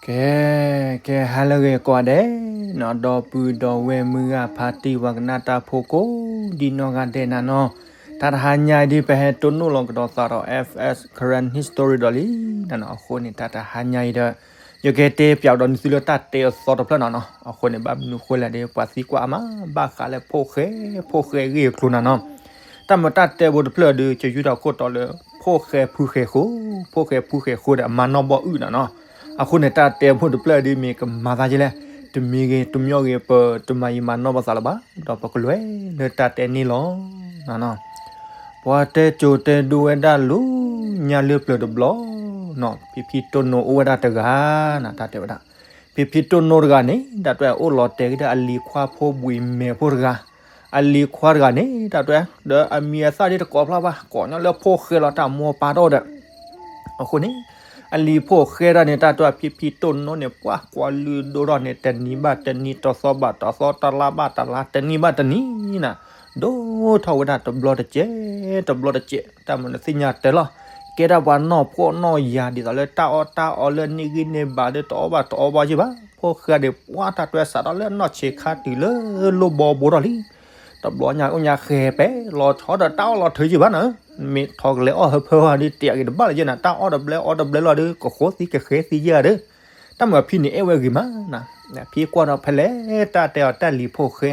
ကဲ ကဲ ဟါလၢအဂ့ၤကိးဂၤဒဲးနီၤ, ဒီပုၢ်ဒီဝဲၢ်မုၢ်ဂၤဖါတံၢ် ပှၤကနၣ်တၢ်ဖိကိးဒံနီၢ်ဂၤဒဲးနၤနီၤ, တၢ်တဟါညါအံၤဒ်ပဟဲတိၢ်နီၣ်လီၤကဒီးသးဒီး F S Karen History ဒီးလံနၤနီၤ, အဃိန့ၣ် တၢ်တဟါညါအံၤဒီး ယကတဲပၠးဒီးနသုလၢတၢ်တဲအသီတဖျၢၣ်နၤနီၤ, အဃိန့ၣ် ဘၣ်မနုၤဃိလဲၣ်ဒီး ပှၤသံကွၢ်အါမး ဘၣ်ဃးလၢဖိၣ်ဃဲ ဖိၣ်ဃဲအဂ့ၢ်အကျိၤနၤနီၤ, တၢ်မၤတၢ်တဲဖိတဖျၢၣ်ဒီး ကယူၢ်ထီၣ်ခိၣ်တီလၢ ဖိၣ်ဃဲဖုဃဲၤဃိ, ဖိၣ်ဃဲဖုဃဲၤဃိဒီးအမၤနီၢ်ဘီၣ်အုၣ်နၤနီၤ, အဃိန့ၣ် တၢ်တဲဖိတဖျၢၣ်ဒ်မ့ၢ်ကမၤသးကဲလဲၣ်, တမံၤဂ့ၤတမံၤဂ့ၤ ပတမၤယံာ်မၤနီၢ်ဘၣ်သးလၢၤဘၣ်, ဒီးပကလဲၤလၢတၢ်တဲန့ၣ်လီၤနၤနီၤ. ပှၤတဲစိၤတဲဒိဝဲဒၣ်လၢညါလၢပျၢၤတဘျီနီၤ, ဖံဖံတိၢ်နိအိၣ်ဝဲဒၣ်တဂၤနၤ, တၢ်တဲဝဲဒၣ် ဖံဖံတိၢ်နိတဂၤန့ၣ် တၢ်တဲအိၣ်လီၤတဲာ်က့ၤဒီးအလံၤခွါဖိဘှံးမဲာ်ဖိတဂၤ, အလံၤခွါတဂၤန့ၣ် တၢ်တဲဒီးအမံၤအသၣ်ဒ်တကိးဖျါဘၣ်, ကိးညီလၢဖိၣ်ဃဲလီၤ တၢ်မိၢ်ပၢ်တအိၣ်ဒီး အဃိန့ၣ် အလံၤဖိၣ်ဃဲတၢ်န့ၣ် တၢ်တဲဖံဖံတိၢ်နိန့ၣ် ပှၤကွၢ်လုၢ်ဒိၣ်ထီၣ်န့ၣ် တနံၤဘၣ်တနံၤ တသီဘၣ်တသီ တလါဘၣ်တလါ တနံၤဘၣ်တနံၤနၤ, ဒိၣ်ထီၣ်ဝဲဒၣ်တဘျီတစဲး တဘျီတစဲး, တၢ်မၤနသ့ၣ်ညါတဲလီၤ, ကဲဒၣ်ပှၤနီၢ်ဖှီၣ်နီၢ်ယာ်ဒ်သိးလၢတၢ်အီၣ်တၢ်အီလၢန့ၢ်ဂံၢ်န့ၢ်ဘါဒီး တအီၣ်ဘၣ်တအီဘၣ်က့ဘၣ်, ဖိၣ်ဃဲဒီး ပှၤတၢ်တဲစးထီၣ်လၢနီၢ်ဆံးခါတုၤလၢလိၣ်ဘီဘိထီၣ်လံ, တဘျီညါအိၣ်ညါဃဲၤပဲ လီၤဆီဒီးတၢ်အီၣ်လီၤထုးက့ဘၣ်နၤ, မ့ၢ်ထီၣ်ကလဲၤအီၣ်ဟၢဖၢဝဲဒီး တယာ်က့ၤတဘၣ်လၢယဲနၤ, တၢ်အီၣ်တဘျဲအီတဘျဲလီၤဒီး ကဃိသံကဃဲသံယဲဒီး တၢ်မၤဖံန့ၣ်အဲၣ်ဝဲဂ့ၤမးနၤ, ဖံကွၢ်ဒီးဖဲလဲၣ် တၢ်တဲအီၤတၢ်လံၤဖိၣ်ဃဲ,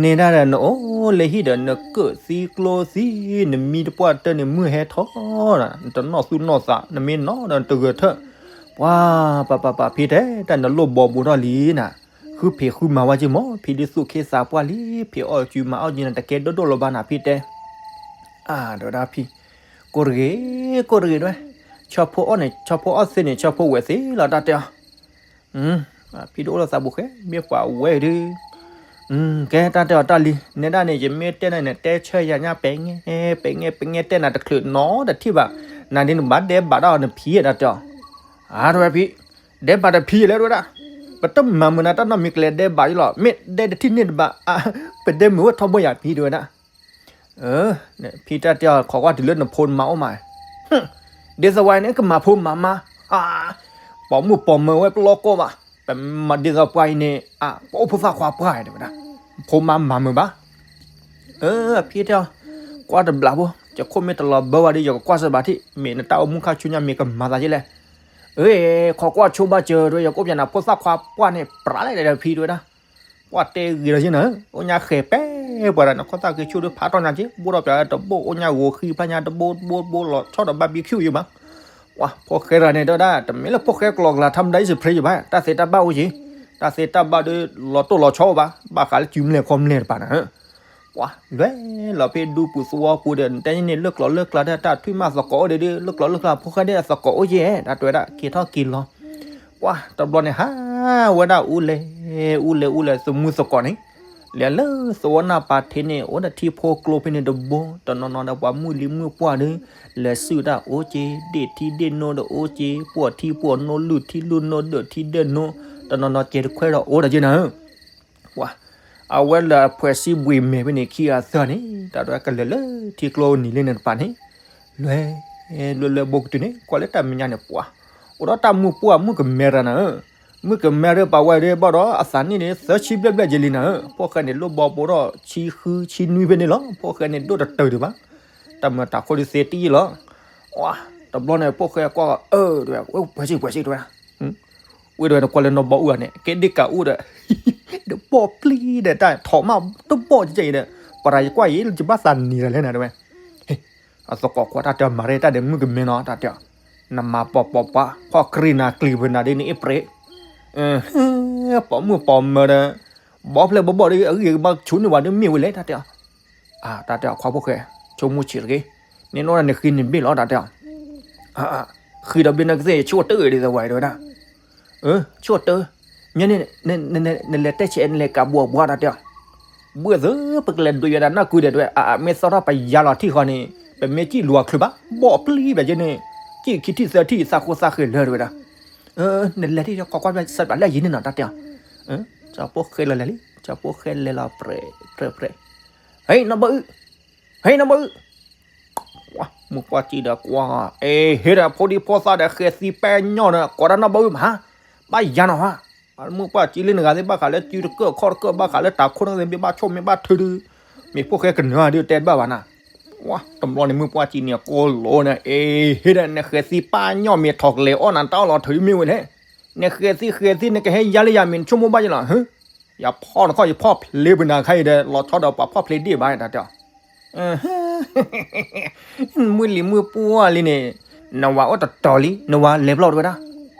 နဲဒၣ်ဒီးနအိၣ်လၢဟံၣ်ဒီး နကၢၣ်သံကျိသံ, နမံတပှၢ်တၢၢ်န့ၣ်မုၢ်ဟဲထီၣ်နၤ, နတနီၢ်သူၣ်နီၢ်သး နမ့ၢ်နီၢ်ဒီးနတဂဲၤထၢၣ်, ပှၤ ပပပဖံတဲ တၢ်နလိၣ်ဘီဘိထီၣ်လံနၤ, ဃုဖံးဃုမၤဝဲက့မး, ဖံဒ်သူၣ်ခ့သးပှၢ်လံ, ဖံးအီၣ်စုမၤအီၣ်က့နၤ တကဲဒိၣ်ဒိၣ်လၢၤဘၣ်နၤ ဖံတဲ အါ တဲဝဲဒၣ်ဖံ, ကိးတဂ့ၤ ကိးတဂ့ၤတဲဝဲ, ဆီဖိအီၣ်န့ၣ် ဆီဖိအီၣ်သ့န့ၣ် ဆီဖိဝဲသ့လီၤ တၢ်တဲအီၤ, ဖံဒိၣ်အိၣ်လၢသးဘူးဃဲ မ့ၢ်ပှၤဝဲဒုး, ကဲတၢ်တဲအီၤတၢ်လံ, နဲဒၣ်န့ၣ် ယမ့ၢ်တဲနၤန့ၣ် တဲဆၢယၤညါ ပဲာ်ငဲ ပဲာ်ငဲ ပဲာ်ငဲ တဲနၤတချုးနီတထံၣ်ဘၣ်, နၤဒ်နဘၣ်ဒဲးဘးဒၣ်အီၤနဖံဧါ တၢ်တဲအီၤ, အါ တဲဝဲဖံ, ဒဲးဘးတဖံလၢတဲဝဲဒၣ်, ပတမၤမုာ်နၤတၢ်နီတမံၤ ကလဲၤဒဲးဘးယလီၤ, မ့ၢ်ဒဲးတထံၣ်န့ၣ်တဘၣ်, ပဒဲးမုာ်ဝဲထီဘိယၤဖံတဲဝဲဒၣ် ဖံတၢ်တဲအီၤ ခိးကွၢ်တုၤလၢနဖိနမါအိၣ်မး, ဒ်သိးဝဲန့ၣ် ကမၤဖိမၤမါ, ပိာ်မုၣ်ပိာ်မၢၤဝဲပလီၢ်ကီၢ်ဘၣ်, ပမၤဒ်သိးပှၤအံၤန့ၣ် ပအိၣ်ဖိသၣ်ခွါပှၢ်တဲဝဲဒၣ်, ဖိမါမၤမုာ်ဘၣ်, ဖံတဲအီၤ, ကွၢ်တဘျီဖိ, ယခိၣ်မ့ၢ်တလီၤဘၢဝဲဒီး ယကကွၢ်စၢၤဘၣ်ထံၣ်, မ့ၢ်နတၢ်အိၣ်မူခါဆူညါမ့ၢ်ကမၤသးက့လဲၣ်, အ့ ခိးကွၢ်ဆိဘၣ်စၢၤတဲဝဲ ယကအိၣ်ပျဲနၤဖိသၣ်ခွါပှၢ်န့ၣ် ပြးလဲၣ်ဒီးဖံတဲဝဲဒၣ် ပှၢ်တဲဂ့ၤလီၤယဲနၤ, အိၣ်ညါဃဲၤပဲပှၤဒီး နခိၣ်သၣ်က့ၤဆူၣ်ဒီးဖးထီၣ်ညါက့ ဘိၣ်ထီၣ်ပျးတဘိၣ် အိၣ်ညါဂိၤဃံဖျါညါတဘိတဘိတဘိ လီၤဆီဒီးဘၣ်ဘံခူၣ်ယံၤမး, ပှၤဖိၣ်ဃဲတဂၤန့ၣ်တဲဝဲဒၣ် တမ့ၢ်လၢဖိၣ်ဃဲကျီၤကျါ ထါမတၤအံၤစဖရ့ယံၤဘၣ်, တၢ်သ့တၢ်ဘၣ်အိၣ်က့ၤ, တၢ်သ့တၢ်ဘၣ်ဒီး လီၤတိၢ်လီၤဆီအိၣ်ဘၣ်, ဘၣ်ဃးလၢစုမဲာ်ခီမဲာ်တပၤနၤ ပှၤလွဲၢ်လီၤဖဲဒူပူၤသဝီပူၤဒီး နတဲန့ၣ် လၢကျိၤလၢကျါဒီး တၢ်ထွံၣ်မးသကိးအိၣ်ဒီး လၢကျိၤလၢကျါ ဖိၣ်ဃဲန့ၣ်သကိးအိၣ်က့ၤ တၢ်တဲဝဲဒၣ် က့ၤထီၣ်က့ၤလီၤ, ပှၤတဘျီန့ၣ် ဟးဝဲဒၣ်အူလဲၣ် အူလဲၣ် အူလဲၣ် သမူသကိးန့ၣ် လဲၤလၢသဝီနၢ်ပၤထံးန့ၣ် အိၣ်ဒီးထံဖိကျိဖဲန့ၣ်တဘိ တနီၤနီၤဒီးပှၤမုၣ်လံမုၣ်ပှၢ်ဒီး လဲၤစုၣ်တၢ်အိၣ်က့ၤ ဒ့ၣ်ထံဒ့ၣ်နိဒီးအိၣ်က့ၤ ပှီၢ်ထံပှီၢ်နိ လုၢ်ထံလုၢ်နိ ဒၢးထံဒၢးနိ တနီၤနီၤကဲတခွဲဒီးအိၣ်ဒီးက့ၤနၤ ပှၤ အဝဲလၢအဖှဲးစံဘှံးမဲာ်ဖဲန့ၣ်ခံဂၤသၢန့ၣ် တၢ်ဒွဲၣ်ကလဲၤလၢထံကျိနံၤလၢန့ၣ်တပၤန့ၣ် လွဲ လွဲလွဲဘိကတုၤန့ၣ် ကွၢ်လၢတၢ်မဲာ်ညါန့ၣ် ပှၤ အိၣ်ဒီးတၢ်မုၢ်ပှၢ်မုၣ်ကမဲရၤနၤဧၢ, မုၣ်ကမဲရၤပာ်ဝဲဒၣ်ဘၣ်ဒီး အသးနံၣ်န့ၣ် သၢဆံဘျဲၣ်ဘျဲၣ်က့ၤလံနၤဧၢ, ဖိၣ်ဃဲန့ၣ် လိၣ်ဘီဘိထီၣ်ဆံဃုဆံနွံဖဲန့ၣ်လီၤ, ဖိၣ်ဃဲန့ၣ် ဒိၣ်တတၢၢ်ဒံးဘၣ်, တၢ်မုာ်တၢ်ခိၣ်ဒုးသ့တံၢ်လီၤ, ပှၤ တဘျီန့ၣ် ဖိၣ်ဃဲကွၢ်အၢ တဲဝဲ ပှဲၤစ့ၢ်ပှဲၤစ့ၢ်တဲဝဲ ဝဲတဲဝဲ နကွၢ်လၢနီၢ်ဘီအူအီၤန့ၣ် ကဲဒ့ၣ်ကးအိၣ်ဒီး တဘီၣ်ပျံၤဒီး တၢ်ထီၣ်မးတဘီၣ်ကဲအံၤဒီး ပှၤတၢ်ယကွၢ်အံၤ ယဘၣ်သးနံၤတၢ်လဲၣ်နၤတဲဝဲ, အသကိးကွၢ်တၢ်တဲမၤရဲၣ်တၢ်ဒီးမုၣ်ကမဲနီၤ တၢ်တဲအီၤ, နမၤပိာ်ပိာ်ပှၤ ဖီၣ်ကြံနၤကျံၤဖဲနၤဒ်န့ၣ်အ့ၣ်ပြဲး, ပိာ်မုၣ်ပိာ်မၢၤဒီး ဘီဖျဲၣ်ဘီဘီၣ်ဒီး အဂံၢ်ဘါဆိန့ၢ်ဝဲဒီးမ့ၢ်ဝဲလဲၣ် တၢ်တဲအီၤ တၢ်တဲအီၤ ခွါဖိၣ်ဃဲ ဆိကမိၣ်ဆံးတဂ့ၤ, နအိၣ်ဒၣ်န့ၣ်ဃ့န့ၢ်ဘ့ၣ်လီၤ တၢ်တဲအီၤ, ဃ့ဒီးဘ့ၣ်န့ၣ်ကသ့ၣ် ယဆိၣ်တၢၢ်ဒ်သိးဝဲတဲဝဲဒၣ်, ဆိၣ်တၢၢ်, ညါန့ၣ် နလဲၤတဲဆဲး နလဲၤကးဘှီဘှီ တၢ်တဲအီၤ, ဘှီသ့ ပကလဲၤဒွဲယွၤဒၣ်နီၢ်ကုဒီးတဲဝဲ အမ့ၢ်သီထီၣ်ပယါလီၤထံၣ်ဃီန့ၣ် ပမ့ၢ်စံၣ်လူၤအချုးဘၣ် ဘီၣ်ပျံၤဘၣ်ယဲန့ၣ်, စံၣ်ခံထံၣ်သၢထံၣ် သးဃိသးဃဲၤလၢတဲဝဲဒၣ်, နလဲၤထံၣ်ကွၢ်ကွၢ်စၢ်ဘၣ်လၢယံၤန့ၣ်နီၤ တၢ်တဲအီၤ, ကၠီဖိၣ်ဃဲလီၤလဲၤလံ ကၠီဖိၣ်ဃဲလဲၤလီၤ ပြဲးပြဲးပြဲး, ဟဲနီၢ်ဘီအုၣ်, ဟဲနီၢ်ဘီအုၣ်, မုၢ်ပှၢ်စံၣ်ဒီးကွၢ်, အ့ ဟ့ၣ်ဒီးဖိဒံဖိသၣ်ဒီးဃဲၤသံပဲညီဒီး ကိးဒၣ်နီၢ်ဘီအုၣ်မး, ဘၣ်ယၤနီၤဟါ, မုၢ်ပှၢ်ကံလၢနဂၤသ့ၣ် ဘၣ်ဃးလၢစုတကၢၢ်ခီၣ်တကၢၢ် ဘၣ်ဃးလၢတၢ်ခိၣ်နၢ်သ့ၣ် မ့ၢ်ဘၣ်ဆိၣ်မ့ၢ်ဘၣ်ထုဒုး, မ့ၢ်ဖိၣ်ဃဲကနၢၤဒုးတဲတဘၣ်ဘၣ်နၤ, ဝါ တဘျီန့ၣ် မုၢ်ပှၢ်ကံန့ၣ်ကိးလိာ်န့ၣ် အ့ ဟ့ၣ်ဒီး နဃဲၤသံပၢ်ညီမ့ၢ်ထီၣ်ကလဲၤအီၣ်နၤတၢ်အီၣ်လီၤထုးမ့ၢ်ဝဲလဲၣ်, နဃဲၤသံဃဲၤသံ နကဟဲယါလၢယၤမ့ၢ်နဆိကမိၣ်ဘၣ်ယလီၤ, ဟၢ ယဖီၣ်နခီၣ် ယဖီၣ်ဖျ့ပနၤခါအံၤဒီး လီၤဆီဒီးပှၤဖီၣ်ဖျ့ဒ့ၣ်ဘၣ်တၢ်တဲအီၤ မုၢ်လံၤမုၢ်ပှၢ်လံန့ၣ်, နဝၤအိၣ်တတီၤလံ နဝၤလဲၤဘျီတဝဲဒၣ်,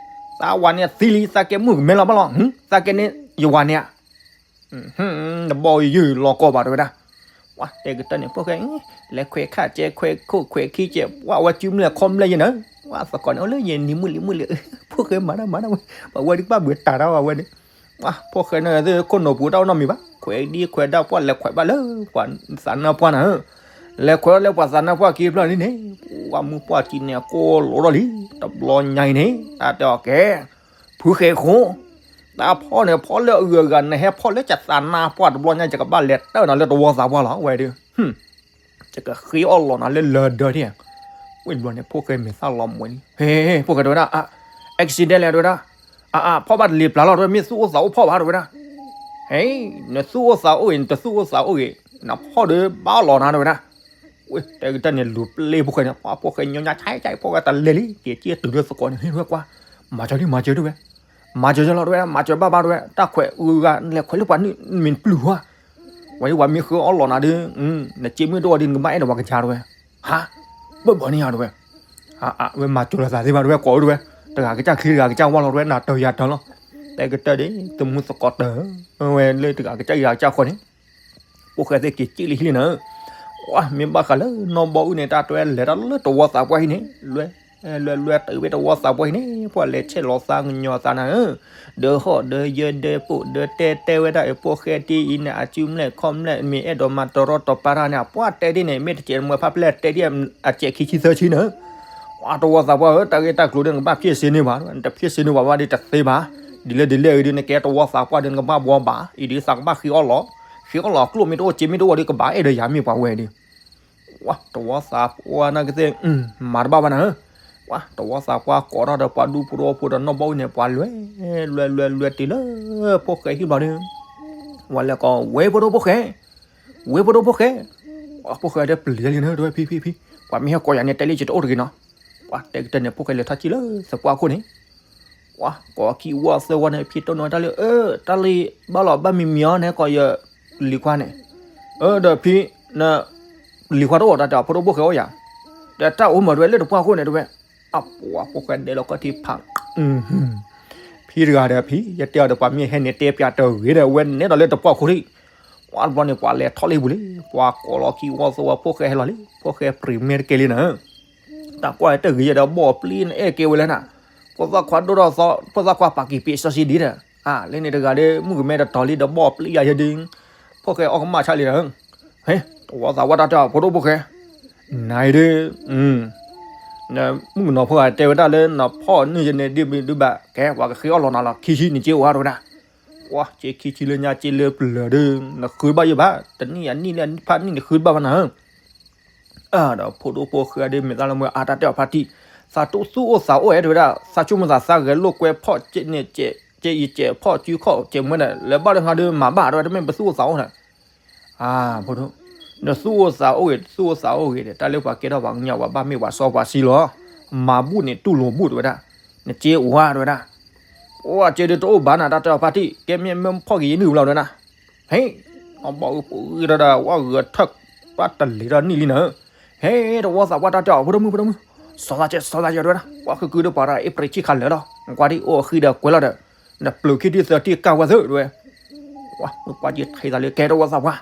သးဝၤန့ၣ်သံလံ သးကဲမုၣ်ကမဲလီၤဘၣ်လီၤ, သးကဲန့ၣ်ယဝၤန့ၣ်ဧါ, နဘီၣ်ယုၢ်လီၤကီၢ်ဘၣ်တဝဲဒၣ်, ဝါ တဲကတၢၢ်န့ၣ် ဖိၣ်ဃဲ, လဲၤခွဲးခၣ်ကဲ ခွဲးခိၣ်ခွဲးခံကဲ ဝါ ဝဲစုမုၢ်လဲၣ်ခီမုၢ်လဲၣ်ယဲန့ၣ်, ဝါ သကိးန့ၣ် အိၣ်လၢယဲန့ၣ်မုၢ်လံၤမုၢ်လံၤ, ဖိၣ်ဃဲမၤတၢ်မၤတၢ်ဝဲ, ပှၤဝဲဒုးဘၣ်ဘှံးတၢ်တၢ်ဝဲန့ၣ် ဝါ ဖိၣ်ဃဲန့ၣ် ခိၣ်နူာ်ပူၤတၢ်အိၣ်နီတမံၤဘၣ်, ခွဲးဒ်ခွဲးဒါပှၢ်လဲၤခွဲးဘၣ်လၢပှၤသးနါပှၢ်နၤဧၢ, လဲၤခွဲးလၢပှၤသးနါပှၢ်ခံဖျၢၣ်လံန့ၣ်, ဝါ မုၢ်ပှၢ်ကံန့ၣ် ကိးလိာ်ထီၣ်လံ, တဘျီညါအံၤန့ၣ် တၢ်တဲအီၤကဲ, ဖုဃဲၤဃိ, တၢ်ဖီၣ်န့ၣ်ဖီၣ်လၢအဂုၤအဂၤ နဟဲဖီၣ်လၢယသးနါပှၢ်တဘျီညါ ယကဘၣ်လဲၤတၢၢ်နၤလၢတဝီသးပှၢ်လီၤ ဝဲဒုး ယကဃ့အီၣ်လီၤနၤလၢလၢၢ်ဒၢထံၣ်, ဝံၤဘျီန့ၣ် ဖိၣ်ဃဲမဲာ်သၣ်လီၤမှဲၤလံ, ဟ့ ဖိၣ်ဃဲတဲဝဲဒၣ်, အ accident လဲၣ်တဲဝဲဒၣ်, အ အ ဖီၣ်ဘၣ်တလံၤပျၢ်လီၤတဲဝဲ မ့ၢ်သူၣ်အိၣ်သးအိၣ်ဖီၣ်ဘၣ်တဲဝဲဒၣ်, ဟ့ နသူၣ်အိၣ်သးအိၣ်အံၤ နတသူၣ်အိၣ်သးအိၣ်ဂ့ၤ, နဖီၣ်ဒီးဘၣ်လီၤနၤတဲဝဲဒၣ်, ဝဲတဲကတၢၢ်န့ၣ် လူၤပျ့ဖိၣ်ဃဲန့ၣ် ပှၤဖိၣ်ဃဲညီညါဆဲးဆဲး ဖိၣ်ဃဲတလဲၤလံ က့ၤက့ၤတုၤလၢသကိးန့ၣ် ဟ့ၣ်ဝဲကွၢ်, မၤစၢၤဒံး မၤစၢၤဒံးဝဲ မၤစၢၤယလီၤတဲဝဲ မၤစၢၤဘၣ်ဘၣ်တဲဝဲ တၢ်ခွဲးအဂုၤအဂၤ လဲၤခွဲးလၢပှၤနုာ်မ့ၢ်တပျုၢ်ဟါ, ဝဲဒ်ပှၤမ့ၢ်ဃုအီၣ်လီၤနၤဒီး, နစ့မ့ၢ်တအိၣ်ဒီး နကဘၣ်အဲၣ်ဒိးပှၤကစၢ်တဲဝဲ, ဟါ, ဘၣ်ဘၣ်န့ၣ်ယါတဲဝဲ, အ အ ဝဲမၤစၢၤလိာ်သးသ့ဘၣ်တဲဝဲ ကိးဝဲတဲဝဲ, တဂၤကစၢ်ချံတဂၤကစၢ်ဝါလီၤတဲဝဲ နၤတၢၤယၤတၢၤလီၤ, တဲကတၢၢ်ဒီး သမူသကိးတၢၢ်, ဝဲလၢတဂၤကစၢ်ယၤကစၢ်ဃီန့ၣ် ဖိၣ်ဃဲသ့ၣ်က့ၤက့ၤလံဟံၣ်လံနၤ, ဝါ မ့ၢ်ဘၣ်ဃးလၢနီၢ်ဘီအုၣ်န့ၣ် တၢ်တဲလဲၤတၢ်လၢတဝီသးပှၢ်ဟံၣ်န့ၣ်, လွဲ လွဲ လွဲတုၤဝဲတဝီသးပှၢ်ဟံၣ်န့ၣ် ပှၤလဲၤဆဲးလီၤသးကညီၤသးနၤဧၢ, ဒီးဟီၣ်ဒီးယၢဒီးပိာ်ဒီးတဲတဲဝဲဒၣ်အဖိၣ်ဃဲဒ်အံၤန့ၣ် အစုမုၢ်လဲၣ်ခီမုၢ်လဲၣ် မ့ၢ်အဲၣ်ဒိးမၤတရီတပါတၢ်န့ၣ် အပှၢ်တဲဒ်န့ၣ် မ့ၢ်တစဲးတမှဲၤဖးဖျဲၣ်တဲဒ် အစဲးခံဆံသၢဆံန့ၣ် ဝါ တဝီသးပှၢ်ဧၢ တၢ်ဂ့ၢ်တၢ်ကျိၤဒီး နကဘၣ်ဖျ့ၣ်စ့န့ၢ်ဘၣ်, နတဖျ့ၣ်စ့န့ၢ်ဘၣ်ဘၣ်ဒီးတသ့ဘၣ်, ဒ်လဲၣ်ဒ်လဲၣ်အံၤဒီး နကဲတဝီသးပှၢ်ဒီး နကဘၣ်ဘှီဘၣ်, အံၤဒီးသးကဘၣ်ဃ့အီၣ်လီၤ, ဃ့အီၣ်လီၤ ကျိၣ်မ့ၢ်တအိၣ် စ့မ့ၢ်တအိၣ်ဒီး ကဘၣ်အဲၣ်ဒိးယၤမ့ၢ်ပှၤဝဲဒီး, ဝါ တဝီသးပှၢ်နာ်ကသ့ၣ်, မၤတဘၣ်ဘၣ်နၤဧၢ, ဝါ တဝီသးပှၢ်ကိးထီၣ်ဒီးပှၤဒူဖိတဝီဖိဒီးနီၢ်ဘီအုၣ်န့ၣ် ပှၤလွဲ, လွဲလွဲလွဲတုၤလၢ ဖိၣ်ဃဲဟံၣ်ဘျီဒီး, ဝဲလဲၤကိး ဝဲဖိဒိၣ်ဖိၣ်ဃဲ ဝဲဖိဒိၣ်ဖိၣ်ဃဲ, ဖိၣ်ဃဲတဲပျံၤလံနၤ တဲဝဲ ဖံဖံဖံ, ပှၤမ့ၢ်ဟဲကိးယၤန့ၣ် တဲလံယတအိၣ်တဂ့ၤနီၤ, ပှၤတဲကတၢၢ်န့ၣ် ဖိၣ်ဃဲလဲၤထီၣ်ကံၣ်လၢသပှၢ်ခိၣ်န့ၣ်, ပှၤကိးခံဝီသၢဝီန့ၣ် ဖံတိၢ်နီၣ်တၢ်လၢ အၢ တၢ်လံ ဘၣ်လီၤဘၣ်မံမံၤအီၤန့ၣ် ကိးယလံၤခွါန့ၣ်, အၢ ဒီးဖံ န လံၤခွါတအိၣ်တၢ်တဲ ဖိဒိၣ်ဖိၣ်ဃဲအိၣ်ယၤ, ဒီးတၢ်အိၣ်မးတဲဝဲလၢတပှၢ်ခိၣ်န့ၣ်တဲဝဲ, အပှၤဖိၣ်ဃဲဒဲးလီၤကီၢ်ထံဖး ဖံတဂၤဒီးဖံ ယတဲအီၤဒီး ပှၤမ့ၢ်ဟဲန့ၣ်တဲပျးတဂ့ၤဒီး အဝဲနဲဒီးလၢတပှၢ်ခိၣ်လံ, ဝါတဘျီန့ၣ် ပှၤလဲၤထီၣ်လံပူၤလံ, ပှၤကိးလီၤခံဝီသၢဝီ ဖိၣ်ဃဲဟဲလီၤလံ, ဖိၣ်ဃဲပြံၤမဲတကဲလံနၤ, တၢ်ကွၢ်တဂ့ၤယဲဒီးဘီၣ်ပျံၤနအဲၣ်ကဲဝဲလဲၣ်နၤ, ဖိသၣ်ခွါဒိၣ်ထီၣ်သီ ဖိသၣ်ခွါပာ်က့ၤပ့းစီဆှံဒံးဒီး, အါ လၢန့ၣ်တဂၤဒီး မုၣ်ကမဲတတီၤလံဒီးဘီၣ်ပျံၤယၤယဲဒုး, ဖိၣ်ဃဲအီၣ်ကမၣ်ဆါလံဒီး, ဟဲ တဝီသးပှၢ်တၢ်တဲအီၤ ဖိဒိၣ်ဖိၣ်ဃဲ, နၤအံၤဒီး မုၣ်ကနီၤဖိဂၤတဲဝဲဒၣ်လၢနဖီၣ်နုာ်ယဲန့ၣ်ဒ်ဘၣ်ဒ်ဘၣ် ကဲ ပှၤကဃ့အီၣ်လီၤနၤလီၤ ခံဆံန့ၣ်က့အိၣ်ဧါတဲဝဲဒၣ်, ပှၤက့ခံဆံလၢညါက့လၢပျၢၤဒီး နဃုဘၣ်ယဲဘၣ် တနံၣ်အနံၣ်လၢဖးနံၣ်န့ၣ်ဃုဘၣ်ဘၣ်နၤဧၢ ဒီးဖိဒိၣ်ဖိၣ်ဃဲဒ်မ့ၢ်သးလၢမွဲအါတၢ်တဲအီၤဖါတံၢ်, သးတူၢ်သူၣ်အိၣ်သးအိၣ်အဲၣ်တဲဝဲဒၣ် သးဆိကမိၣ်သးသးဂဲၤလိာ်ကွဲဖီၣ်ကဲန့ၣ်ကဲ, ကဲအံၤကဲဖီၣ်စုခီၣ်ကဲမွဲဒီး လဲၤဘၣ်လၢဟါဒီးမၤဘၣ်တဲဝဲ တမ့ၢ်ပသူၣ်အိၣ်သးအိၣ်ဒီး, အါ ဖိဒိၣ်, နသူၣ်အိၣ်သးအိၣ်ဂ့ၤ တသူၣ်အိၣ်သးအိၣ်ဂ့ၤဒီး တၢ်လၢပှၤကဲထီၣ်ပှၤကညီပှၤဘၣ်မ့ၢ်ပှၤစီပှၤဆှံလီၤ, မၤဘူၣ်န့ၣ်တူၢ်လိာ်ဘူၣ်တဲဝဲဒၣ်, နက့အိၣ်ဧါတဲဝဲဒၣ်, အိၣ်က့ဒီးတအိၣ်ဘၣ်နၤ တၢ်တဲအီၤဖါတံၢ် ကဲမ့ၢ်မ့ၢ်ဖီၣ်က့ၤယနုၢ်ဘျီတဲဝဲဒၣ် ဟဲ, အဘီၣ်အုၣ်ပူၤဂ့ၤဒီး ဝဲဂဲၤထၢၣ် ပှၤတလံၤဒီးနံၣ်လံနၤ, ဟဲ တဝီသးပှၢ်တၢ်တဲအီၤ ဖိဒိၣ်မုၣ် ဖိဒိၣ်မုၣ်, စီၤသးကဲ စီၤသးကဲတဲဝဲဒၣ် ပှၤဃုကုဒီးပှၤဒီး အ့ဖြ့ၣ်ခံခါလၢာ်လီၤ ကွၢ်ဒ်အိၣ်ဃံဒီးကွဲးလီၤဒီး နပျုၤခံထံၣ်သၢထံၣ်ကၢ်ဝဲသၢတဲဝဲ, ဝါ မုၢ်ပှၢ်ကံထံၣ်သးလၢ ကဲတဝီသးပှၢ်,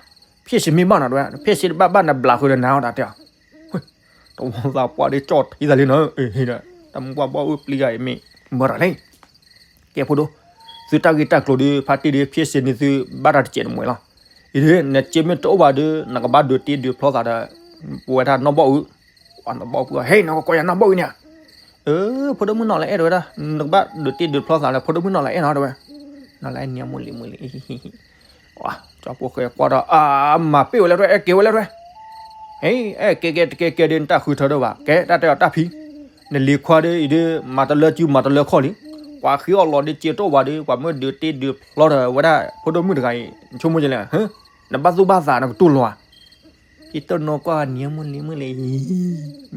ဖျ့ၣ်စ့မ့ၢ်ဘၣ်နၤတဲဝဲ ဖျ့ၣ်စ့တဘၣ်ဘၣ်နဘျးဃုာ်ဒီးနၤအီၤတၢ်တဲအီၤ တဝီသးပှၢ်ဒီးကၠီၣ်ထံသးလံနၤ, တၢ်မုၢ်ပှၢ်ဘီၣ်အုၣ်ပျံၤဂၤအံၤမ့ၢ်မၢဒီးလဲၣ်, ကဲဖိဒိၣ်, သုတၢ်ဂ့ၢ်တၢ်ကျိၤဒီး ဖါတံၢ်ဒီး ဖျ့ၣ်စ့န့ၣ်သုဘၣ်တၢ်တစဲးတမှဲၤလီၤ, အံၤဒီး နစ့မ့ၢ်တအိၣ်ဘၣ်ဒီး နကဘၣ်ဒုးတ့ဒုးဖျီသးဒီး ပဝဲဒၣ်နီၢ်ဘီၣ်အုၣ်, နီၢ်ဘီၣ်အုၣ်ပှၤ ဟဲ နကကိးယၤနီၢ်ဘီၣ်အုၣ်န့ၣ်, အၢ ဖိဒိၣ်မုၣ်နီၢ်လၢအဲၣ်တဲဝဲဒၣ် နကဘၣ်ဒုးတ့ဒုးဖျီသးလၢ ဖိဒိၣ်မုၣ်နီၢ်လၢအဲၣ်နီၤတဲဝဲ, နီၢ်လၢအဲၣ်န့ၣ်မုၢ်လံၤမုၢ်လံၤ ကၠီဖိၣ်ဃဲကွၢ်ဒီး အါ မၤပ့ၢ်ဝဲလၢထွဲ အဲၣ်ကဲဝဲလၢထွဲ, ဟဲ အဲၣ်ကဲကဲတကဲကဲဒီး နတၢ်ဃုထၢဒီးဘၣ် ကဲတၢ်တဲအီၤတၢ်ဖံး, နလံၤခွါဒီးအံၤဒီး မၤတလၢစုမၤတလၢခီၣ်လံ, ပှၤဃ့အီၣ်လီၤဒီးစ့တအိၣ်ဘၣ်ဒီး ပှၤမ့ၢ်ဒုးတ့ဒုးဖျီဒီးဝဲဒၣ် ဖိဒိၣ်မုၣ်တဂၤအံၤ နဆိကမိၣ်ကလဲၣ်, နဘၣ်သူၣ်ဘၣ်သးနကတူၢ်လိာ်ဧါ. ဖံတိၢ်နိကွၢ်နံၤမုၢ်လံမုၢ်လံ,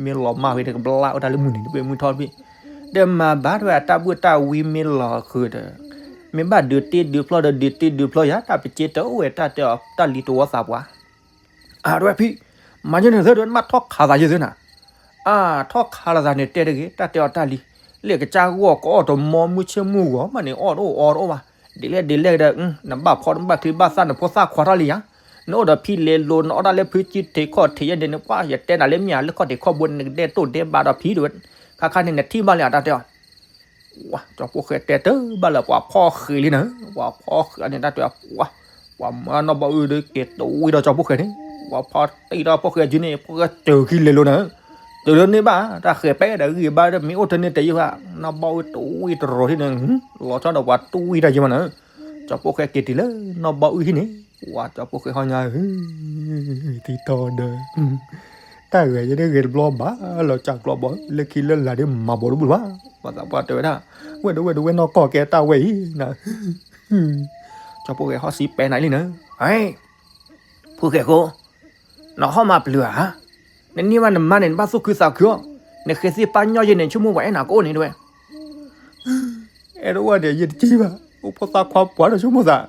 မ့ၢ်လီၤမၢ်ဝဲဒီးကဘျါအိၣ်တၢ်လၢမုၢ်နံၤတဘ့ၣ်မုၢ်ထီၣ်တဘ့ၣ်, ဒီးမၤဘၣ်တဝဲအတၢ်ဘူၣ်တၢ်ဝံမ့ၢ်လီၤဃုာ်ဒီး မ့ၢ်ဘၣ်ဒုးတ့ဒုးဖျီဒီးဒုးတ့ဒုးဖျီယၤ တၢ်ပစ့တအိၣ်ဝဲတၢ်တဲအီၤတၢ်လံၤတဝီသးပှၢ် အတဝဲဖံ, မၤယဲန့ၣ်သၢဒဝဲနဘၣ်ထီၣ်ခးသးယဲသၢနၤ, အါ ထီၣ်ခးလီၤသးန့ၣ်တဲတဂ့ၤ တၢ်တဲအီၤတၢ်လံၤ, လၢကစၢ်ဂီၢ်ကအီၣ်တမီမုၢ်ဆ့ၣ်မုၢ်ဂီၤမးန့ၣ် အီၣ်တအိၣ်အီတအိၣ်ဘၣ်, ဒ်လဲၣ်ဒ်လဲၣ်ဒီး နဘၣ်ဖီၣ်နဘၣ်ချံဘၣ်သၣ်နဖိသၣ်ခွါထီၣ်လံယၤ, နအိၣ်ဒီးဖံလဲၤလိၤ နအီၣ်တၢ်လၢဖုကံထံးခီၣ်ထံးယဲန့ၣ် နကွၢ် ယတဲနၤလၢမ့ၢ်ဧါ လၢခီၣ်ထံးခီၣ်ဘိန့ၣ် နကဒဲတိၢ်ဒဲဘါဒီးဖံတဝဲ, ခါခါန့ၣ် နထံၣ်ဘၣ်လံအတၢ်တဲအီၤ ကၠီဖိဃဲတဲတဘၣ်လၢပှၤဖီၣ်ဃဲးလံနၤ, ပှၤဖီၣ်ဃဲးန့ၣ်တၢ်တဲအီၤ ပှၤ, ပှၤမၢနီၢ်ဘီအုၣ်ဒီးက့ၤတဝံၤဒီးကၠီဖိဃဲးန့ၣ်, ပှၤဖီၣ်တံၢ်ဒီးဖိဃဲးကၠုန့ၣ် ဖိဃဲးစၢၤခံလဲၤလိၤနၤ, တုၤလၢန့ၣ်ဘၣ် တၢ်ဃဲးပဲဒီးဂံၢ်ဘါဒီးမ့ၢ်အိၣ်တန့ၢ်တယုၢ်ဘၣ်, နီၢ်ဘီအုၣ်တဝံၤတရီၤထံၣ်န့ၣ်, လီၤဆီဒီးပှၤတဝံၤတၢ်ယုၢ်မးနၤ, ကၠီဖိဃဲးက့ၤတုၤလၢနီၢ်ဘီအုၣ်ဟံၣ်န့ၣ်, ပှၤကၠီဖိဃဲးဟီညါဧၢ သံတီဒီး တၢ်ဂဲၤယဲဒၣ်ဂဲၤတဘျီဘၣ်လီၤကၢ်ကျီဘီ လၢခံလၢလာ်ဒ်မၤဘီဒိၣ်ဘိၣ်လၢၤဘၣ်, ပှၤသးပှၢ်တဲဝဲဒၣ်, ဝဲဒၣ်ဝဲဒၣ်ဝဲနီၢ်ကီၢ်ကဲတၢ်ဝဲအံၤနၤ, ကၠီဖိဃဲးဟီၣ်စံးပဲနၤလံနၤ, ဖိဃဲးဃိ, နဟီၣ်မၤပျုၤဧါ, နန့ၢ်ဘၣ်နမါန့ၣ် နဘၣ်သူၣ်ခုသးခုအီၤ, နဃဲၤသ့ၣ်ပၢ်ညီယဲန့ၣ် ဆိကမိၣ်ပှၤအဲၣ်နၤကအိၣ်န့ၣ်တဝဲ အဲၣ်ဒိးဝဲဒီးယတကံဘၣ်, အိၣ်ဖိသၣ်ခွါပှၢ်ဒီးဆိကမိၣ်သး,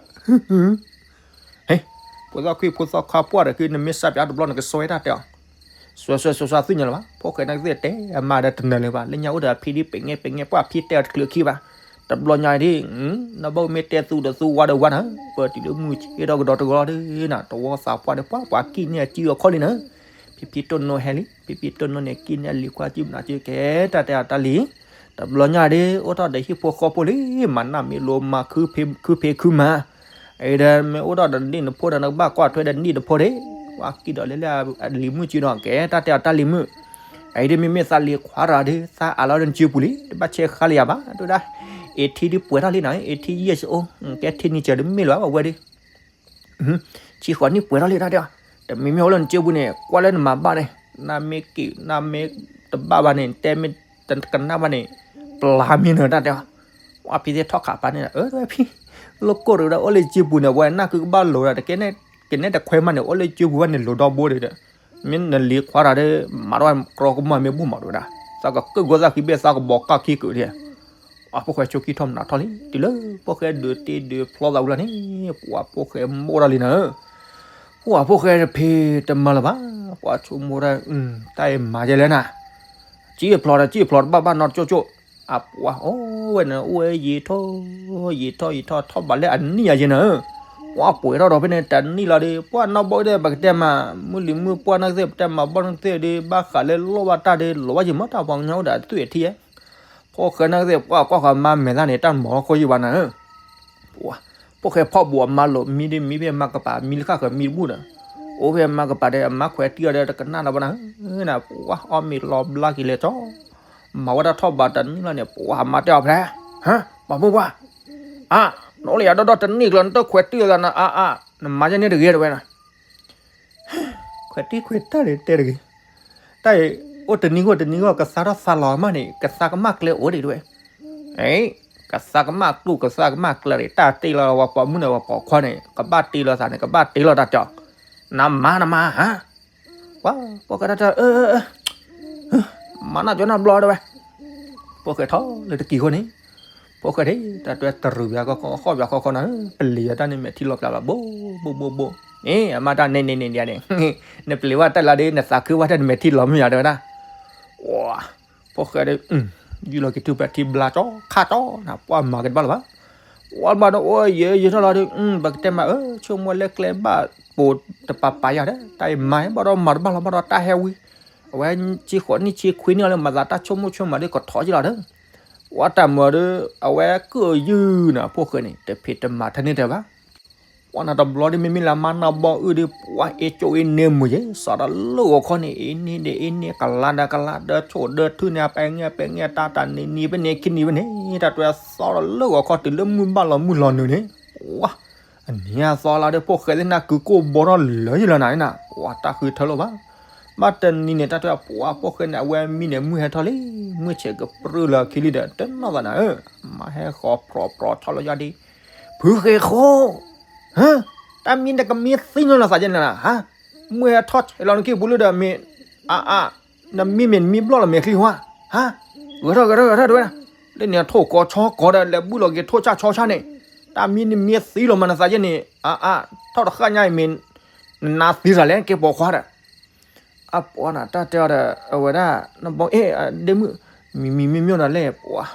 ဟ့, ဖိသၣ်ခွါဖိသၣ်ခွါပှၢ်ဒီး နမ့ၢ်စၢ်ပၠးတဘျီနကစွဲတၢ်တဲအီၤ, စွဲစွဲစွဲစွဲသူၣ်ညါလၢၤဘၣ်, ဖိဃဲးန့ၣ်ကသ့ၣ်တဲအမါဒီးတနၢၤလၢၤဘၣ်, လၢညါအိၣ်ဒီးအဖံဒ်ပဲာ်ငဲပဲာ်ငဲပှၢ်ဖံတဲအီၤတချုးခံဘၣ်, တဘျီညါဒ်, နီၢ်ဘီမ့ၢ်တဲသူဒီးသူဝါဒီးဝါနၤ, ပတုၤလၢမုၢ်ဆ့ၣ်ထီၣ်ကဒီးတဂီၤလီၤဒ်နၤ, တဝီသးပှၢ်ဒီးပှၤပှၤကံၣ်န့ၢ်အစုအခီၣ်လံနၤ, ဖံဖံတိၢ်နိဟဲလံ, ဖံဖံတိၢ်နိန့ၣ် ကံၣ်န့ၢ်အလံၤခွါစုမနၤစုကဲတၢ်တဲအီၤတၢ်လံၤ, တဘျီညါဒ် အိၣ်ထီၣ်ဒီးဟံၣ်ဖိဃီဖိလံ, မၤနၢ်မ့ၢ်လိမၤခုဖံခုဖံခုမၤ, အံၤဒီးမ့ၢ်အိၣ်ထီၣ်ဒီးနံၣ်နဖိဒီးနကဘၣ်ကွၢ်ထွဲဒီးနံၣ်တဖိဒၣ်, ပှၤကံၣ်ဒီးလၢလၢအလံၤမုၣ်စုဒီးကဲတၢ်တဲအီၤတၢ်လံၤမုၣ်, အံၤဒ်မ့မ့ၢ်သးလံၤခွါတဂၤဒ် သးအးလီၤလၢနစုပူၤလံ, တဘၣ်ဆဲးဃါလၢယၤဘၣ်, တဲဝဲဒၣ်, အ့ထံဒ်ပှဲၤထီၣ်လံနၤ, အ့ထံယဲၢ်ဆအိ, ကဲထံနံၤစၢၤဒ်မ့ၢ်လီၤဘၣ်ဝဲဒ် ဆံဃိးနံၣ်ပှဲၤထီၣ်လံတၢ်တဲအီၤ, တမ့မ့ၢ်အိၣ်လၢနစုပူၤန့ၣ် ကွၢ်လၢနမၤဘၣ်န့ၣ်, နမ့ၢ်က့ၤ နမ့ၢ်တဘၣ်ဘၣ်န့ၣ် တဲမ့ၢ်တကနၣ်ဘၣ်န့ၣ်, ပျၢ်မံနၤတၢ်တဲအီၤ, ပှၤဖံသ့ၣ်ထီၣ်ခးပာ်န့ၣ်ဒီး အၢ ဖံ, လၢကိၢ်တကဒီးအိၣ်လၢစုပူၤန့ၣ် ဝဲနၢ်ကုကဘၣ်လိၤဒီး တကဲနဲၣ်တခွဲမးန့ၣ် အိၣ်လၢစုပူၤဘၣ်န့ၣ်လိၤဒီဘိဒ်ဒီး, မ့ၢ်နလံၤခွါတဂၤဒီး မၤထီၣ်ဝဲကြီကမီၢ်မ့ၢ်ဘူၣ်မးတဲဝဲဒၣ်, သးကကုၢ်ဂီၤသးဃံဘ့ၣ်သးကဘီကၢ်ခံကုာ်ဒ် ပှၤဖိၣ်ဃဲဆိခံထီၣ်မနုၤထီၣ်လံ, တုၤလၢဖိၣ်ဃဲဒုးတ့ဒုးဖျီသးဝံၤလီၤန့ၣ်, ပှၤဖိၣ်ဃဲမိၣ်ဒၣ်လံနၤ, ပှၤဖိၣ်ဃဲတဖံးတမၤလၢၤဘၣ်, ပှၤဆိကမိၣ်ဒၣ်, တၢ်အံၤမၤယဲလဲၣ်နၤ, စံၣ်ဖျိးဒီးစံၣ်ဖျိးတဘၣ်ဘၣ်နီတကၠိကၠိ, အပှၤအိၣ်ဝဲန့ၣ်အိၣ်ဝဲယံာ်ထီၣ်, ယံာ်ထီၣ်ယံာ်ထီၣ်ထီၣ်ဘးလၢအနံၣ်ယၤယဲနၤ, ပှၤပှဲၤထီၣ်ဒီးဖဲန့ၣ် တနံၣ်လီၤဒီး ပှၤနီၢ်ဘီအုၣ်ဒီး ပကတဲမး, မုၢ်လံၤမုၢ်ပှၢ်နီၢ်ကသ့ၣ် ပတဲမးဘီၣ်နီၢ်ကသ့ၣ်ဒီး ဘၣ်ဃးလၢလိၣ်ဘၣ်တၢ်ဒီး လိၣ်ဘၣ်ယံာ်မး တၢ်ပှၤကညီအိၣ်ဒီးအသွံၣ်အထံဧါ, ဖိၣ်ဃဲနီၢ်ကသ့ၣ် ပှၤကွၢ်ဃီမၤမဲာ်သးန့ၣ် တၢ်မၤလီၤခိၣ်ယံာ်ဘၣ်နၤဧၢ, ဖိၣ်ဃဲဖီၣ်ဘူးအမါလိၤ မံဒ်မံဖဲမၤကပၤ မံလၢဃၣ်ဃၢၤမံတဘူၣ်ဒီး, အိၣ်ဖဲမၤကပၤဒီး အမါခွဲးတံၢ်အီၤဒီး တကနၣ်လီၤဘၣ်နၤဧၢ, နပှၤအီၣ်မ့ၤလီၤဘျါက့ၤလဲၤကၠီ မၤဝဲဒၣ်ထီၣ်ဘးတနံၣ်လီၤန့ၣ် ပှၤမၤတဲအီၤဖဲ, ဟၢ, ပှၤဖိပှၢ်, အါ, နအိၣ်လၢယၤဒီဒီတနံၣ်ကျၢၤ နတခွဲးတံၢ်လီၤသးနၤ အါအါ, နမၤယဲန့ၣ်တဂ့ၤတဝဲနၤ, ခွဲးတံၢ်ခွဲးတၢ်န့ၣ်တဲတဂ့ၤ, တၢ်အံၤ, အိၣ်တနံၤဂီၢ်တနံၤဂီၢ် ကသါထီၣ်သါလီၤမးန့ၣ် ကသါကမၣ်ကျဲအိၣ်ဒံးတဝဲ, အ့, ကသါကမၣ်ကျူၢ်ကသါကမၣ်ကျဲန့ၣ် တၢ်တ့လီၤဝဲပိာ်မုၣ်န့ၣ် ဝဲပိာ်ခွါန့ၣ် ကဘၣ်တ့လီၤသးန့ၣ် ကဘၣ်တ့လီၤတၢ်တဲအီၤ, နမၤနမၤဟါ ပှၤဖိၣ်ဃဲတၢ်တဲ, မၤနၢ်ကၠီနၢ်ဘျီတဲဝဲ, ဖိၣ်ဃဲထီၣ်လၢတကံၤဃီန့ၣ်, ဖိၣ်ဃဲဒၣ် တၢ်တဲတရူးပၠးခီခီ ဃီၣ်ပၠးခီခီနၤ, ပလံၤယၤတၢ်န့ၣ်မဲာ်ထံလီၤပျးဘၣ် ဘိဘိဘိဘိ, အ့ အမါတၢ်န့ၣ်န့ၣ်န့ၣ်ဒ်န့ၣ်, နပလံၤဝဲတၢ်လီၤဒီး နသးခုဝဲတၢ်န့ၣ်မဲာ်ထံလီၤမ့ၢ်ယၤတဲဝဲဒၣ်, ဖိၣ်ဃဲဒၣ်, ယူၢ်လီၤက့ၤထူၣ်ပှဲၤထံဘျါကၠီခါကၠီနၤ ပှၤမၤက့ၤတဘၣ်လၢၤဘၣ် ဝံၤဘၣ်ဒီး အိၣ်ယဲယဲထီၣ်လီၤဒီး ပကတဲမး အၢ ဆိကမိၣ်လၢကျဲဘၣ်ပိာ်တပာ်ပာ်ယၤဒီး တၢ်အံၤမၤဘၣ်ဒီးမၤတဘၣ်လီၤဘၣ်ဒီးတၢ်ဟဲဝံၤ, အဝဲဆံဃိးနံၣ်ဆံခွံနံၣ်လၢမၤသးတၢ်ဆိကမိၣ်ဆိကမးဒီးကထီၣ်က့ၤလီၤဒီး, ပှၤတၢ်မၤဒီး အဝဲကုၢ်အယုၢ်နၤ ဖိၣ်ဃဲန့ၣ် တဖံးတမၤထဲန့ၣ်တဲဘၣ် ပှၤနၤတဘျီဒီး မ့မ့ၢ်လၢမါနၢ်ဘီအုၣ်ဒီး ပှၤအ့ၣ်ကၠိအ့ၣ်န့ၢ်မုာ်ယဲ စးထီၣ်လၢဂီၤခီန့ၣ် အ့ၣ်န့ၢ်ဒီးအ့ၣ်န့ၢ် ကလါဒီးကလါ ဒၢဆိၣ်ဒၢထုန့ၣ် အပဲာ်ငဲၢ်ပဲာ်ငဲၢ် တၢ်တၢ်နံၤနံၤဖဲန့ၣ် ခံနံၤဖဲန့ၣ် တၢ်တွဲသီထီၣ်လၢဂီၤခီတုၤလၢမုၢ်ဘၣ်လီၤမုၢ်လီၤနုာ်န့ၣ် ပှၤ အနံၤအသီလၢဒီး ဖိၣ်ဃဲသ့ၣ်နၢ်ကုကိၢ်ဘီထီၣ်လၢယလီၤနၤန့ၣ်နၤ ပှၤတၢ်ဃုထၢလီၤဘၣ် ဘၣ်တနံၤန့ၣ် တၢ်တဲပှၤဖိၣ်ဃဲန့ၣ် အဝဲမံန့ၣ် မုၢ်ဟဲထီၣ်လံ, မုၢ်ဆဲးကပြုၢ်လၢခံလံဒီး တနီၣ်သးနၤဧၢ, မၤဟဲဃီၤဖြီဖြီဆီလီၤယါဒံး, ဖုဃ့ဃိ, ဟ, တၢ်မံနကမံသံနီၢ်နသးကဲန့ၣ်နၤ, ဟါ, မုၢ်ဟဲထီၣ်ဆဲးလီၤနခံပူၤလၢဒီးမ့ၢ်, အါအါ, နမံမ့ၢ်နမံဘျီၣ်လီၤမဲာ်ချံဟါ, ဟါ, ဂဲၤထီၣ်ဂဲၤထီၣ်ဂဲၤထီၣ်တဲဝဲဒၣ်, လၢန့ၣ်ထိၣ်ကီၤဆီကီၤဒီး လဲၤဘုၣ်လီၤက့ၤထိၣ်ဆၣ်ဆီဆၣ်န့ၣ်, တၢ်မံနမံသံလီၤမးနသးကဲန့ၣ်, အါအါ, ထီၣ်တဃၣ်ညါအံၤမ့ၢ်, နနါသံစၤလဲၣ်ကဲပိာ်ခွါဒီး အပှၤနၤတၢ်တဲအီၤဒီး အဝဲဒၣ် နဘီ အဲၣ် ဒ့မုၣ်, မံမံမံမံနီၤလဲၣ်ပှၤ,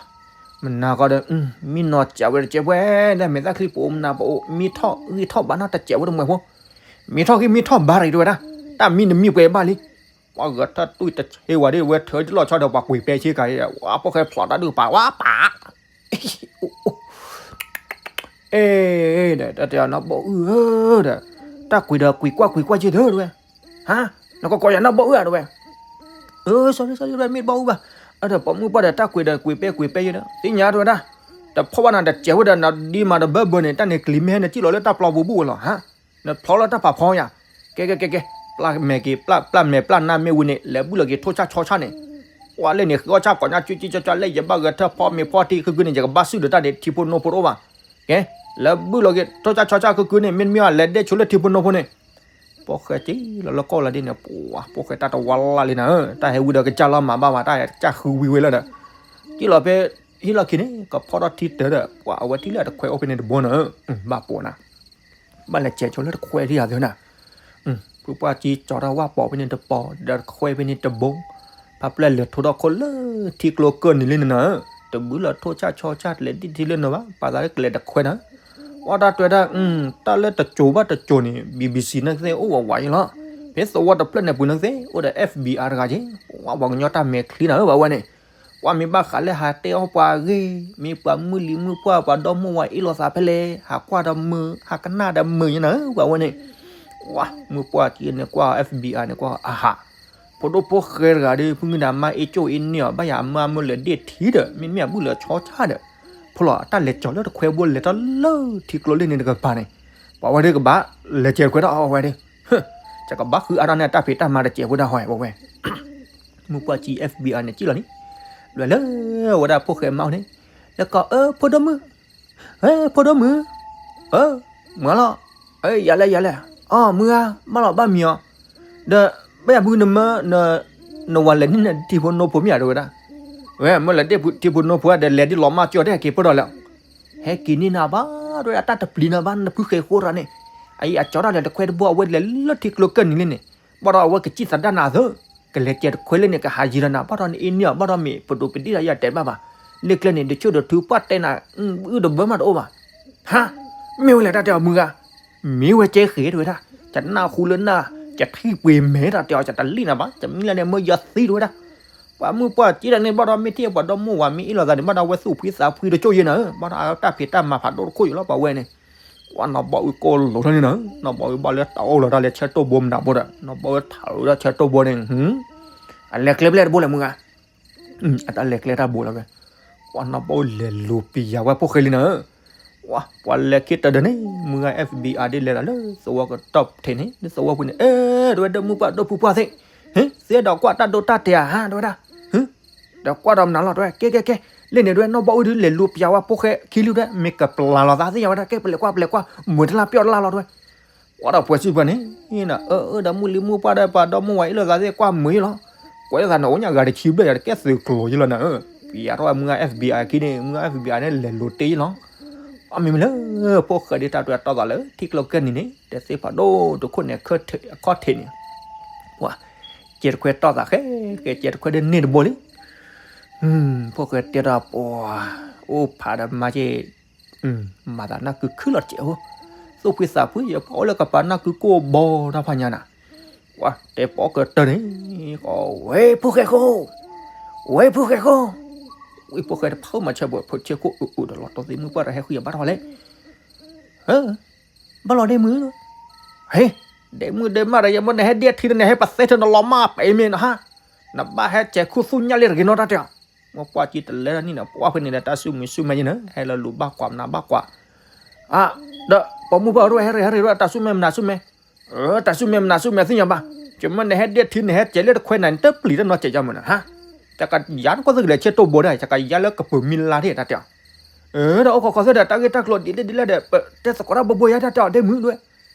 မနၤဃီဒီး မံနီၤစံးဝဲတကဲးပှဲၤ, ဒ်မ့ၢ်သၣ်ချံပအိၣ်မနၤပအိၣ်, မံထီၣ်ဂံၢ်ထီၣ်ဘါနီၣ်တစဲးဝဲတမှဲၤဖိ, မံထီၣ်ဂံၢ်မံထီၣ်ဘါရံးတဲဝဲဒၣ်, တၢ်မံနမံပှဲၤဘၣ်လံ, ပှၤဂဲၤထၢၣ်တွံၢ်တဆ့ဝဲဒၣ် ဝဲထၢလီၤဆီဒီးပှၤကွံာ်ပဲဆ့ကၤ, ဝဲဖိၣ်ဃဲဖျိးတၢ်ဒုးပာ်ဝဲပာ် အဲ, ဒီးတၢ်တဲအီၤနီၢ်ဘီအုၣ်ဧၢဒီး, တၢ်ကွံာ်ဒီးကွံာ်ကွၢ်ကွံာ်ကွၢ်က့ၤသၢတဲဝဲ, ဟါ, နကကိးယၤနီၢ်ဘီအုၣ်ဧါတဲဝဲ, အၢ sorry sorry မ့ၢ်ဘီအုၣ်ဘၣ်, အဒီးပိာ်မုၣ်ပှၢ်ဒီးတၢ်ကွံာ်ဒီးကွံာ်ပဲကွံာ်ပဲယဲဒီး သ့ၣ်ညါတဲဝဲဒၣ်, တဖီၣ်ဘၣ်နၤတစဲးဝဲဒီးနဒ်မၤတဘၢဘၢန့ၣ် တၢ်န့ၣ်ကျံၤမ့ၢ်ဟဲနစံၣ်လီၤလၢတၢ်ပျီပူၤဘူၣ်ဝဲလီၤဟါ, နဖျီလၢတၢ်ဖးဖီယၤ, ကဲကဲကဲကဲ, ပျၢ်မဲာ်က့ၤ ပျၢ်မဲာ်ပျၢ်နါမ့ၢ်ဝံၤန့ၣ် လဲၤဘုၣ်လီၤက့ၤထိၣ်ဆၣ်ဆီဆၣ်န့ၣ်, ပှၤလဲၣ်န့ၣ် ဃ့အီၣ်ဆၣ်ကိးညါ ကၠူကၠူကၠူလဲၣ် ယဘၣ်ဂဲၤထၢၣ်ဖီမ့ၤဖီထံခုကုန့ၣ် ယကဘၣ်စုၣ်ဒီးတၢ်ဒ်ထံဖိနိဖိတအိၣ်ဘၣ်, ကဲ, လဲၤဘုၣ်လီၤက့ၤထိၣ်ဆၣ်ဆီဆၣ်ခုကုန့ၣ် မ့တမ့ၢ်ဘၣ် လဲၤဒ့ၣ်ဆိလၢထံဖိနိဖိန့ၣ်, ဖိၣ်ဃဲက့ၤလီၤလၢကီၢ်လီၤဒ်န့ၣ် ပှၤဖိၣ်ဃဲတၢ်တဝါလၢ်လံနၤဧၢ, တၢ်ဟဲဝံၤဒီးကစၢ်လီၤမၤဘၣ်ဝဲ တၢ်ဟဲကစၢ်ဃုဝံၤဝဲလၢဒီး, က့ၤလီၤဖဲ, ဟံၣ်လီၢ်ခံန့ၣ် ကဖီထီၣ်ထံတၢ်ဒီး ပှၤအဝဲထံၣ်လၢတခွဲအိၣ်ဖဲန့ၣ်တဘိနၤဧၢ, ဘၣ်ပိာ်နၤ ဘၣ်လဲၤစဲးဆိလၢတခွဲထံၣ်ယၤသၢနၤ, ဖုပှၢ်ကံကၠီထီၣ်ဝၣ်ပိာ်ဖဲန့ၣ်တပိာ် ဒီးတခွဲဖဲန့ၣ်တဘိ, ဖးပျဲၢ်လဲၤထိးထီၣ်ခိၣ်လၢထံကျိကၢၢ်နံၤလံနၤဧၢ, တဘုၣ်လီၤထိၣ်ဆၣ်ဆီဆၣ်တလဲၤဒ်ထံလၢနၤဘၣ် ပာ်သးလၢကလဲၤတခွဲနၤ, ပှၤတၢ်တဲဝဲဒၣ်, တၢ်လၢတစိၤဘၣ်တစိၤန့ၣ် BBC န့ၣ်သ့ၣ်အိၣ်ဝးဝးယလီၤ, ဖဲသဝီတဖျၢၣ်န့ၣ်ပူၤန့ၣ်သ့ၣ်အိၣ်ဒီး FBI တဂၤက့ၤ, ပှၤပှၤကညီတၢ်မဲာ်ချံနၤဧၢ ပှၤဝဲန့ၣ်, ပှၤမ့ၢ်ဘၣ်ဃးလၢဟးတဲအီၣ်ပှၤအဂ့ၢ်, မ့ၢ်ပှၤမုၢ်လံၤမုၢ်ပှၢ်ပှၤဒီမါဝၤအ့ၣ်လိာ်သးဖဲလဲၣ် ဟးကွၢ်ဒီးမုာ် ဟးကနၣ်ဒီးမုာ်ယနၤဧၢ ပှၤဝဲန့ၣ်, ဝါ, မုၢ်ပှၢ်ကံန့ၣ်ကွၢ် FBI န့ၣ်ကွၢ်အဟး, ဖိဒိၣ်ဖိၣ်ဃဲတဂၤဒီး ဖုမုၢ်ဒၣ်မါအ့ၣ်ကၠိၣ်အ့ၣ်န့ၢ်အီၤ ဘၣ်ယၤအမါမ့ၢ်လဲၤဒ့ၣ်ထံဒီး မ့တမ့ၢ်အဘုၣ်လၢဆီဆၣ်ဒီး, ဖိလီၤ တၢ်လဲၤကၠီၤလၢတခွဲဘိလဲၤထီၣ်လၢထံကျိလ့ၣ်န့ၣ်တကပၤန့ၣ်, ပှၤဝဲဒၣ်ကဘၣ်လဲၤစဲးတခွဲဒၣ်အီၤဝဲဒၣ်, ယကဘၣ်ဃုအါထီၣ်န့ၢ်တၢ်ဖံးတၢ်မၤတစဲးဖိဒၣ်ဟီဝဲဝဲ မုၢ်ပှၢ်ကံ FBI န့ၣ်စံၣ်လီၤန့ၣ်, လဲၤလၢဝဲဒၣ်ဖိၣ်ဃဲမါန့ၣ်, လၢကီး အၢ ဖိဒိၣ်မုၣ်, ဟဲ ဖိဒိၣ်မုၣ်, အၢ မုၢ်လီၤ, ယၤလဲၣ်ယၤလဲၣ်, အီ မုၢ်ဂၤ ဘၣ်လီၤဘၣ်မံၤအီၤ, ဒီး ဘၣ်ယၤမုၢ်နမၢ နဝၤလဲၤန့ၢ်နထံဖိနိဖိမ့ၢ်ဧါတဲဝဲဒၣ်, ဝဲ မ့ၢ်လဲၤဒ့ၣ်ထံဖိနိဖိဒီး လဲၤဒ်လီၤမၢ်ကၠီတဲဟဲက့ၤဖိဒီးလဲၣ် ဟဲက့ၤန့ၢ်နၤဘၣ် တဲဝဲဒၣ် တၢ်တပျံၤနၤဘၣ် နဖုဃဲၤဃိရၤန့ၣ်, အအံၤအကၠီတၢ်လဲၤတခွဲတဘိ အဝဲလဲၤလၢထံကျိကၢၢ်နံၤလံန့ၣ်, ဘၣ်ဒီးအဝဲကစံၣ်သဒါနၤသၢ, ကလဲၤကဲတခွဲလၢန့ၣ် ကဟးယံၤဒီးနၤ ဘၣ်ဒီးနအ့ၣ်န့ၢ်အီၤ ဘၣ်ဒီးမ့ၢ်ပဒိးပဒ့ၣ်ဒီးယတဲဘၣ်ဘၣ်, လ့ကျဲန့ၣ် ဒုးဆိၣ်ဒုးထုပှၢ်တဲနၤ, အုၣ်တဘၢမးတအိၣ်ဘၣ်, ဟါ, မ့ၢ်ဝဲလဲၣ်တၢ်တဲအီၤမုၢ်ဂၤ, မ့ၢ်ဝဲကဲဃဲၤတဲဝဲဒၣ်, ကနၢ်ဟူလၢနၢ်, ကထံၣ်ပှ့ၤမဲတၢ်တဲအီၤ ကတလံၣ်နၤဘၣ် ကမံလၢန့ၣ်မၢယသံတဲဝဲဒၣ်, ပှၤမုၢ်ပှၢ်ကံတၢ်န့ၣ် ဘၣ်ဒီးမ့ၢ်ထံၣ်ပှၤဒီမါဝၤမ့ၢ်အ့ၣ်လိာ်သးန့ၣ် ဘၣ်ဒီးအဝဲသူၣ်ဖှံသးဖှံတကၠိၢ်ယဲနၤ, ဘၣ်ဒီးအတၢ်ဖံးတၢ်မၤဖးဒိၣ်တခိၣ်ယလီၤ ပှၤဝဲန့ၣ်, ပှၤနီၢ်ဘီအုၣ်ကိၢ်လိာ်ထီၣ်န့ၣ်နၤ, နီၢ်ဘီအုၣ်ဘၣ်လၢတၢ်အိၣ်လီၤတၢ်လၢဆၢတိၢ်ဘိမနုၤဘိဒီး နီၢ်ဘီအုၣ်ထးလီၤတၢ်ဆၢတိၢ်ဘိန့ၣ်, အလဲၤကျဲဖဲလဲၣ်တဘိလဲၣ်မုၢ်ဂၤ, အတၢ်လဲၤကျဲတၢ်ဘိလီၤဝဲ, ပှၤနီၢ်ဘီအုၣ်လဲၤလူၤပံၤယၤဝဲဖိၣ်ဃဲလံနၤ, ပှၤလဲၤခံတၢၤဒၢးန့ၣ် မုၢ်ဂၤ FBI ဒ်လဲၤလီၤလၢသဝီကတီၢ်ထံးန့ၣ် လၢသဝီပူၤန့ၣ်, အဲ တဲဝဲဒၣ်မုၢ်ပှၢ်ဒိၣ်ဖုပှၢ်သ့ၣ်, ဟ့ သ့ဒီးကွၢ်တၢ်ဒိတၢ်တဲာ်ဧါ တဲဝဲဒၣ်, ဒီးကွၢ်ဒီးမနုၤလီၤတဲဝဲ, ကဲကဲကဲ, လၢန့ၣ်တဲဝဲ နီၢ်ဘီအုၣ်ဒုးလဲၤလူၤပံၤယၤဝဲဖိၣ်ဃဲခံလုၢ်တဲ မ့ၢ်ကပျၢ်လီၤသးသ့ၣ်ညါဝဲဒၣ် ကဲပလဲၤကွၢ်ပလဲၤကွၢ်, မုာ်တလၢပျီၢ်တလၢလီၤတဲဝဲ ပှၤဒီးပှဲၤစုပှဲၤန့ၣ်, အၢ အၢ ဒီးမုၢ်လံမုၢ်ပှၢ်ဒီး ပှၤဒီမါဝၤအ့ၣ်လိာ်သးသ့ၣ် ကွၢ်မုာ်ယလီၤ, ကွဲးလိာ်သးန့ၣ် အိၣ်ညါဂၤတဆံဘျဲၣ်ယၤ တကဲသုးကျိၤယလီၤနၤဧၢ, ပံၤယၤထီၣ်ဝဲမုၢ်ဂၤ FBI ခံန့ၣ် မုၢ်ဂၤ FBI န့ၣ် လဲၤလိၤတ့ၢ်ယလီၤ, အမ့ၢ်မ့ၢ်လၢ ဖိၣ်ဃဲဒ်တၢ်တွဲတီၢ်သးလၢ ထံကျိကၢၢ်နံၤန့ၣ် တသ့ဖးဒိၣ်တခိၣ်န့ၣ် အခီၣ်ထံးန့ၣ်, ပှၤ ကဲတခွဲတီၢ်သးဃဲ ကဲကဲတခွဲဒ်န့ၣ်တဘိလံ ဖိၣ်ဃဲတဲတၢ်ပှၤ, အိၣ်ဖးဒီးမါက့ၢ်, မၤသးနၢ်ကုခုလီၤတစဲးဖိ, သူၣ်ဖှံသးဖှံ ယပှၤအိၣ်လၢကပၤနၢ်ကုကိၢ်ဘီတၢ်ဖးညါနၤ, ပှၤတဲပီၣ်ကတၢၢ်န့ၣ်, ဝဲဖိၣ်ဃဲဃိ, ဝဲဖိၣ်ဃဲဃိ, ဝဲဖိၣ်ဃဲတဖၣ်မၤဆၢဘၣ် ဖိဆဲးခိၣ်အုးအုးဒီးလီၤ တီသ့ၣ်မုၢ်ပှၢ်တဟဲဃုာ်ယၤဘၣ်ထီၣ်လဲၣ် ဘၣ်လီၤဒ့မုၢ်, ဟ့, ဒ့မုၢ်ဒ့မးဒီး ယမ့ၢ်နဟဲဒ့ထံဒီး နဟဲပသဲထၢၣ်နလီၤမၢ်ပှဲၤမ့ၢ်နဟါ, နဘၣ်ဟဲစဲးခူသူၣ်ညၣ်လ့တဂ့ၤနီတၢ်တဲအီၤ, မ့ၢ်ပှၢ်ကံတလဲၤဒၣ်နံၣ်န့ၣ် ပှၢ်ဖဲန့ၣ်ဒီး တၢ်ဆူၣ်မုာ်ဆူၣ်မဲာ်ယဲနၤ ဟဲလၢလူၤဘၣ်ကွၢ်မနုၤဘၣ်ကွၢ်, ဒီးပိာ်မုၣ်ပှၢ်အိၣ်တဝဲ ဟဲရ့ၣ်ဟဲရ့ၣ်ဒီး တၢ်ဆူၣ်မဲာ်မနုၤဆူၣ်မဲာ်, တၢ်ဆူၣ်မဲာ်မနုၤဆူၣ်မဲာ်သ့ၣ်ညါဘၣ်, ကမၢနဟဲဒ့ထံနဟဲစဲးလၢတခွဲနၤ နတပျံၤတနီၤစဲးယါမုၢ်နၤ, ဟါ, တကယၤနကွၢ်သဂၢၢ်လဲၤဆဲးတိၢ်ဘိဒီး တကယၤလၢကပၢၤမံလါထံၣ်တၢ်တဲအီၤ, ဒီးအိၣ်ခိးခိးသၢဒီး တၢ်ဂ့ၢ်တၢ်ကျိၤဒ်လဲၣ်ဒ်လဲၣ်ဒီး ပတဲသကိးတၢ်ဘိဘိယါတၢ်တဲအီၤ ဒ့မုၢ်ဒွဲ,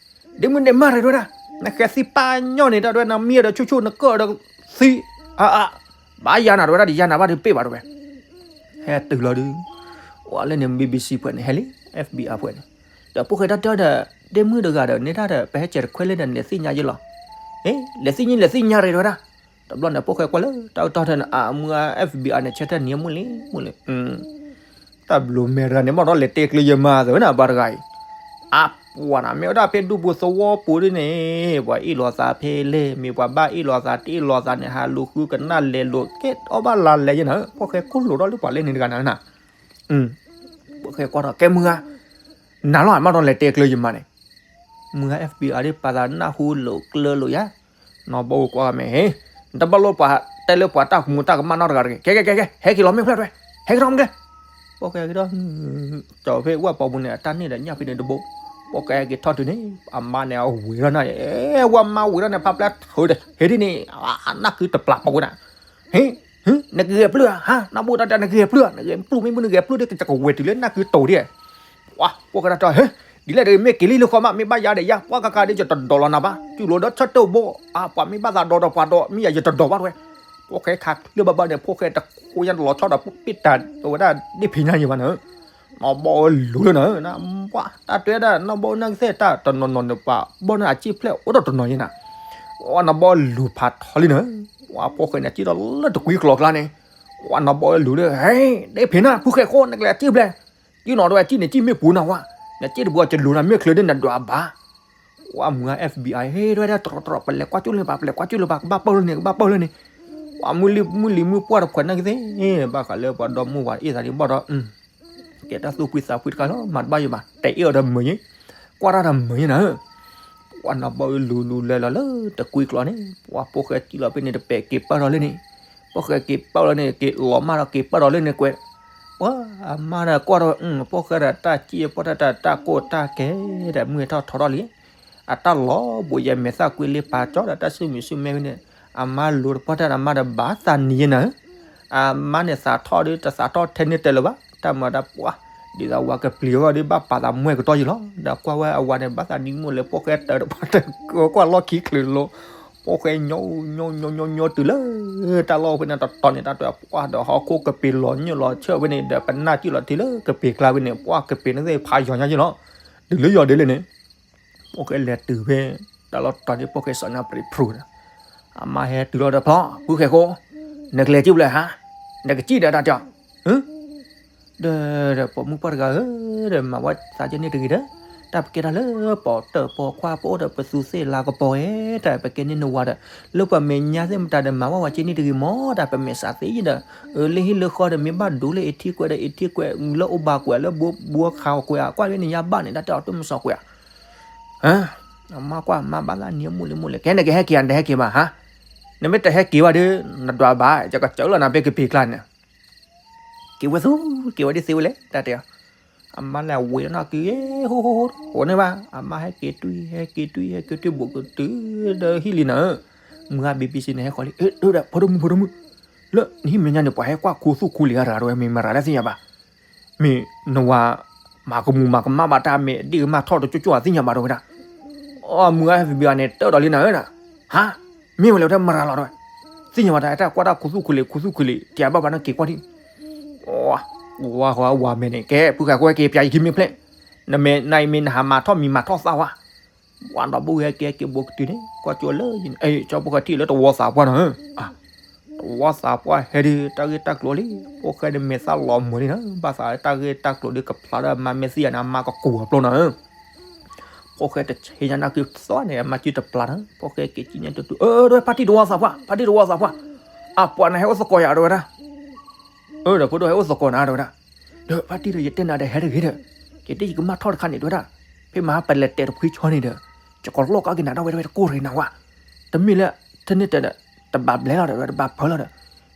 ဒ့မုၢ်န့ၣ်မၤရဲၣ်ဒွဲဒၣ်, နဃဲသံပာ်ညီၣ်န့ၣ်တၢ်ဒွဲ နမံဒီးဆိၣ်ဆိၣ်နကၢၣ်ဒီးသံ, အအ, ဘၣ်ယါနၤဒွဲဒၣ် တယါနၤဘၣ်ဒီးပ့ၢ်ဘၣ်ဒွဲ, ဟဲတုၤလီၤဒုး, ဝဲလၢန့ၣ် ဘံဘံစံ ဖဲန့ၣ် ဟဲလံ FBI ဖဲန့ၣ်, ဒီးဖိၣ်ဃဲတၢ်တဲဒီး ဒ့မုၢ်တဂၤဒီး န့ၢ်တၢ်ဒီး ပဟဲစဲးတခွဲလၢဒီး နလဲၤသ့ၣ်ညါယလီၤ, အ့ လဲၤသ့ၣ်ညါ လဲၤသ့ၣ်ညါရဲၣ်ဒွဲဒၣ်, တဘျီန့ၣ် ဖိၣ်ဃဲကွၢ်လၢတၢ်အတီၢ်ထဲန့ၣ် အမုၢ် FBI န့ၣ် ဆၢထၢၣ်နံၤမုၢ်လံမုၢ်လံ တၢ်ဘျုးမဲာ်တဂၤန့ၣ် ဘၣ်ဒီးလဲၤတဲကျၢၤယမၤသ့ဝဲန့ၣ် အပှၤတဂၤအံၤ, အပှၤနၤ မ့ၢ်ဝဲဒၣ်ဖဲဒူပူၤသဝီပူၤဒ်န့ၣ်, ပှၤအ့ၣ်လိာ်သးဖဲလဲၣ် မ့ၢ်ပှၤဘၣ်အ့ၣ်လိာ်သးတအ့ၣ်လိာ်သးန့ၣ် ဟးလူၤဃုကနၣ်လဲၤလိာ်ကဲအီၣ်ဘၣ်လါလဲၤယဲနၤ, ဖိၣ်ဃဲကိၢ်လိာ်ထီၣ်လၢပှၤလဲၣ်န့ၣ်တဂၤနၤနၤ, ဖိၣ်ဃဲကွၢ်ထီၣ်ကဲမုၢ်ဂၤ, နၤလီၤ မ့ၢ်ဒီးလဲၤတဲကျၢၤယမၤန့ၣ် မုၢ်ဂၤ FBI ဒ်ပာ်သးနၢ်ဟူလိာ်ကျၢၤလိာ်ယါ, နီၢ်ဘီအိၣ်ကွၢ်မ့ၢ်ဟ့ၣ်, နတဘၣ်လိၣ်ပှၤတဲလၢပှၤတၢ်ကမူၤတၢ်ကမၣ်နီတဂၤတဂ့ၤ, ကဲကဲကဲကဲ ဟဲက့ၤလီၤမ့ၢ်ဖျၢၣ်တဝဲ, ဟဲက့ၤထီၣ်မ့ၢ်ကျဲ, ဖိၣ်ဃဲက့ၤထီၣ်, ကၠီၤဖဲဝဲပီပူၤန့ၣ် အတၢ်န့ၢ်ဒီးညၣ်ဖဲန့ၣ်တဘိ, ဖိၣ်ဃဲက့ၤထီၣ်တုၤန့ၣ် အမါန့ၣ်အဝံၤထီၣ်န့ၣ်, ဝဲမါဝံၤထီၣ်န့ၣ် ဖးပျဲထၢဒီး ဟဲဒ်န့ၣ်, နၢ်ကုတပျၢ်ပီဝဲဒၣ်, ဟ့ၣ် နကဂဲၤပျုၢ်ဧါ, ဟါ နဘိၣ်တၢ်တဲနကဂဲၤပျုၢ်, နဂဲၤပျုၢ်မ့ၢ်မုၢ်နဂဲၤပျုၢ်ဒီး ကကဝဲၤတုၤလၢနၢ်ကုတိၤဒ်, ပှၤဖိၣ်ဃဲတၢ်တဲ, ဟ့ၣ် ဒ်လဲၣ်ဒီး မ့ၢ်က့ၤလံလၢဃီမး မ့ၢ်ဘၣ်ယါဒီးယါ ပှၤကကးဒီး ယတဒိးလီၤနၤဘၣ်, စုလိာ်ဒီးဆၢတိၢ်ဘိ, ပှၤမ့ၢ်ဘၣ်သးဒိးဒီးပှၤဒီး မ့ၢ်ယၤယတဒိးဘၣ်တဝဲ, ဖိၣ်ဃဲခးချ့ဘၣ်ဘၣ်န့ၣ် ဖိၣ်ဃဲတခိၣ်ညါလီၤဆီဒီး ပ့ၢ်တၢ်ဝဲဒၣ်ဒ့ၣ်ဖံးညါယံၤဘၣ်န့ၣ် နီၢ်ဘီအိၣ်လူၤလၢနၤ, ပှၤတၢ်တဲဒၣ် နီၢ်ဘီအိၣ်နၢ်ကသ့ၣ်တၢ်တနီၤနီၤန့ၣ် ပှၤဘီၣ်န့ၢ်အစ့ၣ်ဖျဲၣ်အိၣ်ဒီးတနီၤယဲနၤ, ပှၤနီၢ်ဘီအိၣ်လူၤဖးထီလံနၤ, ပှၤဖိၣ်ဃဲန့ၣ် စံၣ်ဒီးလၢတကွံကျိၤအကျါန့ၣ်, ပှၤနီၢ်ဘီအိၣ်လူၤဒီး ဟဲ ဒ့ၣ်ဖံးနၤ ဖုၣ်ဃဲဃိ နကလဲၤအစ့ၣ်ဖျဲၣ်, စံၣ်နီၤတဝဲ စံၣ်န့ၣ် စံၣ်မ့ၢ်ပူၤနၤဝဲ, နစ့ၣ်တပူၤ ကလူၤနၤမ့ၢ်ချၢဒ်နဒွးဘၣ် ပှၤမုၢ်ဂၤ FBI ဟ့ၣ် တဝဲဒၣ်တရီတရီ ပလဲၤကွၢ်ကၠိလၢၤဘၣ် ပလဲၤကွၢ်ကၠိလၢၤဘၣ် ကဘၣ်ပၢၢ်လၢန့ၣ် ကဘၣ်ပၢၢ်လၢန့ၣ်, ပှၤမုၢ်လံမုၢ်လံမုၢ်ပှၢ်တဖှဲးနာ်က့သ့ၣ်, ဘၣ်ဃးလၢပှၤဒီမါဝၤအ့ၣ်သးဒ်ဘၣ်ဒီး, ကဲတၢ်သူၣ်ဖှံသးဖှံတခါလီၤ မၤတဘၣ်ယဘၣ် တအဲၣ်အီၤဒီးမုာ်ယ့, ကွၢ်တၢ်ဒီးမုာ်ယ့နၤ, ပှၤနီၢ်ဘီအိၣ်လူၤလူၤလဲၤလီၤလၢတကွံကျိၤန့ၣ် ပှၤဖိၣ်ဃဲစံၣ်လီၤဖဲန့ၣ် တပဲာ်က့ၤပၢၢ်ထီၣ်လၢန့ၣ်, ဖိၣ်ဃဲက့ၤပၢၢ်လီၤန့ၣ် က့ၤလီၤမၢ်ဒီးက့ၤပၢၢ်ထီၣ်လၢန့ၣ်ကွဲး, ပှၤအမါဒီးကွၢ်ဒီး ဖိၣ်ဃဲဒီးတၢ်စံၣ်ဖိၣ်ဃဲဒီးတၢ်ကိၢ်တၢ်ဂီၤဒီး မုၢ်ဟဲထီၣ်ထီထီၣ်လံ, အတၢ်လီၤဘိးယဲၢ်မဲာ်သၣ်ကွံလ့ပာ်ကၠီဒီးတၢ်ဆူၣ်မံၤဆူၣ်မဲဖဲန့ၣ်, အမါလူၤတပီၢ်တၢ်ဒီးအမါဒီးဘၣ်သးနံၤယဲနၤ, အမါန့ၣ်သးထီၣ်ဒီးတသးထီၣ်ထဲန့ၣ်တဲလၢၤဘၣ် တၢ်မၤဒၣ်ပှၤ, ဒ်သိးဝၤကပျံၤအဂီၢ်ဒီး ဘၣ်ပာ်သးမွဲၢ်ကတီၢ်ယံၤလီၤ, ဒီးကွၢ်ဝဲအဝၤန့ၣ် ဘၣ်သးနံၤမုၢ်လၢဖိၣ်ဃဲတၢ်တပီၢ်တၢ်ကွၢ်လီၢ်ခံချုးလိၤ, ဖိၣ်ဃဲညီညီညီညီညီတုၤလၢ တၢ်လီၢ်ဖဲန့ၣ်တတီၤန့ၣ် တၢ်တဲပှၤဒီး ဟီၣ်ခိၣ်ကပ့ၤလီၤညၣ်လီၤဆၢဖဲန့ၣ်ဒီး ပနၢ်စံၣ်လီၤထံလၢကပ့ၤကျါဖဲန့ၣ် ပှၤကပ့ၤန့ၣ်သ့ၣ်ဖးယီၤညါယံၤလီၤ, တုၤလၢယီၤဒ်လဲၣ်န့ၣ် ဖိၣ်ဃဲလဲၤတုၤဖဲ တၢ်လီၢ်တတီၤန့ၣ် ဖိၣ်ဃဲစီၤနါပရံးဖရူဒီး အမါဟဲတုၤလီၤဒီးဖျီ ဖုၣ်ဃဲဃိ နကလဲၤစံၣ်ဖျဲၣ်ဧါ, နကစံၣ်ဒီးတၢ်တဲအီၤ, ဒီး ဒီးပိာ်မုၣ်ပှၢ်တဂၤဧၢ, ဒီးမၤဝဲသးကဲန့ၣ်တဂ့ၤဒီး, တၢ်ပကဲတၢ်လၢပိာ်တၢ်ပိာ်ခွါ ပအိၣ်ဒီးပသူသ့ၣ်လၤကပီၤဧါ, တၢ်ပကဲန့ၣ်နဝၤဒီး, လၢပှၤမဲာ်ညါသ့ၣ်မတၤဒီး မၤဝဲဝဲကဲန့ၣ်တဂ့ၤမး, တၢ်ပမဲာ်ဆှးသ့ယံၤဒီး, လၢဟံၣ်လၢဃီဒီး မ့ၢ်ဘၣ်ဒိလၢအထံကွဲးဒီးအထံကွဲး လၢအိၣ်ဘၣ်ကွဲး လၢဘိဘိခးကွဲး ကွၢ်လၢန့ၣ်ညါဘၣ်န့ၣ် တၢ်တဲအီၤတမုၢ်စီၤကွဲးဧါ အမါကွၢ်မါဘၣ်သးနံၤအမူၢ်လံမူၢ်လံ ကဲနကဟဲက့ၤဧါ နတဟဲက့ၤဘၣ်ဧါ, နမ့ၢ်တဟဲက့ၤဘၣ်ဒီး နဒွးဘၣ် ယကစၢလီၤနၤဖဲကပ့ၤကျါန့ၣ်, က့ၤဝဲသူ က့ၤဝဲဒ်သ့ဝဲလဲၣ် တၢ်တဲအီၤ, အမါလဲၤဝ့ၤလီၤနီၢ်က့ၤ ဟိဟိဟိ ဟိန့ၣ်ဘၣ် အမါဟဲက့ၤတွံၢ် ဟဲက့ၤတွံၢ် ဟဲက့ၤတွံၢ်ဘူးကတုၤဒီးဟံၣ်လံနၤ, မုၢ်ဂၤ ဘံဘံစံန့ၣ် ဟဲဃီၤလံ ဒီး ဖိဒိၣ်မုၣ် ဖိဒိၣ်မုၣ်, လၢနဟံၣ်မဲာ်ညါန့ၣ် ပှၤဟဲကွၢ်ခူသူၣ်ခူလံၤဂၤတဂၤတဝဲ မ့ၢ်မရၤလၢသ့ၣ်ညါဘၣ် မ့ၢ်နဝၤ မၤကမူၤမၤကမၣ်ဘၣ်တၢ်မ့ၢ်ဒ့ၣ်ကမၢ်ထီၣ်တကၠိကၠိအသ့ၣ်ညါဘၣ်တဝဲဒၣ်, အမုၢ်ဂၤ ဘံဘံန့ၣ် တၢၢ်ဒီးလံနၤဧၢ, ဟါ, မ့ၢ်ဝဲလဲၣ်ဝဲတၢ်မရၤလီၤတဝဲ, သ့ၣ်ညါဘၣ်တၢ်အဲၣ်တၢ်ကွၢ်တၢ်ခူသူၣ်ခူလံၤ ခူသူၣ်ခူလံၤ ကဲဘၣ်ဘၣ်နက့ၤကွၢ်ထံၣ်, ဝါဃီဝါမဲာ်န့ၣ် ကဲ ဖုဃဲကွဲက့ၤပျးယခံမ့ၢ်ဖျဲၣ်, နမဲာ်နအံၤမ့ၢ်နဟးမၤထီၣ်မံၤမၤထီၣ်သၣ်ဝါ ပှၤဒီးဘိၣ်ဟဲက့ၤဟဲက့ၤဘူးကတုၤန့ၣ် ကွၢ်ကၠိလၢယံၤန့ၣ် အဲ ကၠီဖိဃဲထံၣ်လၢတဝီသးပှၢ်နီၤဧၢ, တဝီသးပှၢ်ဟဲဒုး တၢ်ဂ့ၢ်တၢ်ကျိၤလံ, ဖိဃဲဒီးမဲာ်သၣ်လီၤမုာ်လံနီၤ, ဘၣ်သးတၢ်ဂ့ၢ်တၢ်ကျိၤဒုးကဖျါလၢအမါမ့ၢ်သ့ၣ်ညါန့ၣ် အမါကကူးအပျိနီၤဧၢ, ဖိဃဲတဆ့ညါနၢ်က့ၤသီန့ၣ် အမါစုတပျၢ်နီၤ, ဖိဃဲက့ၤကံၣ်ညါတူတူ အၢ တဝဲဖါတံၢ်တဝီသးပှၢ် ဖါတံၢ်တဝီသးပှၢ်, အပှၤနဟဲအိၣ်သကိးယၤတဝဲဒၣ် အၢ ဒီးဖိဒိၣ်ဟဲအိၣ်သကိးနၤတဝဲဒၣ်, ဒီးဖါတံၢ်ဒီးယတဲနၤဒီးဟဲတဂ့ၤဒီး, ယတဲယကမၢ်ထီၣ်တခါန့ၣ်တဝဲဒၣ်, ဖဲမဟါပလဲၤတဲာ်တဖှံဆီန့ၣ်ဒီး, ယကလိၣ်ကးက့ၤနၤဒၣ်ဝဲတဝဲတကိၢ်တဂ့ၤနၤဝဲ, တမ့ၢ်လၢ, တန့ၢ်တဲဒီး, တဘၣ်ဘျဲလီၤဒီးတဘၣ်ဖၢလီၤဒီး,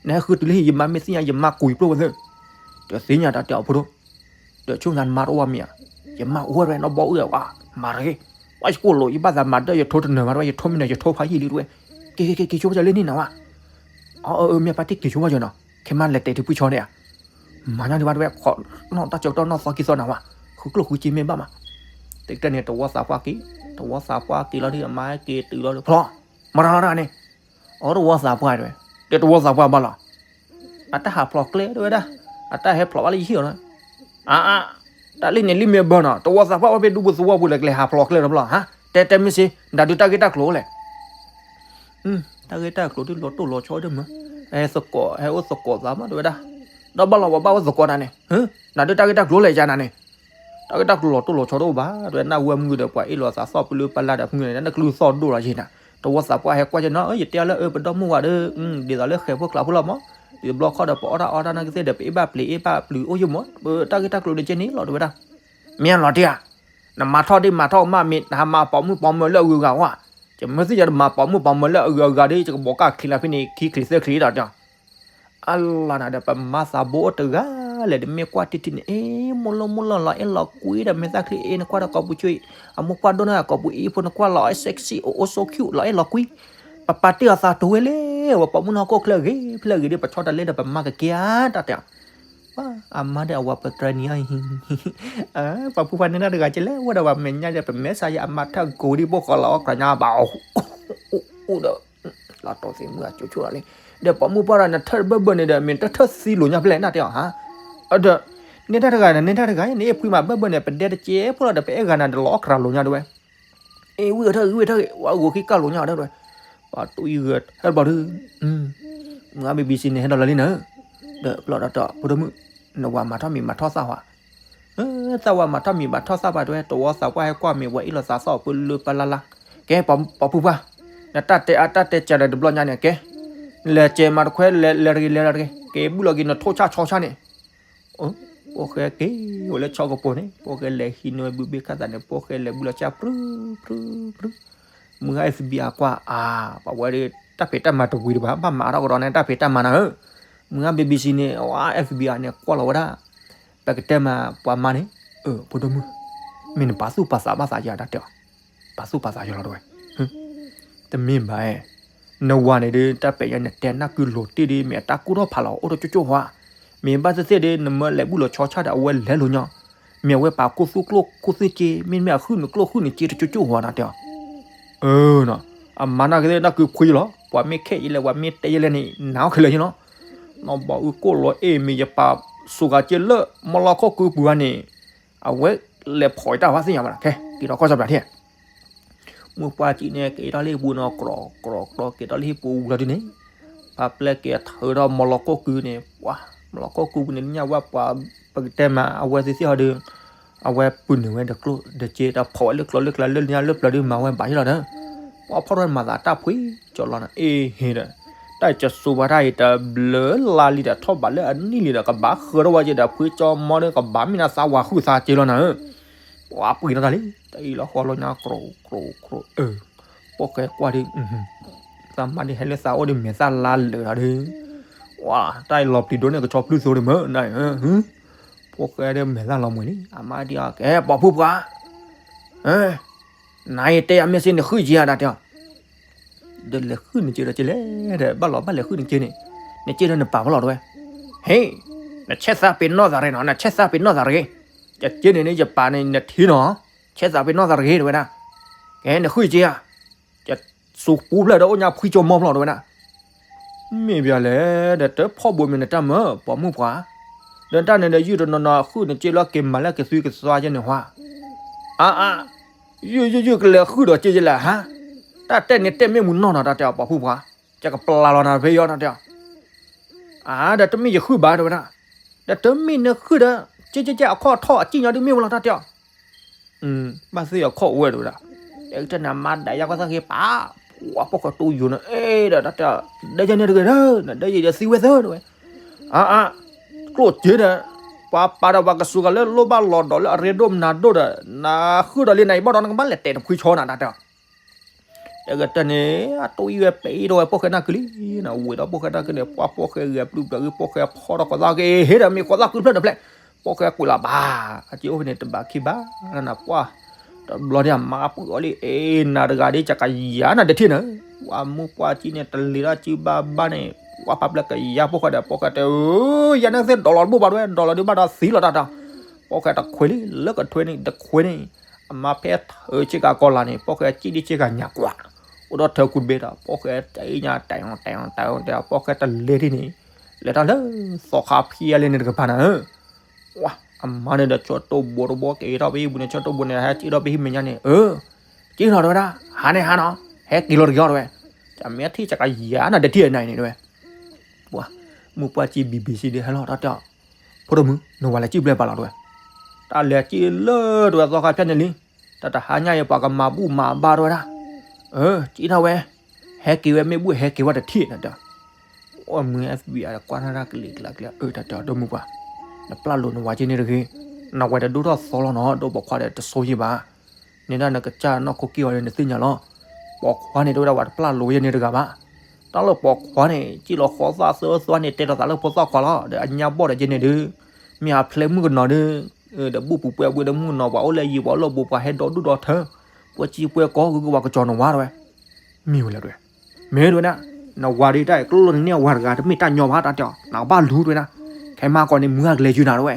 နဟဲဃုတုၤလၢဟံၣ်ယမါမ့ၢ်သ့ၣ်ညါ ယမါကူးယပျိၢ်ဝဲသ့ၣ်, ဒီးသ့ၣ်ညါတၢ်တဲအီၤဖိဒိၣ် ဒီးဆိၣ်နၤနမါတအိၣ်ဘၣ်မ့ၢ်ဧါ, ယမါအိၣ်ဝဲတဝဲနီၢ်ဘီအိၣ်ဝဲ, မၤတဂ့ၤ, ပှၤယကိၢ်လိာ် ယဘၣ်သးမၤဒၢယထိတနၢၤမးတဝဲ ယထိမ့ၢ်နၢၤ ယထိဖးယံာ်လံတဝဲ, က့ၤက့ၤက့ၤက့ၤဆိဘၣ်ကၠီလၢန့ၣ်နၤဝဲ, အၢ အၢ မ့ၢ်ပၢ်တ့ၢ်က့ၤဆိဘၣ်ကၠီနီၤ, ခဲမးလဲၤတဲာ်ထံဖုဆီန့ၣ်ဧါ, မၤညါဒံးဘၣ်တဲဝဲ ခိးနီၣ်တၢ်ကၠီကတီၢ်နီၣ်သီက့ၤသီနၤဝဲ, ဃုကျိၣ်ဃုစ့မ့ၢ်ဘၣ်မး, တကတၢၢ်န့ၣ် တဝီသးပှၢ်က့ၤ, တဝီသးပှၢ်က့ၤလီၤဒုး အမါက့ၤတုၤလီၤဒုး ဖျီ, မၤတၢ်လီၤတၢ်န့ၣ်, အိၣ်တဝီသးပှၢ်တဲဝဲ, တဲတဝီသးပှၢ်ဘၣ်လီၤ အတၢ်ဟးဖျိးကျဲတဲဝဲဒၣ်, အတၢ်ဟဲဖျိးဘၣ်လၢယဟံၣ်အီၤနီၤ, အါအါ, တၢ်လၢန့ၣ်လံမ့ၢ်ဘၢနီၤ တဝီသးပှၢ်အိၣ်ဖဲဒူပူၤသဝီပူၤလဲၣ် ကလဲၤဟးဖျိးကျဲလီၤဖျီ, ဟါ, တဲတဲမ့ၢ်စ့ နတၢ်ဒုးတၢ်ဂ့ၢ်တၢ်ကျိၤလဲၣ်, တၢ်ဂ့ၢ်တၢ်ကျိၤဒုးလီၤတိၢ်လီၤဆီဒ်မ့ၢ်, ဟဲသကိး ဟဲအိၣ်သကိးသးမးတဲဝဲဒၣ်, ဒီးဘၣ်လီၤပှၤဘၣ်အိၣ်သကိးနၤန့ၣ်, နတၢ်ဒုးတၢ်ဂ့ၢ်တၢ်ကျိၤလဲၣ်ယၤနၤန့ၣ်, တၢ်ဂ့ၢ်တၢ်ကျိၤလီၤတိၢ်လီၤဆီတအိၣ်ဘၣ် တဲဝဲနၢ်ဝဲမုၢ်ဒီးပှၤအ့ၣ်လိာ်သးသီၣ်ပလုၢ်ပလၢ်ဒီးဖုန့ၣ် နကလုၢ်သီၣ်ဒိၣ်လီၤယ့ၤနၤ, တဝီသးပှၢ်ဟဲကွၢ်က့ၤနီၤ ယတဲအီၤလၢအၢပဒီမုၢ်ဝၤဒီး, ဒ်သိးလၢဃဲၤဖိကျးဖိလီၤမး, ဒ်သိးဘျီခီဒီးပအီၣ်တၢ်အီတၢ်နၢ်ကသ့ၣ်ဒီး ပအ့ၣ်ဘၣ်ပျံၤအ့ၣ်ဘၣ်ပျုၤအိၣ်ယ့ၢ်မး, ပတၢ်ဂ့ၢ်တၢ်ကျိၤဒ်ကဲန့ၣ်လီၤတဲဝဲဒၣ်, မ့ၢ်လီၤတံၢ်ဧါ, နမၤထီၣ်ဒ်မၤထီၣ်ကမၣ်မ့ၢ် နဟးမၤပိာ်မုၣ်ပိာ်မၢၤလၢအဂုၤအဂၤဝဲ, ယမ့ၢ်သ့ၣ်ညါနမၤပိာ်မုၣ်ပိာ်မၢၤလၢအဂုၤအဂၤဒီး ယကဘီးကၢ်ချံလီၤဖဲန့ၣ် ခံချံသၢချံဒီး အလီၤနၤဒီး ပမါသးဘိအိၣ်တဂၤလဲၣ်ဒီး မ့ၢ်ကွၢ်တံၢ်တံၢ်န့ၣ် အ့ မိၢ်လိၢ်မိၢ်လိၢ်လီၤအဲၣ်လီၤကွံဒီး မ့ၢ်သၣ်ချံအ့ နကွၢ်ဒီးကိာ်ပူၤဆူၣ်အံၤ အမိၢ်ကွၢ်ဒိၣ်န့ၢ်အကိာ်ပူၤအံၤ ဖိနကွၢ်လီၤအဲၣ် sexy အိၣ်အိၣ် so cute လီၤအဲၣ်လီၤကွံ, ပပာ်တ့ၢ်အသးတိၤဝဲလဲၣ် ဝဲပိာ်မုၣ်နီၢ်ကိၢ်ချၢဂ့ၤ ဖျၢၣ်ဂ့ၤဒီး ပဆီတလဲဒီး ပမါကကဲအါတၢ်တဲ အမါဒီးအဝၤပတြၢၤနံၤအံၤ, ပှၤဖုပှၤန့ၢ်တၢ်တဂၤကဲလဲၣ် ဝဲဒီးပှၤမဲာ်ညါဒီး ပမဲာ်ဆါယံၤအမါထၢၣ်ကိးဒံး ဘိၣ်ဃီလီၤအီၣ်ကြၢးညါဘၣ် အိၣ်ဒီး လီၤတိၢ်သံမုၢ်အကၠိဆိၣ်လီၤလံ, ဒီးပိာ်မုၣ်ပှၢ်ဒီး နထၢၣ်တဘၢၣ်ဘၢၣ်န့ၣ်ဒီး မ့ၢ်တထၢၣ်သံလိာၤညါဖဲလဲၣ် နတဲအီၤဟါ, ဒီး န့ၢ်တၢ်တဂၤန့ၣ် န့ၢ်တၢ်တဂၤ နအ့ၣ်ဖှံမးဘၢၣ်ဘၢၣ်န့ၣ် ပဒဲတကဲဖိလီၤဒီး ပအဲၣ်ဂၤနၤဒီးလီၤအီၣ်ကြၢးလိာ်ညါဒဝဲ အ့ ဝံၢ်ဂဲၤထၢၣ်ဂ့ၤ ဝံၢ်ဂဲၤထၢၣ်ဂ့ၤ ဝဲဂိၤခံကၢ်လိာ်ညါအီၤဒၣ်ဒဝဲ, ပှၤတူၢ်အံၤဂဲၤထၢၣ်တဘျီဒုး, မုၢ်ဂၤ BBC န့ၣ် ဟဲဒီးလီၤလံနၤ, ဒီးပျီဒီးတီၢ် ဖိဒိၣ်မုၣ်, နဝၤမၤထီၣ်မံၤမၤထီၣ်သၣ်ဝဲ, သၣ်ဝဲမၤထီၣ်မံၤမၤထီၣ်သၣ်ဘၣ်တဲဝဲ တဝီသးပှၢ်ဟဲကွၢ်မ့ၢ်ဝဲအ့ၣ်လိာ်သးသီၣ်ပလုၢ်ပလၢ်လၢ်, ကဲ ပိာ်ဖုပှၢ်, နတၢ်တဲအါတၢ်တဲစှၤဒီးတဘျီညါန့ၣ် ကဲ, လဲၤစဲးမၤတခွဲ လဲၤတဂ့ၤ လဲၤတဂ့ၤ က့ၤဘုၣ်လီၤက့ၤနထိၣ်ဆၣ်ဆီဆၣ်န့ၣ် ဖိၣ်ဃဲက့ၤဝဲလၢဆီကပိၤန့ၣ် ဖိၣ်ဃဲလဲၤဟံးနွဲဘုဘ့ၣ်ခၣ်သးန့ၣ် ဖိၣ်ဃဲလဲၤဘုလီၤဆၣ်ပြု ပြု ပြု, မုၢ်ဂၤ FBI ကွၢ်အါ, ပှၤဝဲဒၣ်တၢ်ဖံးတၢ်မၤတဝံၤတဘၣ် ဘၣ်မၤထီၣ်ကဒီးန့ၣ် တၢ်ဖံးတၢ်မၤနၤဧၢ, မုၢ်ဂၤ BBC န့ၣ် အဝဲ FBI န့ၣ် ကွၢ်လီၤဝဲဒၣ်, ပကတဲမးပှၤမါန့ၣ်, ဖိဒိၣ်မုၣ်, မ့ၢ်နပာ်သူၣ်ပာ်သးဘၣ်သးယၤတၢ်တဲအီၤ, ပာ်သူၣ်ပာ်သးယၤလီၤတဝဲ တမ့ၢ်ဘၣ်, နဝၤန့ၣ်ဒီး တၢ်ပဲာ်ညါနတဲနၢ်ကုလိၤတ့ၢ်ဒီး မ့ၢ်အတၢ်ကူၣ်ထီၣ်ဖးလီၤ အိၣ်တကၠိကၠိဟါ, မ့ၢ်ဘၣ်သ့ၣ်သ့ၣ်ဒီး နမၢလဲၤဘုၣ်လီၤဆီဆၣ်ဒီး အဝဲလဲၤလိာ်ညီ, မ့ၢ်အဝဲပာ်ကူၣ်သူၣ်ကျိၣ်ကူၣ်သူၣ်စ့ မ့တမ့ၢ်အဃုနကျိၣ်ဃုနစ့တကၠိကၠိဟါနတဲအီၤ, အၢ အမါနာ်က့သ့ၣ်နၢ်ကုခွံလီၤ ပှၤမ့ၢ်ခဲအံၤလဲၣ် ပှၤမ့ၢ်တဲယဲလဲၣ်န့ၣ် နၤအိၣ်ခဲလၢာ်ယဲလီၤ, နီၢ်ဘီအုၣ်ကိၣ်လီၤအ့ၣ်မ့ၢ်ယပာ်စူၤဂၤက့လၢ မလီခိၣ်ကုပူၤဧါန့ၣ် အဝဲလဲၤဖီၣ်ယတၢ်ဘၣ်သ့ၣ်ညါဘၣ်နၤ ခဲက့ၤထီၣ်ကီၢ်စီပျးထံၣ် မုၢ်ပှၢ်စံးန့ၣ် က့ၤထီၣ်လၢဟံၣ်ပူၤနီၤ ကြီးကြီးကြီး က့ၤထီၣ်လၢဟံၣ်ပူၤဝံၤလီၤဒုးန့ၣ်, ပာ်ပျဲက့ၤထၢထီၣ်မလီခိၣ်ကုန့ၣ် ပှၤ မလီခိၣ်ကုပူၤန့ၣ် လၢညါဝဲပှၤ ပကတဲမး အဝဲသ့ၣ်သ့ၣ်ဟီဒီး အဝဲပုၢ်နုာ်ဝဲဒီးကျိၣ်ဒီးစ့ဒီးဖီၣ်ဝဲလၢကျီလၢကျါလၢညါလၢပျၢၤဒုးမၤဝဲဘၣ်ယဲလီၤဒီး, ပှၤဖီၣ်ထီၣ်မၤသးတၢ်ဖှံကၠီလီၤနၤ အ့ၣ်ဟ့ဒီး, တၢ်ကစူၤပှၤတၢ်အံၤတဘျုးလါလံဒီး ထီၣ်ဘးလၢအနံၣ်လံဒီး ကဘၣ်ဃၢထီၣ်ဝဲက့ၤဒီး ဖှံကၠီမီဒီး ကဘၣ်မ့ၢ်နသးဝၤဃုသးက့လီၤနၤဧၢ ပှၤပှံၤထီၣ်တၢ်လံ တၢ်အံၤလီၤဃီလီၤညါ ကြိးကြိးကြိး အၢ, ပိၣ်ဃဲကွၢ်ဒုး, သးမါဒုးဟဲလၢသးအိၣ်ဒုး မဲာ်သၣ်လါလၢာ်ဒီးဒုး, ဝါ, တၢ်အံၤလီၤပျံၤဒိၣ်န့ၣ် ကဆီဖျုၣ်သိဒုးမ့ၢ်နၤ, ပိၣ်ဃဲဒုးမဲာ်သၣ်လီၤမှဲၤလံ အမါဒုးအီၤ ကဲ ပိာ်ဖုပှၤ, နၤအံၤတဲယၤမ့ၢ်စ့ၢ်နဃုက့ၤဧါ တၢ်တဲအီၤ ဒီးလဲၤဃုနစ့ဒီးက့လဲၣ်ဒီး ဘၣ်လီၤဘၣ်လဲၤဃုနစ့န့ၣ်, နစ့ဒီးနပာ်ဖီလီၤတဝဲ, ဟ့ၣ်, နဆဲးသးပ့ၤနီၣ်သးတဂ့ၤနီၤ နဆဲးသးပ့ၤနီၣ်သးတဂ့ၤ, ယစ့န့ၣ်န့ၣ် ယပာ်န့ၣ် နထံၣ်နီၤ, ဆဲးသးပ့ၤနီၣ်သးတဂ့ၤတဝဲဒၣ်, ကဲ နဃုက့ဧါ, ယစူၤပူဖျၢၣ်ဒီးအိၣ်ညါဖှံကၠီမီဖျီတဝဲဒၣ် မ့ၢ်ဘၣ်လဲၣ် ဒီးတဖီၣ်ဘိမ့ၢ်နတၢ်မၢ ပိာ်မုၣ်ပှၤ, ဒီးတၢ်န့ၣ်ဒီးယုၢ်တနီၤနီၤ ဃုနစ့လီၤက့ၤမၤလၢကသွံကသွါက့န့ၣ်ဟါ, အါအါ, ယုၢ်ယုၢ်ယုၢ်ကလဲၤဃုဒီးစ့ယလဲၣ်ဟါ, တၢ်တဲန့ၣ်တဲမ့ၢ်မူနီၢ်နီၤ တၢ်တဲအီၤပိာ်မုၣ်ပှၤ, ယကပျၢ်လီၤနၤဖဲယီၤ တၢ်တဲအီၤ, အါ ဒီးတမ့ၢ်ယဃုဘၣ်တဝဲဒၣ်, ဒီးတမ့ၢ်နဃုဒီး, ကဲကဲကဲ အခီၣ်ထီၣ်အစံၣ်ညီဒုးမ့ၢ်ဝဲလီၤ တၢ်တဲအီၤ ဘၣ်သ့ၣ်အခီၣ်အိၣ်ဝဲတဝဲဒၣ်, အဲကတၢၢ်န့ၣ် မါဒၣ်ယါကီၢ်သၣ်ဃ့ပာ်, ပှၤပိာ်ဃဲတိယိာ်န့ၣ် အဲဒီးတၢ်တဲအီၤ, ဒၢယဲန့ၣ်တဂ့ၤဒီး, နဒၢယဲဒီးသံဝဲသၢတဝဲ, အါအါ, ကျိၣ်စ့ဒီး, ပှၤပာ်ဒီးပှၤကစူၤကၤလၢလိၣ်ဘၣ်လီၤဒီးလၢအရ့ဒိၣ်မနုၤဒိၣ်ဒီး, နဃုဒီးလံနအံၤဘၣ်ဒီးနကဘၣ်လဲၤတဲာ်တဖှံဆီနၤ တၢ်တဲအီၤ တကတၢၢ်န့ၣ် အတိၢ်အံၣ်ဝဲပအံၣ်ထီၣ်ဝဲပိာ်ဃဲနၢ်ကုလံ, နဝံၤဒီးပိာ်ဃဲနၢ်ကုန့ၣ် ပှၤပိာ်ဃဲဂဲၤပျုၢ်ပျၢ်ဂ့ၤ ပိာ်ဃဲဖီထီၣ်ကီၢ်သၣ်က့ၤ ဟ့ၣ်ဒီးမ့ၢ်ကီၢ်သၣ်ကုဖျၢၣ်တဖျၢၣ်, ပိာ်ဃဲကွံာ်လီၤဘၣ်, အစ့အိၣ်ဖဲန့ၣ်တဘးခံဘး, နပှၢ်, တဘျီန့ၣ်အမါပှံၤအီၤလံ, အ့ နၤတဂၤဒ်ကကယၤနၤတထံၣ်နၤ ပှၤမုၢ်ပှၢ်ကံၣ်န့ၣ် တလ့ၤထီၣ်စုဘၣ်ဘၣ်န့ၣ် ပှၤပာ်ပျဲကယါဖိၣ်ဃဲဒီး ဖိၣ်ဃဲတဲ ဧၢ, ယၤန့ၣ်သ့ၣ်ဒီးလီၤတဘူၣ်ဘၣ်ဒဝဲ, ဒီးလီၤဒုးဘၣ်ဒီးသံလီၤတၢ်တၢ်, ဖိၣ်ဃဲတခွ့လံ လၢကထွဲန့ၣ် တခွ့န့ၣ်, အမါဖဲထၢဆ့ကၤကီၤလၤန့ၣ် ဖိၣ်ဃဲကံၣ်ဒံးဆ့ကၤညါကွၢ်, အိၣ်ဒီးထၢကူတဘ့ၣ်ဒီး ဖိၣ်ဃဲတညါတဲာ်တဲာ်တဲာ် ဖိၣ်ဃဲတလ့ၤထံၣ်န့ၣ်, လဲၤထီၣ်လၢသီခါဖျၢၣ်လၢန့ၣ်တကပၤနၤဧၢ ပှၤအမါန့ၣ်ဒီး ဆၢတိၢ်ဘိတဘိက့ၤထီၣ်ဖဲဟံၣ်ပူၤန့ၣ် ဆၢတိၢ်ဘိန့ၣ် ဟဲက့ၤထီၣ်ဖဲဟံၣ်မဲာ်ညါန့ၣ်, ဧၢ, က့ၤလီၤတဝဲဒၣ်, ဟါန့ၣ်ဟါနီၤ, ဟဲက့ၤလီၤတက့ၤအီၤတဝဲ, တမ့ၢ်ထံၣ်စကယၤနၤတထံၣ်အနၤအံၤန့ၣ်တဝဲ, ပှၤမုၢ်ပှၢ်ကံၣ်ဘံဘံစံဒုးဟဲလီၤတၢ်တဲအီၤ, ဖိဒိၣ်မုၣ် နဝၤလဲၤကံၣ်ဘျဲၣ်ပာ်လီၤတဝဲ, တၢ်လဲၤကံၣ်လၢတဝဲသီခါဖျၢၣ်န့ၣ်လံ, တၢ်တဟါညါအံၤပှၤကမၤဘူၣ်မၤဘါတဝဲဒၣ်, အၢ ကံၣ်ထီၣ်ဝဲ, ဟဲက့ၤဝဲမ့ၢ်ဘူၣ်ဟဲက့ၤဝဲတထံၣ်နၤတဲ အိၣ်မုၢ် F B I ကွၢ်ထီၣ်တၢ်ကလံၤကျါကျဲ အၢ တၢ်တဲအီၤ ဒိၣ်မုၢ်ပှၢ်, နပျၢ်လိာ်နဝၤက့ၤန့ၣ်တဂ့ၤ, နဝၤတဒိၣ်ထီၣ်သီလီၤနီၤ ဒိၣ်ပိာ်ခွါဒီးတဆိယံၤဘၣ်, န့ၣ်ဒၣ်နကစၢ်နီၢ်ခိက့ၢ်အီၤဒီးနသ့ၣ်ညါလီၤ, ပိာ်ခွါန့ၣ်တဲဝဲဒၣ်ဝဲတပျၢ်လိာ်ယဲန့ၣ်တဂၤဘၣ်, တၢ်လၢပိာ်ခွါန့ၣ် ကံၣ်လီၤဃီသၣ်သၢသီန့ၣ် တဲထီၣ်သးလၢဖိသၣ်ခွါလီၤ ဒီးအညါဘီၣ်ဒီးက့ၤန့ၣ်ဒုး, မ့ၢ်အဖျဲမုၣ်ကနီၤဒုး, ဒီးဘူၣ်ပူၤပှဲၤပူၤဒီးမုၣ်ကနီၤ ပှၤအိၣ်လၢယံၤ ပှၤအိၣ်လၢဘူးပှၤဟဲဒီဒူၣ်ဒီထၢ, ပှၤစံးပှဲၤကီၢ်ဂုၤကဝၤကစီၤနဝၤတဝဲ, မ့ၢ်ဝဲလဲၣ်တဝဲ, မ့ၢ်တဝဲဒၣ်, နဝၤဒုးတၢ်အံၤ ကျိလၢနန့ၢ်အဝၤတဂၤ တမ့ၢ်တၢ်ညီဘၣ်တၢ်တဲအီၤ နကဘၣ်လူၤတဝဲဒၣ်, ခဲမၤကီးန့ၣ် မုၢ်ဂၤကလဲၤယုာ်နၤတဝဲ,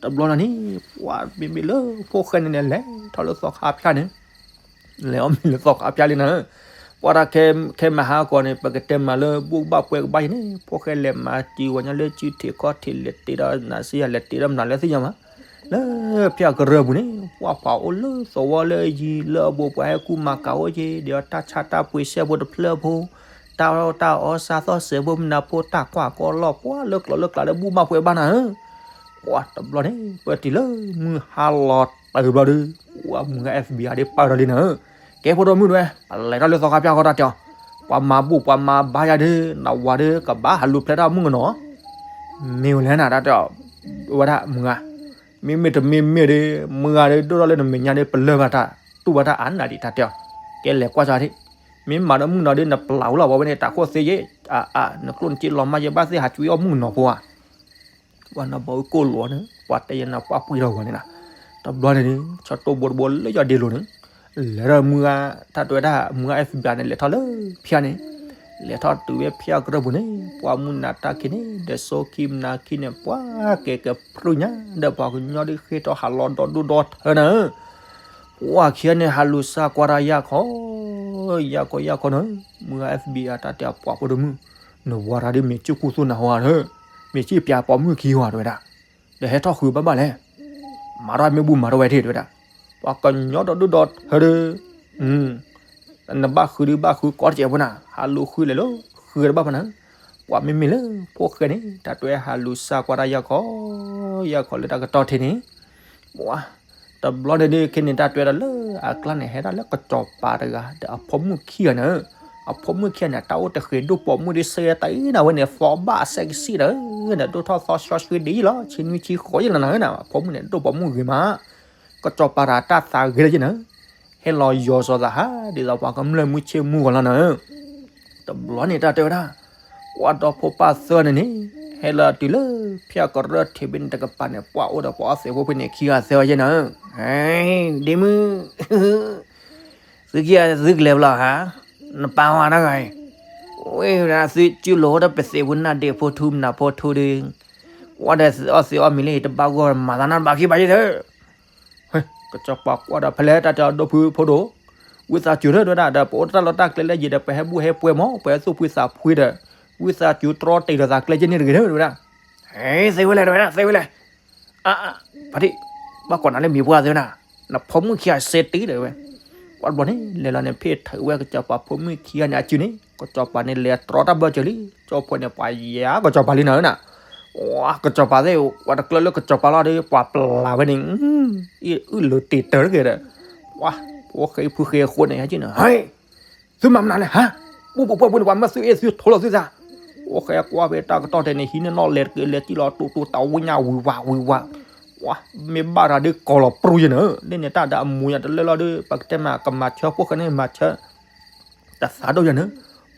တဘျီန့ၣ်န့ၣ်, ပှၤမ့မ့ၢ်လၢဖိၣ်ဃဲန့ၣ်န့ၣ် လဲၤထီၣ်လၢသီခါဖျၢၣ်န့ၣ်, လဲၤအီၣ်မ့ၤလၢသီခါဖျၢၣ်လံနၤ, ပှၤတၢ်ခဲမဟါကီးန့ၣ် ပကတဲမၤလၢဘူၣ်ကဘၣ်ပှဲၤကဘၣ်ယဲန့ၣ် ဖိၣ်ဃဲလဲၤမၤစၢၤဝဲညါလၢစုထံးခီၣ်ထံး လဲၤတ့ထီၣ်နၤစံယၤ လဲၤတ့ထီၣ်မနုၤလၢသ့ၣ်ညါမး, လၢဖၠၣ်ကရၢၢ်ပူၤန့ၣ် ပှၤပှၤအိၣ်လၢသဝီလၢယံၤလၢအဘူးပှၤဟဲကူၣ်မၤကၤအိၣ်က့ၤ ဒီးတၢ်ဆါတၢ်ပှ့ၤစဲဖိတဖျၢၣ်ဖိ, တၢ်အီၣ်တၢ်အီစးသီၣ်စဲးဖိမနၤဖိ တၢ်ကွၢ်ကီလီၤပှၤလၢကျိၤလၢကျါလၢဘူၣ်ဘၣ်ပှဲၤဘၣ်နၤဧၢ, ပှၤတဘျီန့ၣ် ပၢၢ်တုၤလၢမုၢ်ဟါလီၤတၢ်ဘျီဒုး, ပှၤမုၢ်ဂၤ F B I ဒ်ပာ်ဒီးလံနၤဧၢ, ကဲဖိဒိၣ်မုၣ်တဝဲ ပလဲၤထီၣ်လၢသီခါဖၠၣ်ဃီတၢ်တဲအီၤ, ပှၤမၤဘူၣ်ပှၤမၤဘါယၤဒုး နဝၤဒုးကဘၣ်ဟးလူၤဖျဲးတၢ်မုၣ်ကနီၤ, မ့ၢ်ဝဲလဲၣ်နၤတၢ်တဲအီၤ, ဝဲဒၣ်မုၢ်ဂၤ, မ့မ့ၢ်တမ့မ့ၢ်ဒုး မုၢ်ဂၤဒုးဒိၣ်ထီၣ်လၢနမဲာ်ညါဒုး ပလၢၢ်ဘၣ်တၢ် တူၢ်ဘၣ်တၢ်အါနၤဒံးတၢ်တဲအီၤ, ကဲလဲၤကွၢ်စၢ်ဒံး, မ့ၢ်မၤဒီးမုၣ်ကနီၤဒုး နပျၢ်ဝဲလီၤ ပှၤဝဲန့ၣ် တၢ်ခိၣ်သ့ယဲ, အါအါ နကျိၣ်နစ့လီၤမၢ်ယဲဘၣ်သ့ၣ် ဟးကွံအီၣ်မုၣ်ကနီၤဖိဧါ ပှၤနီၢ်ဘီအုၣ်ကိၢ်လိာ်န့ၣ် ပှၤတဲယဲနၤပှၢ်ပှံၢ်ထီၣ်ဂီၤန့ၣ်နၤ, တဘျီန့ၣ်န့ၣ် ဆီတိၢ်ဘိတဘိလၢယီၤဒ့လိၤန့ၣ်, လဲၤထီၣ်မုၢ်ဂၤ တၢ်တဲဝဲဒၣ် မုၢ်ဂၤ F B I န့ၣ် လဲၤထီၣ်လၢဖၠၣ်န့ၣ်, လဲၤထီၣ်တုၤဝဲဖၠၣ်ကရၢၢ်ပူၤန့ၣ် ပှၤမုၢ်နၤတၢ်ခံန့ၣ် ဒီးစိခံမနၤခံန့ၣ် ပှၤကဲကပြုၢ်ညါ ဒီးပှၤကညီဒုးဃ့ထီၣ်ဟးလီၤဒီဒူၣ်ဒီထၢနၤဧၢ, ပှၤခံဂၤန့ၣ် ဟးလူၤစၢ်ကွၢ်တၢ်ယၢ်ခီ, ယၢ်ခီယၢ်ခီနၤဧၢ, မုၢ်ဂၤ F B I တၢ်တဲအပှၤဖိဒိၣ်မုၣ်, နဝၤတၢ်ဒုးမ့ၢ်စုၣ်ခူသူၣ်နၢ်ဟူဧါဧၢ, မ့ၢ်စံၣ်ပၠးပိာ်မုၣ်ခံဂၤတဝဲဒၣ်, ဒီးဟဲထီၣ်ဃုဘၣ်ဘၣ်လဲၣ်, မၤထီၣ်မ့ၢ်ဘူၣ်မၤထီၣ်ဝဲတ့ၢ်တဝဲဒၣ်, ပှၤကညီဒီဒူၣ်ဒီထၢဒုး, နဘၣ်ဃုဒုးဘၣ်ဃုကိးတစဲးဖိနၤ, ဟးလူၤဃုလဲၤလၢ, ဃုတဘၣ်ဖဲနၤ, ပှၤမ့မ့ၢ်လၢဖိၣ်ဃဲန့ၣ် တၢ်တဲဟးလူၤစၢ်ကွၢ်တၢ်ယၢ်ခီ, ယၢ်ခီလၢတၢ်ကတီၢ်ထံးန့ၣ်, ပှၤ, တဘျီန့ၣ်ဒုးခဲန့ၣ် တၢ်တဲဒီးလၢအကျါန့ၣ် ဟဲဒၣ်လၢကစီၤပၤတဂၤ ဒီးအဖိမုၣ်ခံဂၤန့ၣ်, အဖိမုၣ်ခံဂၤန့ၣ် တၢ်အိၣ်တဃ့ၢ်ဒိၣ်ပိာ်မုၣ်ဒုး စဲတၢ်အံၤနၤဝဲန့ၣ် သီဘၣ်စဲးကစံၣ်ဒီး, ဒီးဒိၣ်ထီၣ်သီစီဆှံဒ်အံၤလီၤ ဆံနွံဆံဃိးယဲၢ်လီၤနၤဧၢနၤ အဖိမုၣ်န့ၣ် ဒိၣ်ပိာ်မုၣ်ဂ့ၤမး, ကစီၤပၤတၢ်တၢ်သးဂ့ၤလၢယဲၢ်နၤ ဟဲလီၤယီၤစီၤသးဟး ဒ်သိးပှၤကမျၢၢ်မုၢ်ဆ့ၣ်မုၢ်ဂီၤလီၤနၤဧၢ, တဘျီန့ၣ်တၢ်တဲဝဲဒၣ်, ပှၤဒီဖိပၢ်သၢဂၤန့ၣ်န့ၣ်, ဟဲလီၤတုၤလၢဖၠၣ်ကရၢၢ်ထံးဘ့ၣ်န့ၣ်တကပၤန့ၣ် ပှၤအိၣ်ဒီးပှၤအီၣ်သ့ၣ်ဖိဖဲန့ၣ် ခံဂၤသၢဂၤယဲၢ်နၤဧၢ, ဒ့မုၣ် သုခံဂၤသုကလဲၤဘၣ်လီၤဧါ, နပၢ်ဝဲတဂၤအံၤ, ဝဲဒၣ်သုစုလိာ်ဝဲဒီးပသ့ၣ်ဖိ နၢ်ဒ့ၣ်ဖိထူ မနၤဖိထူဒီး, ဝဲဒီးသုအီၣ်သ့ၣ်အီၣ်မ့ၤလၢတဘၣ်ဂီၢ် မၤသးနၢ်တဘၣ်ခံဘၣ်ယဲၢ်သၢ ကစီၤပၤကွၢ်ဒီးဖဲလဲၣ်တၢ်တဲအီၤ ဒိၣ်ဖုဖိဒိၣ်, ဝံသးစူၤထၢၣ်တဝဲဒၣ် ဒီးပအိၣ်တၢ်လီၢ်တၢ်ကျဲလၢယံၤဒီး ပဟဲဘူၣ်ဟဲပှဲၤမး ပဟဲသူၣ်ဖှံသးဖှံဒီး, ဝံသးစူၤတြီတ့ၢ်ဒီးသးကျဲကဲန့ၣ်တဂ့ၤထၢၣ်တဝဲဒၣ်, သ့ဝဲလဲၣ်တဝဲဒၣ် သ့ဝဲလဲၣ်, အါအါ, ဖါတံၢ်, ဘၣ်ကိးနၤလၢမံၤပှၢ်သ့ဝဲဒၣ်, နဖိမုၣ်ခံဂၤစဲတ့ၢ်ဒီးဝဲ, ပှၤတဘျီန့ၣ် လဲၤလီၤန့ၣ် ဖ့ၣ်ထၢၣ်ဝဲကစီၤပၤဖိမုၣ်ခံဂၤန့ၣ်အစုန့ၣ် ကစီၤပၤန့ၣ်လဲၤတြီတၢ်ဘၢၣ်စၢၤလံ, ကၠီဖိန့ၣ် ပှၤယၤကစီၤပၤလံနၤဧၢနၤ, ဝါ ကစီၤပၤသ့ၣ် ပှၤတကျၢၢ်လၢကစီၤပၤလီၤဒီး ပှၤပျၢ်ဝဲန့ၣ်, အုၣ်လၢတ့ၢ်တၢၢ်တဂ့ၤဒီး, ဝါ ဖိဃဲဖုဃဲအဃိန့ၣ် ဟဲက့ၤန့ၣ် ဟဲ သုမၤမနုၤလဲၣ်ဟါ, ဘူၣ်ပှဲၤပှဲၤပူၤန့ၣ် ပှၤမၢသုအ့ၣ်သုထိလီၤသုသး, ဖိဃဲကွၢ်ဖဲတၢ်ကတီၢ်ထဲန့ၣ် ဟံးန့ၢ်နီၣ်လဲၤတက့ၤလဲၤကံၣ်လီၤ တူတူတဝံၣ်ညါဝံၤဝါဝံၤဝါ, ဝါ မ့ၢ်ဘၣ်တၢ်ဒုးကီၤလီၤပြူယဲၢ်နၤ, လၢန့ၣ်တၢ်ဒီးအမူယၤတလၢလီၤဒီး ပကတဲမး ကမၤဆၢဖိဃဲန့ၣ်မၤဆၢ တသးဒိၣ်ယဲၢ်နၤ,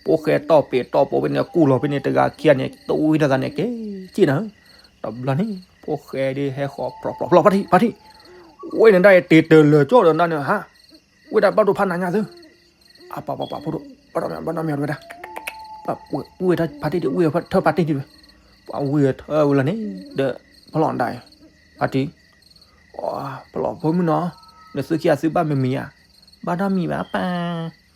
ဖိဃဲတီၢ်ပ့ၤတီၢ်ပိာ်ဖဲန့ၣ် ကူၣ်လီၤဖဲန့ၣ် တဂၤခံဂၤန့ၣ် တဝံၣ်တသးန့ၣ် ကဲက့ၣ်နၤ, တဘျီန့ၣ် ဖိဃဲဒုးဟဲဃီၤ ပြီၤပြီၤပြီၤ ဖါတံၢ် ဖါတံၢ်, ဝဲန့ၣ်ဒၣ်အံၤတ့ၢ်တၢၢ်လၢာ်ကၠီဒီးနၤန့ၣ်ဟါ, ဝဲဒၣ်ဘၣ်ဒိဖးနၤညါသု, အပှၤပှၤပှၤဖိဒိၣ် ဘၣ်နီၣ်မ့ၢ် ဘၣ်နီၣ်မ့ၢ်ဝဲဒၣ်, ဝံၤဝဲဖါတံၢ်ဒံး ဝံၤထၢဖါတံၢ်ဒံးဝဲ, ပှၤဝံၤထၢဝဲလီၤန့ၣ် ဒီး ဖီလီၤဒၣ်အံၤ ဖါတံၢ်, ဖီလီၤဖိမုၣ်နီၤ, နသုခံဂၤသုဘၣ်မံၤမံၤဧါ, ဘၣ်နီၣ်မံၤဘၣ်ပၢ်,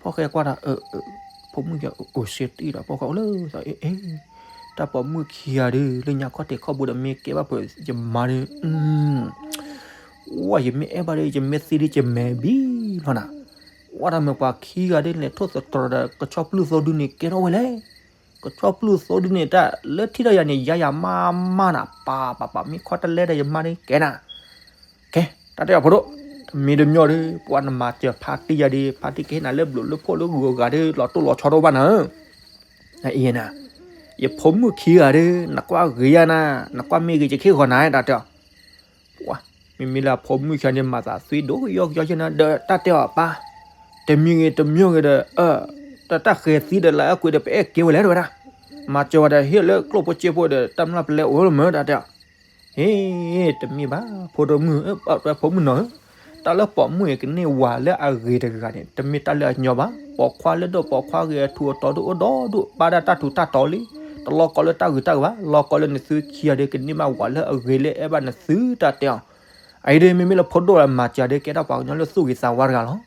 ဖီၣ်ဃဲကွၢ်ဒီး ဖိမုၣ်ကအိၣ်စ့တံၢ်ဒီး ဖီၣ်ဃဲအိၣ်လၢ တၢ်ပိာ်မုၣ်ခံဂၤဒီး လၢညါခီၣ်ထံးခီၣ်ဘိဒီး မ့ၢ်ကဲဘၣ်ဖုးယမါဒီး ဝဲယမ့ၢ်အဲၣ်ဘၣ်ဒီး ယမ့ၢ်သံဒီး ယမဲာ်ဘံလီၤနၤ, ဝဲဒၣ်မ့ၢ်ပှၤခံဂၤဒီး လဲၤထိၣ်သတြီၤဒီး ကဆီပျုၢ်သိဒုန့ၣ် ကဲထီၣ်ဝဲလဲၣ်, ကဆီပျုၢ်သိဒုန့ၣ် တၢ်လၢထံၣ်ဒီးယၤန့ၣ် ယၤယၤမါမါနၤ ပၢ်ပၢ်ပၢ် မ့ၢ်ခီတလဲဒီး ယမါဒီးကဲနၤ, ကဲ တၢ်တဲအီၤဖိဒိၣ်, တမံၤတမံၤဒီး ပှၤနမၤစၢၤဖါတံၢ်ယၤဒီး ဖါတံၢ်ကဟ့ၣ်နၤလၢဘျိးလၢဖှိၣ်လၢဂုၤဂၤဒီး လီၤတိၢ်လီၤဆီတအိၣ်ဘၣ်နၤဧၢ, အံၤနၤ, ယဖိမုၣ်ခံဂၤဒီး နကွၢ်ဂ့ၤယၤနၤ, နကွၢ်မ့ၢ်ဂ့ၤ ယကဟ့ၣ်ဂီၤနၤ တၢ်တဲအီၤ ပှၤ မ့မ့ၢ်လၢအဖိမုၣ်ခံဂၤန့ၣ် မၤသးသွံဒိၣ်ကယီကယီက့နၤ ဒီးတၢ်တဲအီၤပၢ်, တမံၤဂ့ၤတမံၤဂ့ၤဒီး တၢ်ဃဲၤသံဒီးလၢအကွံာ်ဒီး ပအဲၣ်ကဲဝဲလဲၣ် တဲဝဲဒၣ်, မၤစၢၤဝဲဒီး ဟ့ၣ်လၢကျိၣ်ဖိစ့ဖိဒီး တၢ်မျၢ်ပလဲအိၣ်လၢမ့ၢ် တၢ်တဲအီၤ, ဟ့ၣ် တမ့ၢ်ဘၣ် ဖိဒိၣ်မုၣ် ဖိမုၣ်နီၤဧၢ, တၢ်လၢပိာ်မုၣ်အံၤကန့ၢ်ဝၤလၢအဂ့ၤတဂၤန့ၣ် တမ့ၢ်တၢ်လၢအညီဘၣ်, ပိာ်ခွါလၢဒိၣ်ပိာ်ခွါဂ့ၤ အထူးအတီၤဒိၣ်အိၣ်ဒီဒူၣ် ဘၣ်ဒၣ်တၢ်ထူးတၢ်တီၤလံ, တလီၤကီလၢတၢ်ဂ့ၤတၢ်ဂ့ၤဘၣ်, လီၤကီလၢနသုခံဂၤဒီး ကန့ၢ်ဘၣ်ဝၤလၢအဂ့ၤလၢအဲၣ်ဘၣ်နသု တၢ်တဲအီၤ, အအံၤဒီး မ့မ့ၢ်လၢဖိဒိၣ်လၢမၤစၢၤဒီး ကဲထီၣ်ပှၤကညီလၢသူၣ်ဂ့ၤသးဝါတဂၤလီၤ.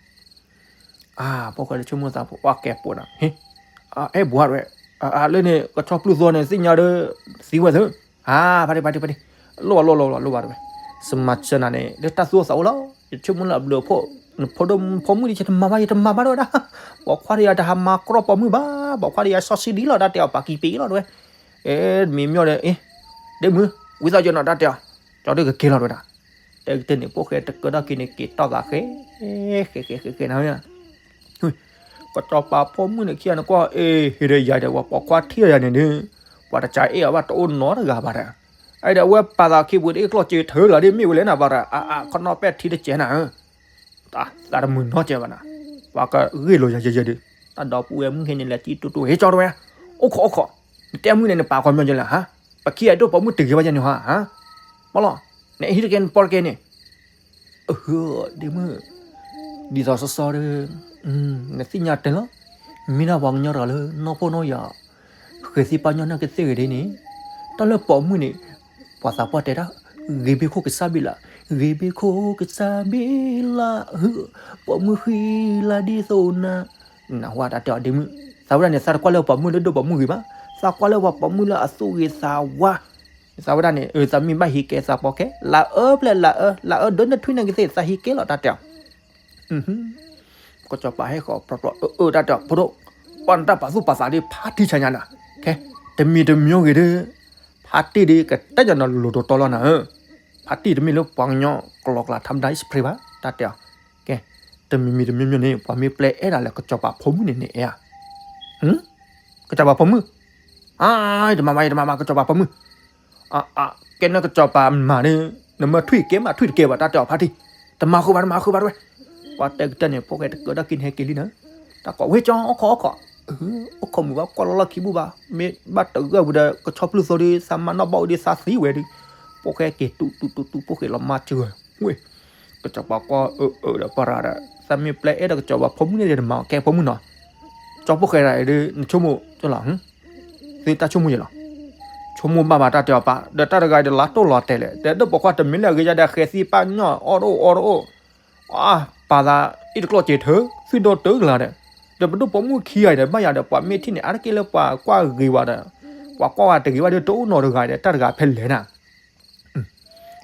အါ ဖိၣ်ဃဲလၢဆိကမိၣ်သးဖိ အကဲပိာ်နၤ ဟ့ၣ် အဲၣ်ဘှါတဝဲ, လၢန့ၣ် ကဆီပျုၢ်သိန့ၣ် သ့ၣ်ညါဒီး သံဝဲသု, အါ ဖါတံၢ် ဖါတံၢ် ဖါတံၢ်, လိၣ်ဘၣ်လိၣ်လိၣ်လိၣ်လိၣ်ဘၣ်တဝဲ, စမၤစၢၤနၤန့ၣ် လၢတၢ်သူၣ်အိၣ်သးအိၣ်လီၤ, ယဆိကမိၣ်လၢအဘျုးအဖှိၣ်, နဖိဒိၣ်ဖိမုၣ်ဒီး ယတမၤဘၣ် ယတမၤဘၣ်တဝဲဒၣ်, ပိာ်ခွါဒီးယၤတဟးမၤကြီပိာ်မုၣ်ဘၣ်, ပိာ်ခွါဒီးယၤစီဆှံဒ်လီၤ တၢ်တဲအီၤ ပာ်ကံၤပ့ၤလီၤတဝဲ, အဲ မံၤမ့ၢ်ဒီး အ့ ဒ့မုၣ် ဝံသးစူၤနီၤ တၢ်တဲအီၤ, ကၠီဒုကက့ၤလီၤတဝဲဒၣ်, တဲကတၢၢ်န့ၣ် ဖိၣ်ဃဲတကၢထီၣ်က့ၤန့ၣ် က့ၤတီၢ်သးဃဲ ဃဲဃဲဃဲဃဲနၤ ကစီၤပၤဖိမုၣ်န့ၣ်ခံဂၤန့ၣ်ကွၢ် အ့ ဟ့ၣ်ဒီးယၤဒီး ပှၤပိာ်ခွါထံၣ်ဒီးယၤန့ၣ်ဒီး ပှၤတကးအဲၣ်အီၤဘၣ်တအိၣ်နီတဂၤဘၣ်ဒီး, အအံၤဒီးအဝဲပာ်သးခံပူၤ တအ့ၣ်ကျီၢ်စ့ထၢလီၤဒ်မ့ၢ်ဝဲလဲၣ်နၤဘၣ်ဒီး အါအါ ခီနီၣ်ပဲာ်ထံတကဲနၤဧၢ, တၢ်သးတမုာ်နီတကဲဘၣ်နၤ, ပှၤကဂ့ၢ်လိာ်ယၤယဲယဲဒီး, တၢ်ဒီပုၢ်ဝဲၢ်မုၣ်ခဲန့ၣ် လဲၤကံၣ်တူတူ ဟ့ၣ်ကၠီတဝဲ, အိၣ်ခိးအိၣ်ခိး, နတဲမုၣ်န့ၣ် နပာ်ခီပညီယဲလဲၣ်ဟါ, ပခံဂၤဒိၣ်ပိာ်မုၣ်တဂ့ၤဘၣ်ယဲန့ၣ်ဟါ, ပီလီၤ, နဟံးတကဲနပီတကဲန့ၣ် အဟၢ ဒ့မုၣ်, ဒ်သိးစီစီဒီး နသ့ၣ်ညါတဲလီၤ, မ့ၢ်ဒၣ်ပှၤကညီတဂၤလၢ နီၢ်ဖိနီၢ်ယၤ ဃဲၤသံပာ်ညီနကသ့ၣ်ဂ့ၤဒ်န့ၣ်, တၢ်လၢပိာ်မုၣ်န့ၣ် ပှၤသးပှၢ်တဲတၢ်, ဂ့ၤဘ့ၣ်ခိၣ်ကစၢ်ဘ့ၣ်လး, ဂ့ၤဘ့ၣ်ခိၣ်ကစၢ်ဘ့ၣ်လး, ပိာ်မုၣ်ဃံလၤဒ်သိးနၤ, နၢ်ဟူတၢ်တဲအီၤဒ့မုၣ်, သးဝဲဒၣ်န့ၣ် သးတကွၢ်လၢပှၤပိာ်မုၣ်လၢဒိၣ်ပိာ်မုၣ်ဂ့ၤဘၣ်, သးကွၢ်လၢပှၤပိာ်မုၣ်လၢအသူၣ်ဂ့ၤသးဝါ သးဝဲဒၣ်န့ၣ် သးမ့ၢ်ဘၣ်ဟံးကဲသးပီၤကဲ လၢအၢပျဲၢ်လၢအၢ လၢအၢဒိးနထွံနကသ့ၣ် သးဟံးကဲလီၤတၢ်တဲအီၤ, ကစီၤပၤဟဲဃီၤပြီပြီ အၢ အၢ တၢ်တဲအီၤ ဖိဒိၣ်, ပှၤနတၢ်ပာ်သူၣ်ပာ်သးဒီး ဖါတံၢ်ဆါညါနၤ, ခဲ တမံၤတမံၤဂ့ၤဒီး ဖါတံၢ်ဒီး ကတဲညီနုၢ်လိၤတီတီလီၤနၤဧၢ, ဖါတံၢ်တမ့ၢ်လၢပှၤကညီ ကလီကလးထါမဒါ အံၣ်စဖရ့းဘၣ် တၢ်တဲအီၤ, ကဲ တမံၤမံၤတမံၤမံၤန့ၣ် ပှၤမ့ၢ်ပျဲအဲၣ်ဒၣ်လၢကစီၤပၤဖိမုၣ်န့ၣ်န့ၣ်အဲၣ်ဧါ ကစီၤပၤဖိမုၣ်, အါ တမၤဘၣ် ယတမၤဘၣ် ကစီၤပၤဖိမုၣ်, အါ အါ ကဲနကစီၤပၤမၤန့ၣ် နမ့ၢ်ထွံၣ်ကဲမး ထွံၣ်တကဲဘၣ် တၢ်တဲအီၤဖါတံၢ်, တမၤဃုာ်ဘၣ် တမၤဃုာ်ဘၣ်တဝဲ, ပှၤတဲကတၢၢ်န့ၣ် ဖိၣ်ဃဲတကၢထီၣ်က့ၤန့ၣ်ဟဲက့ၤလံနၤ, တၢ်ကိးဝဲကၠီ အိၣ်ခိးအိၣ်ခိး, အိၣ်ခိးမုာ်ဘၣ် ကွၢ်လီၤလီၢ်ခံဘူၣ်ဘၣ်, မ့ၢ်ဘၣ်တဂၢၢ်ဝံၤဒီး ကဆီပျုၢ်သိဒီး သးမၤနီၣ်ဘၣ်ဝံၤဒီး သးသံဝဲဒီး, ဖိၣ်ဃဲက့ၤတူၢ်တူၢ်တူၢ်တူၢ် ဖိၣ်ဃဲလီၤမၢ်စၢၤဝဲ, ဝ့ၢ် ကစီၤပၤကွၢ်အၢအၢဒီးပှၤရၤဒီး သးမ့ၢ်ပျဲအဲၣ်ဒိးကစီၤပၤဖိမုၣ်န့ၣ်ဒီး တမၤအီၤ ကဲဖိမုၣ်နီၤ, ကၠီဖိၣ်ဃဲရၤအံၤဒီး နဆိကမိၣ်ကၠီလီၤ, သုတၢ်ဆိကမိၣ်ယဲလီၤ, ဆိကမိၣ်ဘၣ်ဘၣ်တၢ်တဲအီၤပၢ်, ဒီးတၢ်တဂၤအံၤဒီးလါတိၢ်လီၤတဲာ်လဲၣ်, ဒီးဒိၣ်ပိာ်ခွါတမံၤလၢအဂ့ၤယၤဒီး ဃဲၤသံပာ်ညီၣ်အီၣ်တအိၣ်အီတအိၣ်, အါ ပာ်သးအံၣ်တကျိၣ်စ့ထၢ သုဒိၣ်တဂၤလီၤဒီး, ဒီးပဒိၣ်ပိာ်မုၣ်ခံဂၤအံၤဒီး ဘၣ်ယၤဒီး ပှၤမ့ၢ်ထံၣ်န့ၣ် အါတက့ၢ်လၢပှၤကွၢ်ဂ့ၤဝဲဒီး, ပှၤကွၢ်ဝဲတဂ့ၤဘၣ်ဒီး တအိၣ်နီတဂၤဒီး တၢ်တဂၤဖဲလဲၣ်နၤ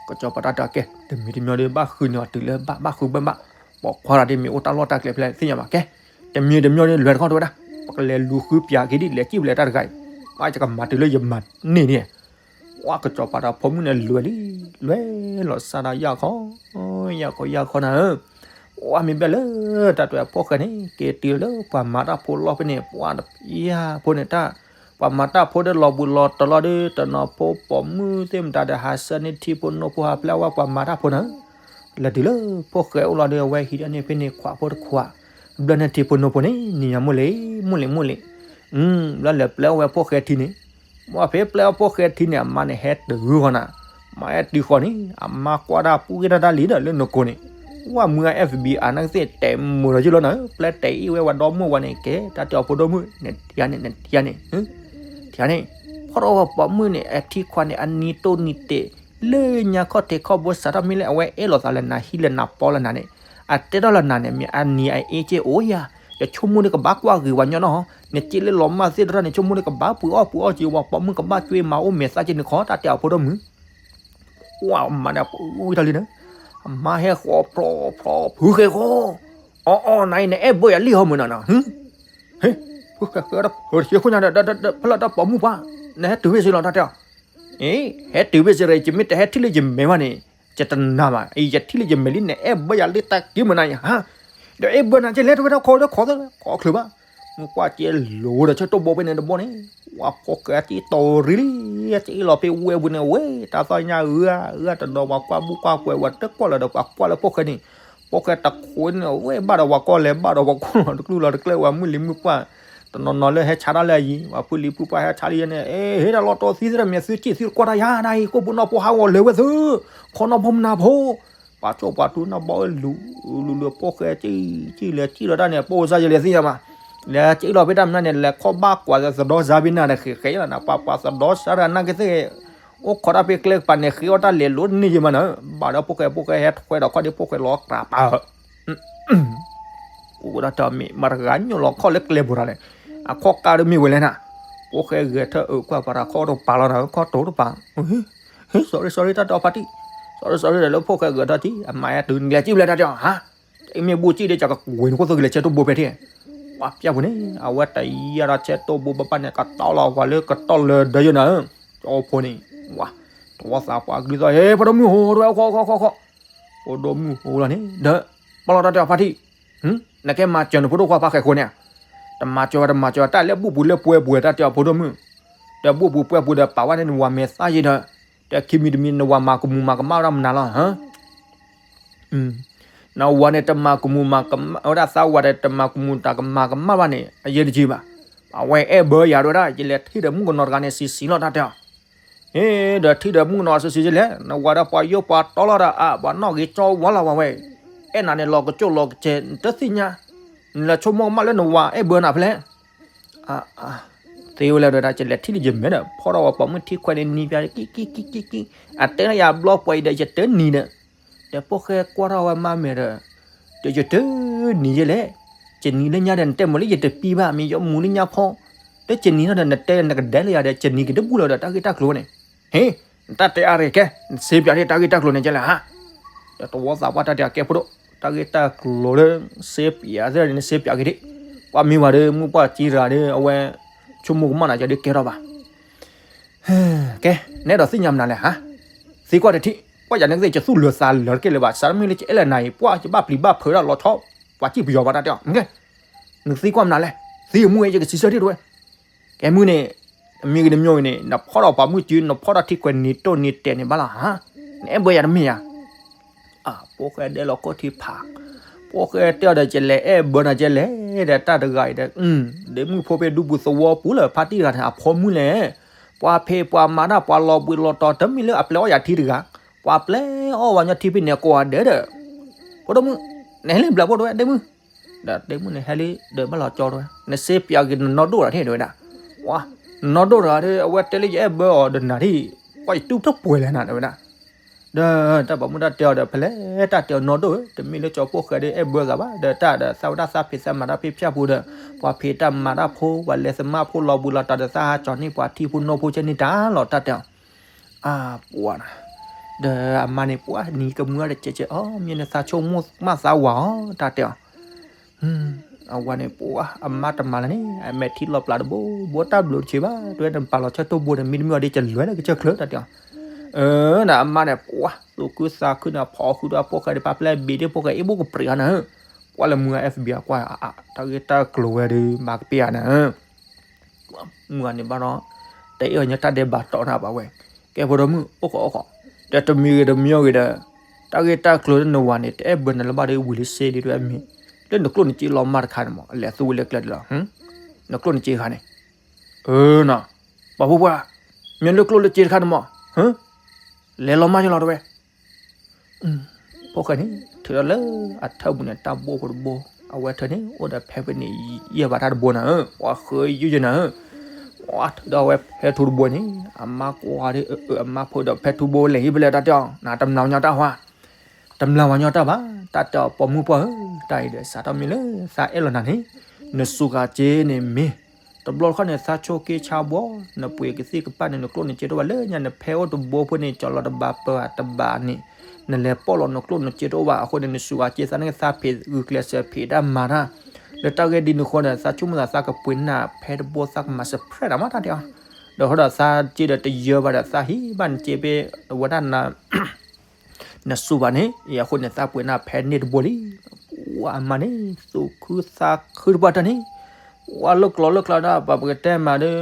ကစီၤပၤတၢ်တဲအီၤကဲ တမံၤတမံၤဒီး ဘၣ်ဃုန့ၢ်အီၤတုၤလၢဘၣ် ဘၣ်ဃုဘၣ်ဘၣ်, ပိာ်ခွါတဂၤဒ်မ့ၢ်အိၣ်တၢ်လီၢ်တၢ်ကျဲဖဲလဲၣ်သ့ၣ်ညါဘၣ်ကဲ, တမံၤတမံၤဒီး လဲၤတခီတဝဲဒၣ်, ပကလဲၤလူၤဃုပၠးက့ၤဒ်လဲၣ်စံၣ်ဖဲလဲၣ်တၢ်တဂၤအံၤ, ဘၣ်ယကမၤတုၤလၢယမၤန့ၢ်န့ၣ်, ဝဲကစီၤပၤဒီးဖိမုၣ်န့ၣ်လဲၤလံ, လဲၤလီၤစၢ်ဒီးယၢ်ခီ, ယၢ်ခီယၢ်ခီနၤဧၢ, ဝဲမ့ၢ်ဘၣ်လၢ တၢ်တဲအီၤဖိၣ်ဃဲန့ၣ် က့ၤတုၤလၢပှၤမၤတၢ်ဖိလီၢ်ဖဲန့ၣ် ပှၤတပျၢ်ဖိန့ၣ်တၢ် ပှၤမၤတၢ်ဖိဒီးလီၤဘူးလီၤတလီၤဒီး တနီၤဖိပိာ်မုၣ်သ့ၣ်မတၤဒီး ဟးဆှၢန့ၢ်ထံဖိနိဖိဟးဖျဲးဝဲ ပှၤမၤတၢ်ဖိနၤဧၢ, လဲၤတုၤလၢဖိၣ်ဃဲအိၣ်လီၤဒီး အဝဲဟံးန့ၢ်ဖဲန့ၣ်ခွးဖိတခွး, ဘျၢန့ၢ်ထံဖိနိဖိန့ၣ် နံၤညါမိၢ်လံ, မိၢ်လံ, မိၢ်လံ, ဘျီလဲၤပျဲဝဲဖိၣ်ဃဲထံန့ၣ်, မ့ၢ်ဖဲပျဲဝဲဖိၣ်ဃဲထံန့ၣ် အမါန့ၣ်ဟဲတုၤဃီနၤ, မါဟဲတုၤဃီန့ၣ် အမါကွၢ်တၢ်ပူၣ်ဂ့ၢ်တၢ်တၢ်လံဒီးလၢနကိးန့ၣ် ဝဲမုၢ်ဂၤ F B I နာ်က့သ့ၣ်တဲမုာ်လီၤယုၢ်လီၤနၤ, ပျဲတဲအံၤဝဲဝဲဒီမုၢ်ဝဲန့ၣ် ကဲ တၢ်တဲအီၤဖိဒိၣ်မုၣ် နထံၣ်ဧါန့ၣ် နထံၣ်ဧါန့ၣ်, ထံၣ်ဧါန့ၣ်, ဖီၣ်ထီၣ်ဝဲပိာ်မုၣ်န့ၣ် အထံခွါန့ၣ် အနံၤတိၢ်နံၤတဲာ်, လၢညါခီၣ်ထံးခီၣ်ဘိစးထီၣ်မ့ၢ်လၢအဝဲအဲၣ်လိာ်သးလၢနၤ ဟံးလၢနၤပီလၢနၤန့ၣ်, အတဲထီၣ်လၢနၤန့ၣ် မ့ၢ်အနံၤအအ့က့ၢ်အိၣ်ယၤ, ယဆိကမိၣ်န့ၣ်ကဘၣ်ကွၢ်ဂ့ၤဝဲညီနီၤ, နက့လၢလီၤမၢ်သ့ၣ်တရၣ်န့ၣ် ဆိကမိၣ်န့ၣ်ကဘၣ်ပှ့ၤအီၣ်ပှ့ၤအီၣ်က့ၤဝဲ ပိာ်မုၣ်ကဘၣ်ကွ့မၤအိၣ်မဲာ်သၣ်က့ၤန့ၣ်ခီ တၢ်တဲအီၤဖိဒိၣ်မုၣ် ကွၢ်အမါန့ၣ် ပူၤဝံၤတၢ်လံန့ၣ်, အမါဟဲဃီဖျိဖျိဖုဃဲဃီ, အီအီ နၤအံၤနအဲၣ်ဘၢယၤလံဟီမုၢ်နီၤနီၤ, ဟ့, ဖုဃဲဃဲဒီး ဖုတဆ့ခိၣ်ညါဒီး ဖဲလၢတၢ်ပိာ်မုၣ်ပှၢ်, နဟဲတုၤဝဲစ့လီၤတၢ်တဲအီၤ, အ့, ဟဲတုၤဝဲစ့ဒီး ယမ့ၢ်တဟဲထံၣ်လၢယမဲာ်ဘၣ်န့ၣ်, ယတနာ်ဘၣ်, အံၤယထံၣ်လၢယမဲာ်လံ နအဲၣ်ဘၢယၤလံတၢ်က့မုၢ်နၤယၤဟါ, ဒီးအဲၣ်ဘၢနၤက့လဲၤတဝဲဒၣ်ခီဒီးခီသၢလၢ ခီချုးဘၣ် မုၢ်ကွၢ်က့လိၤဒီးဆၢတိၢ်ဘိဖဲန့ၣ်တဘိန့ၣ်, ဝဲဖိၣ်ဃဲက့တီၤရံလံ, က့လီၤဖဲဝဲပူၤန့ၣ်ဝဲ, တၢ်သီညါဂုၤဂၤဂုၤဂၤတနီၤ ပှၤကွၢ်ဘူၣ်ကွၢ်ကွဲးဝဲတကွၢ်လၢၤဒီး ပှၤကွၢ်လၢဖိၣ်ဃဲန့ၣ်, ဖိၣ်ဃဲတခိးန့ၣ် ဝဲဘၣ်ဒီးပှၤကီၢ်လဲၤဘၣ်ဒီးပှၤကီၢ်လီၤတကျုၢ်လီၤတကျဲဝဲ မုၢ်လံၤမုၢ်ပှၢ်, တနီၤနီၤလၢဟဲဆါတၢ်လၢအယံၤ, ပှၤဖုလံၤဖုပှၢ်ဟဲဆါလံယဲန့ၣ်, အ့ ဟ့ၣ်တၢ်လီၤတီသံသ့ၣ်တမံၤ သုက့ၣ်သုတကွၢ်တၢ်ယၤဒၣ်အံၤ ကိၣ်ပူၤနီၢ်ဖိဟးဂီၤလဲၤဝဲသု, ခီနီၢ်ဖိမနၤဖိ ပှၤကၠိပှၤတူၤနီၢ်ဘီလူၤလူၤလူၤ ဖိၣ်ဃဲက့ၤက့ၤလဲၤက့ၤလီၤတၢ်န့ၣ် ပိၢ်စၢ်ယလဲၤသ့ၣ်ညါမး, လဲၤက့ၤလီၤဖဲတၢ်မနုၤန့ၣ် လဲၤခီၣ်ဘၣ်ကွၢ်သဒီစါဖဲနၤန့ၣ် ဃဲးဃဲးလီၤနၤ ပှၤပှၤသဒီစါတဂၤနာ်က့သ့ၣ်, အိၣ်ခိးတၢ်ဖဲကျဲကပၤန့ၣ် ဃ့အီၣ်တၢ်လဲၤလိၤန့ၢ်ယံၤမးနၤ, ဘၣ်ဒီးဖိၣ်ဃဲဖိၣ်ဃဲဟဲထွဲဒီးခီၣ်ဒ့ ဖိၣ်ဃဲလီၤတၢ်ပာ်ဧၢ အိၣ်ဒၣ်တၢ်မ့ၢ်မၤတဂၤညိၣ်လီၤခီၣ်လၢကျဲပူၤတၢ်လဲၣ်, အခီၣ်ကါတမ့ၢ်ဝဲလဲၣ်နၤ, ဖိၣ်ဃဲဂဲၤထၢၣ်အုးကွၢ်ပှၤတၢ်ခီၣ်တပၤလီၤနၤ ခီၣ်တိတပၤ, sorry sorry တၢ်တဲအီၤဖါတံၢ်, sorry sorry ဒီးလၢဖိၣ်ဃဲဂဲၤထၢၣ်ထံ အမါယဲတုၤနလဲၤကံၣ်ဘျဲတၢ်တဲအီၤဟါ, တမ့ၢ်ဘူၣ်ကံၣ်ဒ်ကကကွံာ်နခိၣ်သိကလဲၤဆဲတိၢ်ဘိဖဲထံၣ်, ပှၤပျၢ်ပူၤန့ၣ် အဝဲတယၤဒီးဆဲတိၢ်ဘိဘၣ်ဘၣ်န့ၣ် ကတီၢ်လီၤပှၤလၢကတီၢ်လၢဒၢယိနၤ, ကၠီဖိန့ၣ်, ဝါ, တဝီသးပှၤကလုၢ်သီၣ် ဟ့ ဖိဒိၣ်မုၢ်ဟိတဝဲ ခီခီခီခီ ဖိဒိၣ်မုၢ်ဟိလီၤန့ၣ် ဒီး ပလီၢ်တၢ်တဲအီၤဖါတံၢ်, နကဲမၤစၢၤနဖိဒိၣ်ခွါဖါဃဲးဃိန့ၣ်, တမၤစၢၤဝဲတမၤစၢၤဝဲ တၢ်လၢဘူၣ်ပူၤလၢပှဲၤပူၤတၢ်တဲအီၤဖိဒိၣ်မုၢ်, ဒီးဘူၣ်ပူၤပှဲၤပူၤဒီးပာ်ဝဲန့ၣ် နဝၤမဲာ်သၣ်ယဲဒီး, ဒီးခံမံၤတမံၤနဝၤမၤကမူၤမၤကမၣ်ဝဲဒၣ်မနုၤလီၤ နဝၤန့ၣ်တမၤကမူၤမၤကမၣ်ဝဲဒၣ်သးဝၤဒီး တမၤကမူၤတၢ်ကမၤကမၣ်ဘၣ်န့ၣ် အယဲၢ်တက့ၢ်ဘၣ်, အဝဲအဲၣ်ဘၢယၤတဝဲဒၣ် ယလဲၤထံၣ်ဒီးမုၣ်ကနီၤတဂၤန့ၣ် စံးစံးလီၤတၢ်တဲအီၤ, ဒီးထံၣ်ဒီးမုၣ်ကနီၤစံးစံးယလဲၣ် နဝၤဒီးပှၤယိၣ်ပှၤတီလီၤဒီး အါ ပှၤနီၣ်ဂ့ၤကၠီဝါလီၤဝဲဝဲ, အဲၣ်နၤန့ၣ်လီၤကစၢၢ်လီၤကစဲး နတသ့ၣ်ညါ, နလဲၤဆိကမိၣ်ကမၣ်လၢနဝၤအဲၣ်ဘၢနၤဖဲလဲၣ် သ့ဝဲလဲၣ်ဒီး ယလဲၤထံၣ်လၢယမဲာ်ဒီး ဖီၣ်ထီၣ်ဝဲပိာ်မုၣ်ထံခွဲးန့ၣ် နံၤပၠး ကံကံကံကံကံ, အတဲလၢယဘျီပှဲၤအံၤဒီး ယတနံၤဒီး, ဒီးဖိၣ်ဃဲကွၢ်ထီၣ်ဝဲမါမဲာ်ဒီး, ဒီးယတနံၤယဲလဲၣ်, ယနံၤလၢညါဒီး နတဲမ့ၢ်လၢယတပံဘၣ် မ့ၢ်ယမူလၢညါဖီ, ဒီးယနံၤထီၣ်ဒီး နတဲနကဒဲလၢယၤဒီး ယနံၤကတဘူၣ်လၢၤဒီး တၢ်ဂ့ၢ်တၢ်ကျိၤန့ၣ်, ဟ့ၣ်, နတၢ်တဲအါရ့ၣ်ကဲ, နစ့ပၠးဒၣ်တၢ်ဂ့ၢ်တၢ်ကျိၤန့ၣ်ကဲလဲၣ်ဟါ, ဒီးတဝီသးပှၢ်တၢ်တဲအကဲဖိဒိၣ်, တၢ်ဂ့ၢ်တၢ်ကျိၤလၢ စ့ပၠးသ့ၣ်န့ၣ် နစ့ပၠးက့ၤဒၣ်, ပှၤမ့ၢ်ဝၤဒီး မုၢ်ပှၢ်ကံရၤဒီး အဝဲ ဆိကမိၣ်ကမၣ်နၤကဒီးကဲထီၣ်ဘၣ် ကဲ, နအဲၣ်ဒိးသ့ၣ်ညါမနုၤလဲၣ်ဟါ, သံကွၢ်တထံၣ်, ပှၤယၤန့ၣ်ကသ့ၣ် ယသူၣ်လၢာ်သးလၢာ်တက့ၢ်လၢၤဘၣ်, စးမ့ၢ်လၢယအဲၣ်လၢနၤအံၤ ပှၤယဘၣ်ပျံၤဘၣ်ဖုးဒၣ်လီၤဆီ, ပှၤစံၣ်ပယီၤဘၣ်တၢ်တဲအီၤ, နကဲ, နသံကွၢ်မနုၤလဲၣ်, သံအမူအံၤ ယကစံးဆၢထံၣ်တဝဲ, ကဲမုၢ်န့ၣ်, မ့ၢ်ဂ့ၤတမံၤဂ့ၤန့ၣ် နဖီၣ်ဒီးပှၤမုၢ်စု နဖီၣ်ဒီးထံခွဲးနံၤတိၢ်နံၤတဲာ်န့ၣ်ဘၣ်လီၤဟါ, နအဲၣ်ဘၢယၤတမ့ၢ်ဧါ အဖိၣ်ဃဲဒဲလီၤကိၢ်ထံဖး, ဖိၣ်ဃဲတဲအီၤဒီး ယလဲၤအဲၣ်ဘၢနၤကဲလဲၣ် ဒီးတၢ်တဂၤအံၤဒီး, ဒ့မုၣ်ဖိဖဲဒူပူၤသဝီပူၤလၢဖါတံၢ်တဂၤန့ၣ် အဖိမုၣ်လဲၣ်, ပှၤဖံးပှၤမၤတၢ်ပှၤလီၤဘှံးလီၤတီၤ တမ့ၢ်လၢအပျဲအီၣ်ယၤထံတဂၤ, ပှၤပျဲအီၣ်ဝဲညီထံဖဲန့ၣ်ကိးဂၤဒဲးဒီး, ဖိဒိၣ်မုၣ်, နဟဲလၢဘျးဘိဒဝဲဒ့မုၣ်, ဒီးဒ့မုၣ်န့ၣ်ဟဲလၢဒီးဘၣ်လီၤကၠီဒဝဲ နစ့ပၠးက့ၤနနီၢ်ဒိၣ်တဂၤထံၣ်ဒဝဲဒၣ်, ပှၤ, နနီၢ်ဒိၣ်တဂၤဒီး အဝဲတဲလၢယအဲၣ်ဘၢအီၤဒီးနၤထံၣ်, ပှၤယတူၢ်တပှဲၤလဲၣ်နၤဒဝဲဒၣ် ဒီးတၢ်ပိာ်မုၣ်တၢ်တဲအီၤဒီး ဖဲလဲၣ်တၢ်တဲအီၤနီၢ်ဒိၣ်ဧၢ, တမ့ၢ်လၢကၠီဖိၣ်ဃဲဒီးအဲၣ်ဘၢဂၤဘၣ်, ဒီးတၢ်ဒီးသးဝဲဒၣ်သးဖံးသးမၤတၢ်ဖံးဖၠၣ်ပူၤဒီး, ပှၤဖံးတၢ်မၤတၢ်ဖိ ပှၤလဲၤသမါဖိလီၤဘှံးလီၤတီၤဒီး သးဟးကၠီၤန့ၢ်ပှၤထံဖိနိဖိကဲန့ၣ်တၢ်လီၤတၢ်တဲအီၤ, အပှၤနၤ, ဒီးအမါန့ၣ်ပှၤနံၤကမုၢ်အီၤဒီးကဲကဲအီၤ မ့ၢ်နသးဆိကမိၣ်မးသးဝၤအီၤ တၢ်တဲအီၤ အဝၤန့ၣ်ပှၤ အမါတမၤလၢၤန့ၣ် အမဲာ်ထံလီၤပျၢ်တဘိဘိ တၢ်ဘျုးတဆံးဘၣ် တဝဲနပာ်လီၤဆၢတိၢ်ဘိန့ၣ် မ့တမ့ၢ်အီၤဒ်ကလုၢ်လၢကစၢၢ်ချၢ တၢ်တဲအီၤ, အၢ နအမါန့ၣ်ပှၤ သူၣ်ခုသးခုန့ၣ် ဖီၣ်ဃုာ်ဒီးဖိၣ်ဃဲဒီး ပာ်ပျဲဘ့ၣ်ဒ့ၣ်ဖိၣ်ဃဲအ့ၣ်ဘိၣ်ကပြံးအီၤနၤ, ကွၢ်လၢမုၢ်ဂၤ F B I ကွၢ် တၢ်ဂ့ၢ်တၢ်ကျိၤဝဲဒီး မၤကပ့ၤအီၤနၤ မုၢ်ဂၤန့ၣ်ဘၣ်ဒီး တအဲၣ်အီၤညီတၢ်ဒဲးဘးတီၤနၤဘၣ်ဝဲ, ကဲဖိဒိၣ်မုၣ် အိၣ်ခိးအိၣ်ခိး, ဒီးတမံၤဂ့ၤတမံၤဂ့ၤဒီး တၢ်ဂ့ၢ်တၢ်ကျိၤလၢနဝၤန့ၣ် တအဲၣ်ဘၢနၤလၢၤဘၣ်ဒီးဝံၤလံစ့လံ တဝဲမ့ၢ် လၢနကျိၣ်နစ့လီၤမၢ်တခါန့ၣ်မး အလဲၤသူဝဲလၢကျဲဒၣ်လီၤ, နကျိၣ်နစ့တခါန့ၣ်, အၢ နီၤ, ပှၤဖိပှၢ်, မ့ၢ်လၢကျိၣ်လၢစ့တခါန့ၣ်မး, လဲၤလီၤမၢ်ယလီၤတဝဲ ဖိၣ်ဃဲန့ၣ် ထုးထီၣ်လၢအထၢၣ်ပူၤန့ၣ် တၢ်ဘိဖိတဘိ, အဝဲထုးန့ၣ် အိၣ်ဒီးဖဲဖဲန့ၣ် ယဲၢ်ဘၣ်တၢ်တဘိနၤဧၢ, ပှၤဃုယုၢ်ယဲၢ်နၤဧၢ, ပှၤထုးဒီးဝဲဖဲထူတဘိန့ၣ်, အမါကွၢ်ဒီး အမါဖိဒီးဖဲထူဘိလဲၤဟံၣ်ဖဲလဲၣ်တၢ်တဲအီၤ, နတမျၢ်ဝဲညီတၢ်ဟါ, တမျၢ်ဝဲညီတၢ်ဘၣ်, တၢ်တဲအီၤပိာ်မုၣ်ပှၢ်ဧၢ, တၢ်အံၤဒီးစးထီၣ်မ့ၢ်လၢသးအဲၣ်လီၤနၤန့ၣ်, နစူးဂၤက့န့ၣ်မ့ၢ် တဘျီတခီၣ်န့ၣ် သးဆိးက့ဆါဘှီ, နပှ့ၤကသံၣ်ကပၣ်န့ၣ် နကျိၣ်နစ့တအိၣ်ဘၣ်လၢညါ, နဖဲအိၣ်တဘိဖိန့ၣ် ကၠီလီၤတဘၣ်ပၢအတဘၣ်န့ၣ်, နလဲၤပိာ်လီၤနကျိၣ်နစ့တအိၣ်ဘၣ်အဃိန့ၣ် နစူးဂၤက့သးန့ၣ် သးဖံးဂုာ်ကျဲးစၢးဖံးတၢ်မၤတၢ်, လၢတၢ်ဂ့ၢ်ဒ်န့ၣ်အဃိန့ၣ် သးဆိကမိၣ်သး သးကပှ့ၤနၢ်ဖဲတဘိ သးကမၤ surprise တၢ်မးတၢ်တဲအီၤ, ဒီးဃီဒီးသးက့ဒီးတယၢၤဘၣ်ဒီး သးဟံးဘၣ်နစ့ဖဲအဝဲဒၣ် နစူးဘၣ်န့ၣ် အံၤအဃိန့ၣ် သးပှ့ၤနၢ်ဖဲန့ၣ်တဘိလံ. ပှၤအမါန့ၣ် သူၣ်ခုသးခုတပှၢ်တၢ်န့ၣ်, ပှၤလၢကျီလၢကျါဒၣ် ပှၤပကတဲမးဒီး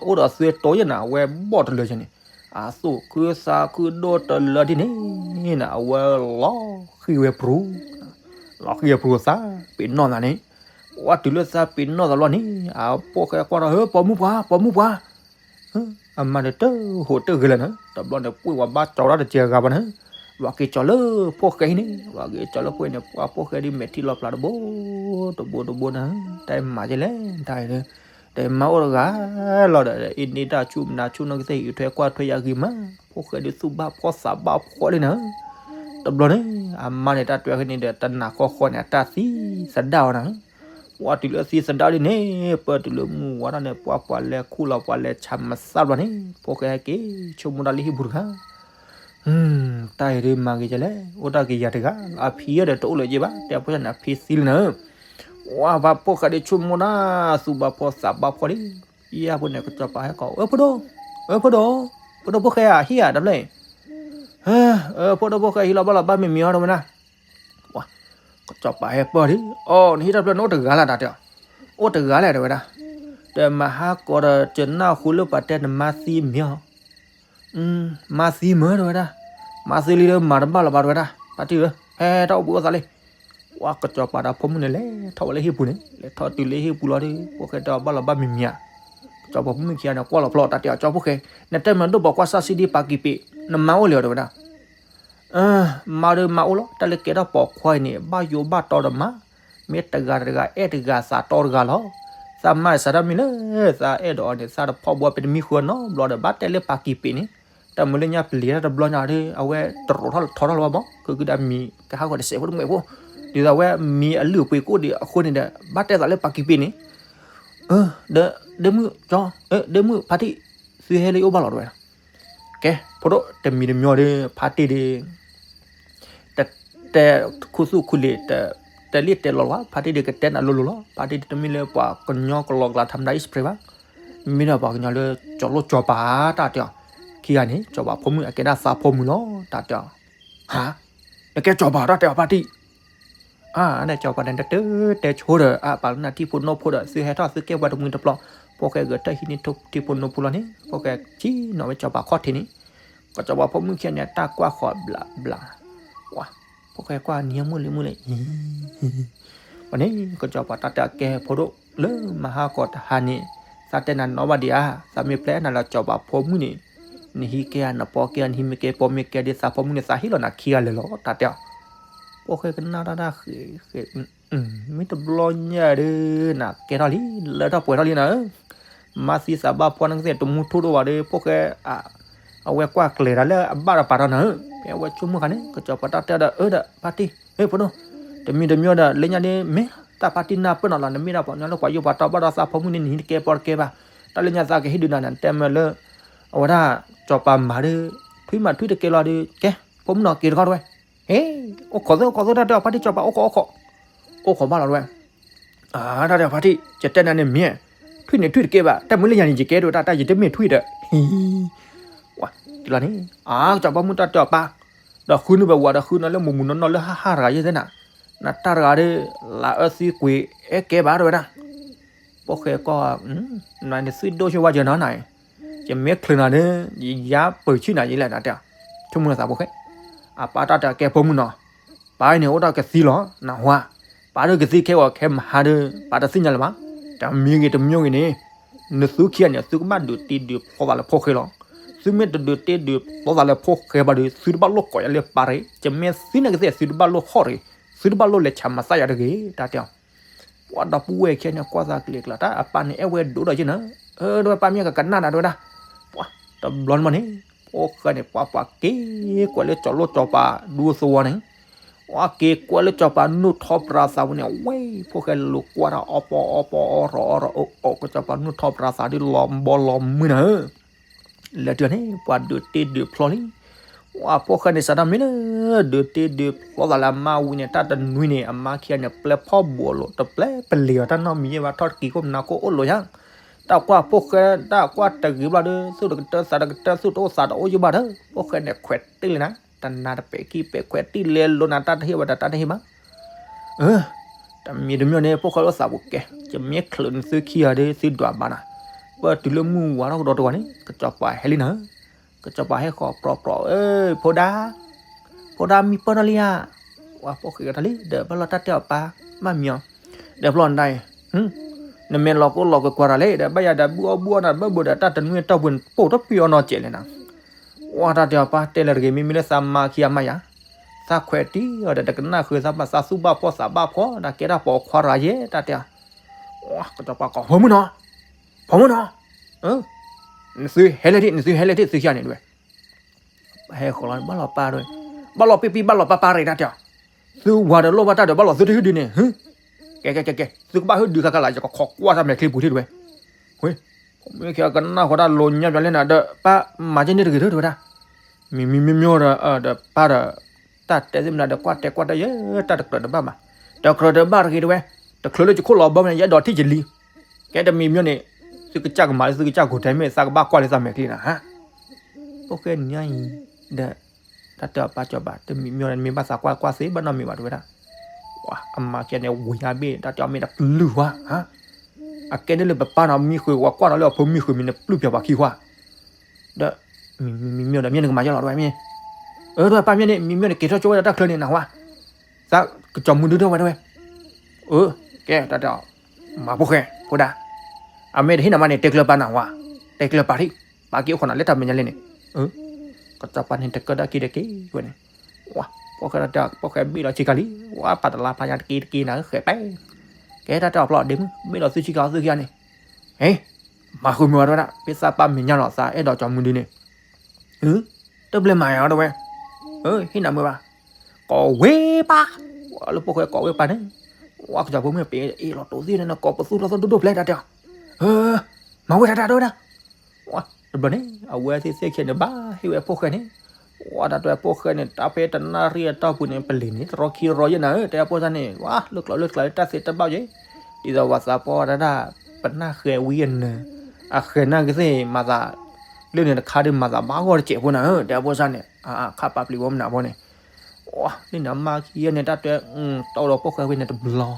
အိၣ်ဒီးသွဲတိယဲၢ်နၤ အဝဲဘီၣ်တလၢာ်ကဲန့ၣ်, အသူၣ်ခုသးခုဒိၣ်တလၢာ်ဒ်န့ၣ်နၤ အဝဲလီၤဃံၤဝဲပြူၤ, လီၤဃံၤဝဲပြူၤသးပ့ၤနီၣ်သးန့ၣ်, ပှၤတုၤလၢသးပ့ၤနီၣ်သးလီၤန့ၣ် အဖိၣ်ဃဲကွၢ်ထီၣ် ဟၢ ပိာ်မုၣ်ပှၢ် ပိာ်မုၣ်ပှၢ် အမါန့ၣ်တဟူးတဂဲၤလၢၤနၤ, တဘျီန့ၣ် ပှ့ၤဝဲဘၣ်ကၠီတၢ်တစဲးအဂၤဘၣ်နၤ, ဝဲက့ၤကၠီလၢဖိၣ်ဃဲဟံၣ်န့ၣ်, ဝဲက့ၤကၠီလၢဖိၣ်ဃဲန့ၣ် ပှၤဖိၣ်ဃဲဒ်မဲာ်ထံလီၤပျၢ်တဘိ, တဘိတဘိနၤ, တၢ်မၤကဲလဲၣ်, တၢ်အံၤဒီး တမၤအိၣ်တဂၤလီၤဒီး အ့ၣ်န့ၢ်တၢ်ဆူၣ်မနၤဆူၣ်နီၢ်ကသ့ၣ် ဟံးထွဲကွၢ်ထွဲယၤဂ့ၤမး, ဖိၣ်ဃဲဒ်သူၣ်ဘၣ်ဖှီၣ်သးဘၣ်ဖှီၣ်လံနၤ, တဘျီန့ၣ် အမါန့ၣ် တၢ်တွဲဃဲန့ၣ်ဒီး တနၤဃီဃီန့ၣ် အတၢ်သံသဒၣ်အီၤနၤ ပှၤတုၤလၢသံသဒၣ်ဒ်န့ၣ် ပၢၢ်တုၤလၢမုၢ်ဝါထီၣ်န့ၣ် ပှၤပှၤလဲၤခူၣ်လီၤ ပှၤလဲၤဆးမသၣ်ဘျီန့ၣ် ဖိၣ်ဃဲဟဲက့ၤ ဆိကမိၣ်တၢ်လၢဟံၣ်ပူၤတခါ, တၢ်အံၤဒ်မၤဂ့ၤကလဲၣ်, အိၣ်တၢ်က့ၤယၤတဂၤ, အဖံအံၤဒီးတအိၣ်လၢၤယဲၢ်ဘၣ်, တဲအဖိန့ၣ် အဖံသံလံနၤ, ပှၤပှၤဖိၣ်ဃဲဒ်ဆိကမိၣ်တၢ် သူၣ်ဘၣ်ဖှီၣ်သးဘၣ်ဖှီၣ်လံ, ယဲၢ်ဖိန့ၣ် ကစီၤပၤဟဲကိး အၢ ဖိဒိၣ်, အၢ ဖိဒိၣ်, ဖိဒိၣ်ဖိၣ်ဃဲဧါ ဟံၣ်ဧါ တဘျီအံၤ, အၢ ဖိဒိၣ်ဖိၣ်ဃဲ ဟံးလီၤဘၣ်လီၤဘၣ်မ့ၢ်မ့ၢ်အီၤ တဲဝဲဒၣ် ကစီၤပၤဟဲပၢၢ်ဒံး, အိ နဟံၣ်တၢ်ဖျၢၣ်န့ၣ်အိၣ်တဂၤလၢ်တၢ်တဲအီၤ, အိၣ်တဂၤလဲၣ် တဲဝဲဒၣ်, တမၤဟါကီးဒီး ကနၢ်ဟူလၢပှၤတဲနမါသံမ့ၢ်အီၤ, မါသံမ့ၢ် တဲဝဲဒၣ်, မါသံလံဒီးမၤတဘၣ်လၢၤဘၣ် တဲဝဲဒၣ်, ဖါတံၢ်ဧၢ, ဟဲထီၣ်အိၣ်ဘှံးအိၣ်သးလံ, ပှၤကစီၤပၤဒီးဖိမုၣ်န့ၣ် လဲၤထီၣ်ဝဲလၢဟံၣ်ပူၤန့ၣ်, လဲၤထီၣ်တုၤလၢဟံၣ်ပူၤလီၤဒီး ဖိၣ်ဃဲတဲအီၤဘၣ်လီၤဘၣ်မ့ၢ်မ့ၢ်ဧါ, ကစီၤပၤဖိမုၣ်ခံဂၤန့ၣ် ကွၢ်လီၤဖျီ တၢ်တဲအီၤ ကၠီဖိၣ်ဃဲ, နတဲမ့ၢ်ဒိၣ်ပိာ်ခွါစၢ်စံဒံးပာ်ကံးပ့း, နမါအိၣ်လံဧါ တဲဝဲဒၣ် မါဒီးမါအိၣ်လီၤ, တၢ်လၢကဲထီၣ်ပိာ်ခွါအံၤန့ၣ် ဘၣ်ယိၣ်ဘၣ်တီတမး, မ့ၢ်တဂၤတဂၤအဲၣ်တဂၤသးတီတဂၤလီၤ. သးမါစးထီၣ်မံၤလၢ သးအဲၣ်ဒိးအီၤန့ၣ် သးတဖီၣ်ဘှီပတမံဃုာ်နီတဘျီဒီး ဘၣ်တဲလၢပာ်ကံးပ့းန့ၣ်, တၢ်မုၢ်လၢညါပျံၤတၢ်တဘျီညါဒီး အဝဲတရိးထီၣ်ထီထီၣ်လၢၤဘၣ်မး, ခုကဒၣ်မံၤကဟးဂီၤတစဲးဖိတမှဲးဖိ, ဒ်သိးအဝဲမံၤအလုၢ်အပှ့ၤကအိၣ်ဒံးအဃိန့ၣ်ဒီး ဘၣ်တဲသးလၢပာ်ကံးပ့းန့ၣ် ဒီး ဒဲမုၣ်ကၠီ, ဒဲမုၣ်ဖါတံၢ်, သုဟဲလၢယအိၣ်ဘၣ်လီၤ တဲဝဲဒၣ်. ကဲ ဖိဒိၣ် တမံၤတမံၤဒီး ဖါတံၢ်ဒီး တတဲခူသူၣ်ခူလံာ် တတဲလံာ်တဲလီၤလီၤဘၣ်, ဖါတံၢ်ဒီးကတဲနၤလိၤလိၤလီၤ. ဖါတံၢ်ဒီးတမ့ၢ်လၢပှၤကညီကလီကလီ ထါမတၤ express ဘၣ်, မ့ၢ်ဒီးပှၤကညီလၢကၠီလိၣ်ကၠီပၤ တၢ်တဲအီၤ, ခံဂၤန့ၣ် ကၠီပၤဖိမုၣ်အကဲဒၣ်သးဖိမုၣ်လီၤ တၢ်တဲအီၤ. ဟါ, နကဲကၠီပၤ တၢ်တဲအီၤ ဖါတံၢ် အါန့ၣ် ကၠီပၤန့ၣ် တတဲတဲဆိဒီး အပာ်လၢနၤထံၣ်ဖိနီၢ်ဖိဒီး သုဟဲထီၣ်သုကဲပှၤတမှံၤတပျီၤ, ဖိၣ်ဃဲဂဲၤထၢၣ်ဟံးန့ၢ်ထံၣ်ဖိနီၢ်ဖိလီၤန့ၣ် ဖိၣ်ဃဲဆ့ၣ်နီၤဝဲကၠီပၤခီၣ်ထံးန့ၣ်, ကၠီပၤဖိမုၣ်ခံဂၤန့ၣ် တၢ်ကွၢ်ဃီၤဘျးဘျး, ဖိၣ်ဃဲကွၢ်နံၤမုၢ်လံမုၢ်လံ, ဝဲန့ၣ် ကၠီပၤတၢ်တဲအကဲဖိဒိၣ် လၢမဟါကီးတဟါန့ၣ်, သးတဲနၤနီၢ်ဘၣ်ဒံးဧါ, သးမ့ၢ်ပျဲနၤလၢကၠီပၤဖိမုၣ်န့ၣ်, နဟံးကဲဧါ နပီကဲဧါ, နဟံးမ့ၢ်ကဲပီမ့ၢ်ကဲဒ်သးဖိမုၣ်န့ၣ် သးဟ့ၣ်လီၤနၤခံဂၤလၢာ်လီၤ တၢ်တဲအီၤ. ဖိၣ်ဃဲကနၣ်တၢ်တၢ်ဃဲးဃဲး, မ့ၢ်တဘျီညါဒီး နကဲထီၣ်လံ လၢထီၣ်ပှဲၤထီၣ်လံနၤဧၢ, မါသံသးဘၣ်ဖှီၣ်န့ၣ်ကသ့ၣ်တမူထူၣ်ဒိၣ်ဘၣ်ဒီး ဖိၣ်ဃဲ အဝဲကွၢ်ကျဲၤတၢ်လၢအဘၣ်တပာ်ထီၣ်နၤဧၢ, ဖဲအဝဲဆိကမိၣ်ခါန့ၣ် ကစီၤပၤတၢ်တဲဒီး အၢဒီး ဖါတံၢ် ဖိဒိၣ်, တမံၤတမံၤဒီး လၢညါဒ်မ့ၢ်တၢ်ဖါတံၢ်နၢ်ပၢၢ်နီၤလီၤ, နမ့ၢ်ဒၣ်ပှၤကညီလၢပှၤယိၣ်ပှၤတီဘၣ်ဒီးသးဖိမုၣ်န့ၣ် နဟံးတကဲပီတကဲဘၣ်, တၢ်လၢညါသးကဟ့ၣ်ဒုးနၤန့ၣ် နတဲမ့ၢ်လၢ အဝဲဒၣ် ကစီၤပၤမၤဒီး ထွံၣ်မၤထွံၣ်တကဲလီၤဒီး ကဲ ဖိမုၣ်နီၤက့ၤတခီတဝဲ, ဟ့ၣ် အိၣ်ခိးသ့ၣ်အိၣ်ခိးသ့ၣ် တၢ်တဲအီၤ ဖါတံၢ် ကစီၤပၤ အိၣ်ခိးအိၣ်ခိး, အိၣ်ခိးဘၣ်လီၤတဝဲ အါ တၢ်တဲအီၤ ဖါတံၢ် ယတဲနၤန့ၣ်မ့ၢ်, ထွံၣ်န့ၣ်ထွံၣ်တကဲဘၣ်, တၢ်မုၢ်လၢညါန့ၣ် ယကဲဒိၣ်တၢ် တၢ်ယတမ့ၢ်ထွံၣ်ဒီး, ဟံၤ, ဝဲ တုၤလီၤန့ၣ် အါ ကစီၤပၤမုၣ်တၢ်တဲအီၤပၢ်, ဒီးဃုန့ၢ်ဘၣ်ဝဲဒီးဃုန့ၢ်လၢမူးမူးနီၢ်နီၢ်လၢဟါဟါတဂၤ ယဲၢ်သ့ၣ်နၤ, နတၢ်တဂၤဒီး လၢအၢသံကွံာ်အဲၣ်ကဲဘၣ်တဝဲဒၣ်, ဖိၣ်ဃဲကီၢ်, နနသွံၣ်ဒိၣ်ဆိဝဲကၢၤနီၤနၤ, ယမ့ၢ်ချုးနၤဒီး ယယါပၢၢ်ဆံၣ်နၤယဲၢ်လဲၣ် တၢ်တဲအီၤ, ဆိကမိၣ်လၢသးဖိၣ်ဃဲ, အပၢ်တၢ်တဲအီၤ ကဲဖိမုၣ်နီၤ ပၢ်အံၤန့ၣ် အိၣ်ဒီးကသံလီၤ နဟါ, ပၢ်ဒီးကသံခဲအံၤခဲမဟါဒီး ပၢ်တသ့ၣ်ညါလၢၤဘၣ်, တမံၤဂ့ၤတမံၤဂ့ၤန့ၣ်, နသုခံဂၤန့ၣ် သုကဘၣ်ဒုးတံၢ်ဒုးဖျီသးလၢဖိၣ်ဃဲလီၤ, သု သုမ့ၢ်တဒုးတ့ဒုးဖျီသးလၢဖိၣ်ဃဲဘၣ်ဒီး သုတဘၣ်လိၣ်ကိးယၤလၢပၢ်တဂ့ၤ, ယမ့ၢ်သံန့ၣ်ကသ့ၣ် သုတဘၣ်လိၣ်ဟီၣ်တဂ့ၤ, သုတဘၣ်လိၣ်လဲၤဆးမၤသးယၤတဂ့ၤ တၢ်တဲအီၤ. ပှၤဒီပုၢ်ဝဲၢ်ခံဂၤန့ၣ် ကွၢ်သးကလဲၤကျါ တၢ်အပၢ်န့ၣ် အဲၣ်ဝဲဒိၣ်ဒီးယ့ၢ်နၤ, အၢ တဝဲပၢ်မ့ၢ်ကကနၣ်နၤတဝဲဒၣ်. ပှၤတဘျီန့ၣ်မးန့ၣ် ဖိၣ်ဃဲန့ၣ် ပှၤပှၤက့ၤကွဲးလၢကၠီၤလိၣ်ကၠီၤပၤဒူသဝီန့ၣ်, ပှၤက့ၤကွဲးလၢကၠီၤပၤနူၢ်ထီၣ်ပြၤသးဝဲန့ၣ် ဝဲ ဖိၣ်ဃဲလိၤကွၢ်တၢ်အီပီအီပီအီရီၤအီရီၤအီအီကၠီၤပၤနူၢ်ထီၣ်ပြၤသးဒ်လီၤဘီလီၤမုၢ်နၤဧၢ လၢတၢ်န့ၣ် ပှၤဒုးတ့ဒုးဖျီလံ. ဝဲဖိၣ်ဃဲန့ၣ် စးထီၣ်မံလၢ ဒုးတ့ဒုးဖျီသးလၢအမါဝံၤန့ၣ် တၢ်တနွံန့ၣ် အမါခံဂၤန့ၣ် ပျဲဖီၣ်ဘူးအလိၤ တပျဲပလံၤအီၤ တၢ်နီတမံၤယဲၢ်ဘၣ် ထီၣ်တက့ၤခိၣ်မနၤခိၣ်အိၣ်လိၤယါ. တၢ်ကွၢ်ဖိၣ်ဃဲ တၢ်ကွၢ်တဂ့ၤဘျီဒီး သူၣ်တကတၢသးတကတၢ သူၣ်တအိၣ်သးတအိၣ်ယဲၢ်ဘၣ်ဒီး ဖိၣ်ဃဲန့ၣ် ခွဲးတံၢ်လံနၤ, တနၤတပဲာ်ခံပဲာ် ခွဲးတံၢ်လဲၤလိၤနၤ တၢ်တဟ့ၣ်ဝဲဒီး တၢ်တဟ့ၣ်ဘၣ် အၢ တမံၤတမံၤန့ၣ် ဖိၣ်ဃဲလိာ်သးပူၤကဲ, ယမ့ၢ်ချုးန့ၣ်သုခံဂၤဒီး သုဒွးဘၣ်နၤ, ပၢၢ်တုၤလၢမုၢ်ဝါထီၣ်ကဒီးတဂီၤန့ၣ် ကစီၤပၤဟဲလံနၤဧၢ, ကစီၤပၤဟဲဃီၤပြီပြီ အၢ ဖိဒါ, ဖိဒါမံပၢၢ်ထီၣ်လံဧါ, ဝဲဖိၣ်ဃဲကထီၣ်လံ ဒီးဘၣ်လီၤတၢ်တဲအီၤပၢ် ဘၣ်မံၤအီၤ, ဒီးဖျီနဒၣ်အံၤ, နမ့ၢ်လီၤကိၢ်လီၤကွဲကွၢ်တၢ်လဲၣ် ဒီးဘၣ်ယၤဒီးဘုၣ်အီၣ်ဘုၣ်အီနၤဘၢဘၢဒီး တၢ်တနွံအတီၢ်ပူၤန့ၣ် ပိာ်ထီၣ်ပံၤအီနီၤစဲးလဲၣ်နၤ ဝဲတၢ်တဲအီၤပၢ် တဲလၢတဂ့ၤ မ့မ့ၢ်လၢသးမါခံဂၤမးယၤ, သးခွဲးတံၢ်အီၤဒီး တကနၣ်ဃုာ်သးဘၣ် သးသူၣ်ဘၣ်ဖှီၣ်သးဘၣ်ဖှီၣ် နကဲတၢ်ပိာ်ခွါရၤယဲ တၢ်တဲအီၤ, ကစီၤပၤကိး ဖိမုၣ်နီၤ, ဖိမုၣ်နီၤ, နသုဟဲလဲၣ်ဒံး နသုဟဲလဲၣ်ဒံး သုခံဂၤန့ၣ်တဝဲ ဟဲဃီၤလီၤ ဘၣ်လီၤပၢ်တဝဲ, ဘၣ်လီၤပံပံ ဘၣ်လီၤပၢ်ပၢ်ရ့ၣ် တၢ်တဲအီၤ, သုဝၤဒီးလိၣ်ဘၣ်တၢ်ဒီး ဘၣ်လီၤသုတဟ့ၣ်ဒုးန့ၣ်, ကဲကဲကဲကဲ သုကဘၣ်ဟ့ၣ်ဒုးခါခါလၢ ယကခိးကွၢ်တၢ်မဲာ်ချံပူၤထံၣ်တဝဲ, ဝဲ, မ့ၢ်ခဲကနၣ်ဃီတၢ်လိၤညါပျီလဲၣ်နၤ ဒီးပၢ်မၤက့န့ၣ်တဂ့ၤ တဝဲဒၣ်, မံမံမံမံဒီး ဒီးပၢ်ဒီး တၢ်တဲသ့ၣ်မနုၤဒီး ကွၢ်တဲကွၢ်တဲယဲ တၢ်တကြၢးတဘၣ်ဘၣ်, တကြၢးတဘၣ်တဂ့ၤ တဝဲ, တချုးလၢယခိၣ်လီၤဘၢမနုၤ ယအဲၣ်ဒိးထံၣ်ယလံ, ကဲတမံၤမံန့ၣ်, သုကစၢ်ကမၤလၢသုကစၢ်ကိၤတဲမ့ၢ် သးကဘၣ်ကွၢ်လၢသးမဲာ်ချံနၤ, ဖိၣ်ဃဲနံၤညါအံၤ, ဒီး တၢ်တဲအီၤပၢ်ကၠီၤပၤ တမံၤမံဒီး နမ့ၢ်ဘၣ်သးကွၢ်ကွၢ်သ့ ဘၣ်နီတမံၤဘၣ် တဝဲဒၣ်, အမါကဲန့ၣ် ဝံၤညါဘ့ၣ် တၢ်တဲအီၤမ့ၢ်တပျုၢ်ဝါ, အကဲန့ၣ်လၢပပၢ်နီၤ မံဃုာ်ဝဲကွၢ်နီၤလၢအဖိမံဃုာ်မံၤန့ၣ် ပျုၢ်ပျီပှၤခံဝါ, ဒီး မံမံမံမံဒီး မ့ၢ်နကမၤယီၢ်လီၤ တဝဲမ့ၢ်, အၢ တဝဲပၢ်မ့ၢ်န့ၣ် မံမံန့ၣ် က့ၤထီၣ်ကၠိဝဲဒၣ်တၢ်ချၢန့ၣ် နဝါ, သးကစီၤမုၢ်ဒုထီၣ်ဝဲတဝဲ, အၢ ကဲ တၢ်တဲအီၤ, မၤဖိၣ်ဃဲ ဖိဒါ, အမ့ၢ်တဟ့ၣ်နၤမးန့ၣ် တဲကျၢၤပၢ်နဝါ, တဲကျၢၤပၢ်ထံၣ်, ပာ်က့ၤအိၣ်ခိးနၤလၢတၢ်မဲာ်ညါလဲၣ်န့ၣ်, ကစီၤပၤန့ၣ် တကၢတၢ်က့ၤတက့ၤဝဲန့ၣ်, ဝါ, ဖိၣ်ဃဲတၢ်တဲအီၤ ဖိၣ်ဃဲဘ့ၣ်လီၤဆံကၤလံ, ဝါ ပာ်တလါဖးညါတက့ၤတက့ၤနၤ ဃဲးပဲ, ကဲတၢ်တဲအီၤဖျီ ဒ့မုၣ် ဘ့ၣ်လီၤသုဆံကၤအီၤသုခံဂၤန့ၣ်, ဟ့, မၤဃုာ်မုာ်ဝဲတဝဲဒၣ် ဖဲသးပၢ်မဲာ်ညါလီၤ သးအဲၣ်ဒိးကၠီမုၢ်ဒုန့ၣ်, တဘျဲမၤယၤတဝဲ, ဟ့ၣ်နၤမုာ်ဘၣ်, ကိးဝ့ၢ်ပၢ်, ဝါလၢဖိၣ်ဃဲကိးဝ့ၢ်ပၢ်န့ၣ်, ဝါကစီၤဖိမုၣ်ပ့ၤအ့ၣ်လီၤတိၢ်သ့ၣ်န့ၣ် ကိးပသူထီၣ်သိၣ်ဒိၣ်ဒိၣ်ဖျဲးတၢ်တဲအီၤ, မၤဝဲတၢ်တၢ်တဝဲဒၣ်, ဝါ တဘျီန့ၣ် အဝဲသ့ၣ်သ့ၣ်ခံန့ၣ် ဘၣ်ဟ့ၣ်ဝဲဖိၣ်ဃဲန့ၣ်, ဝါတၢ်တဲဖိၣ်ဃဲန့ၣ် တၢ်ဖဲတနၣ်ရံၣ်အတီၢ်ပူၤန့ၣ် ပလံၤန့ၣ် တရီခံရီယဲၢ်နၤဧၢ တဲအဖိသၣ်န့ၣ် ဝါ လၢကျိးလၢကျါလၢတၢ်သ့တၢ်ဘၣ်ယဲၢ်, ဒ်သိးဝဲသးပှၢ်တၢ် ပနၢ်ဃဲၤဝံၤအနၢၤ, အဃဲၤနၢ်ကသ့ၣ်မၤသး, လၢန့ၣ်တခါဒုးမၤသးဘၣ်ဂီၢ်တစဲးဖိနၤဧၢ တဲအဖိသၣ်န့ၣ်, ခါပာ်ပျံၤဝဲမနုၤဖိန့ၣ်, ဝါ လၢန့ၣ်အမါခံဂၤန့ၣ် တၢ်တဲ, တီဒီးဖိၣ်ဃဲဝံၤန့ၣ်တဘျီ ပှၤ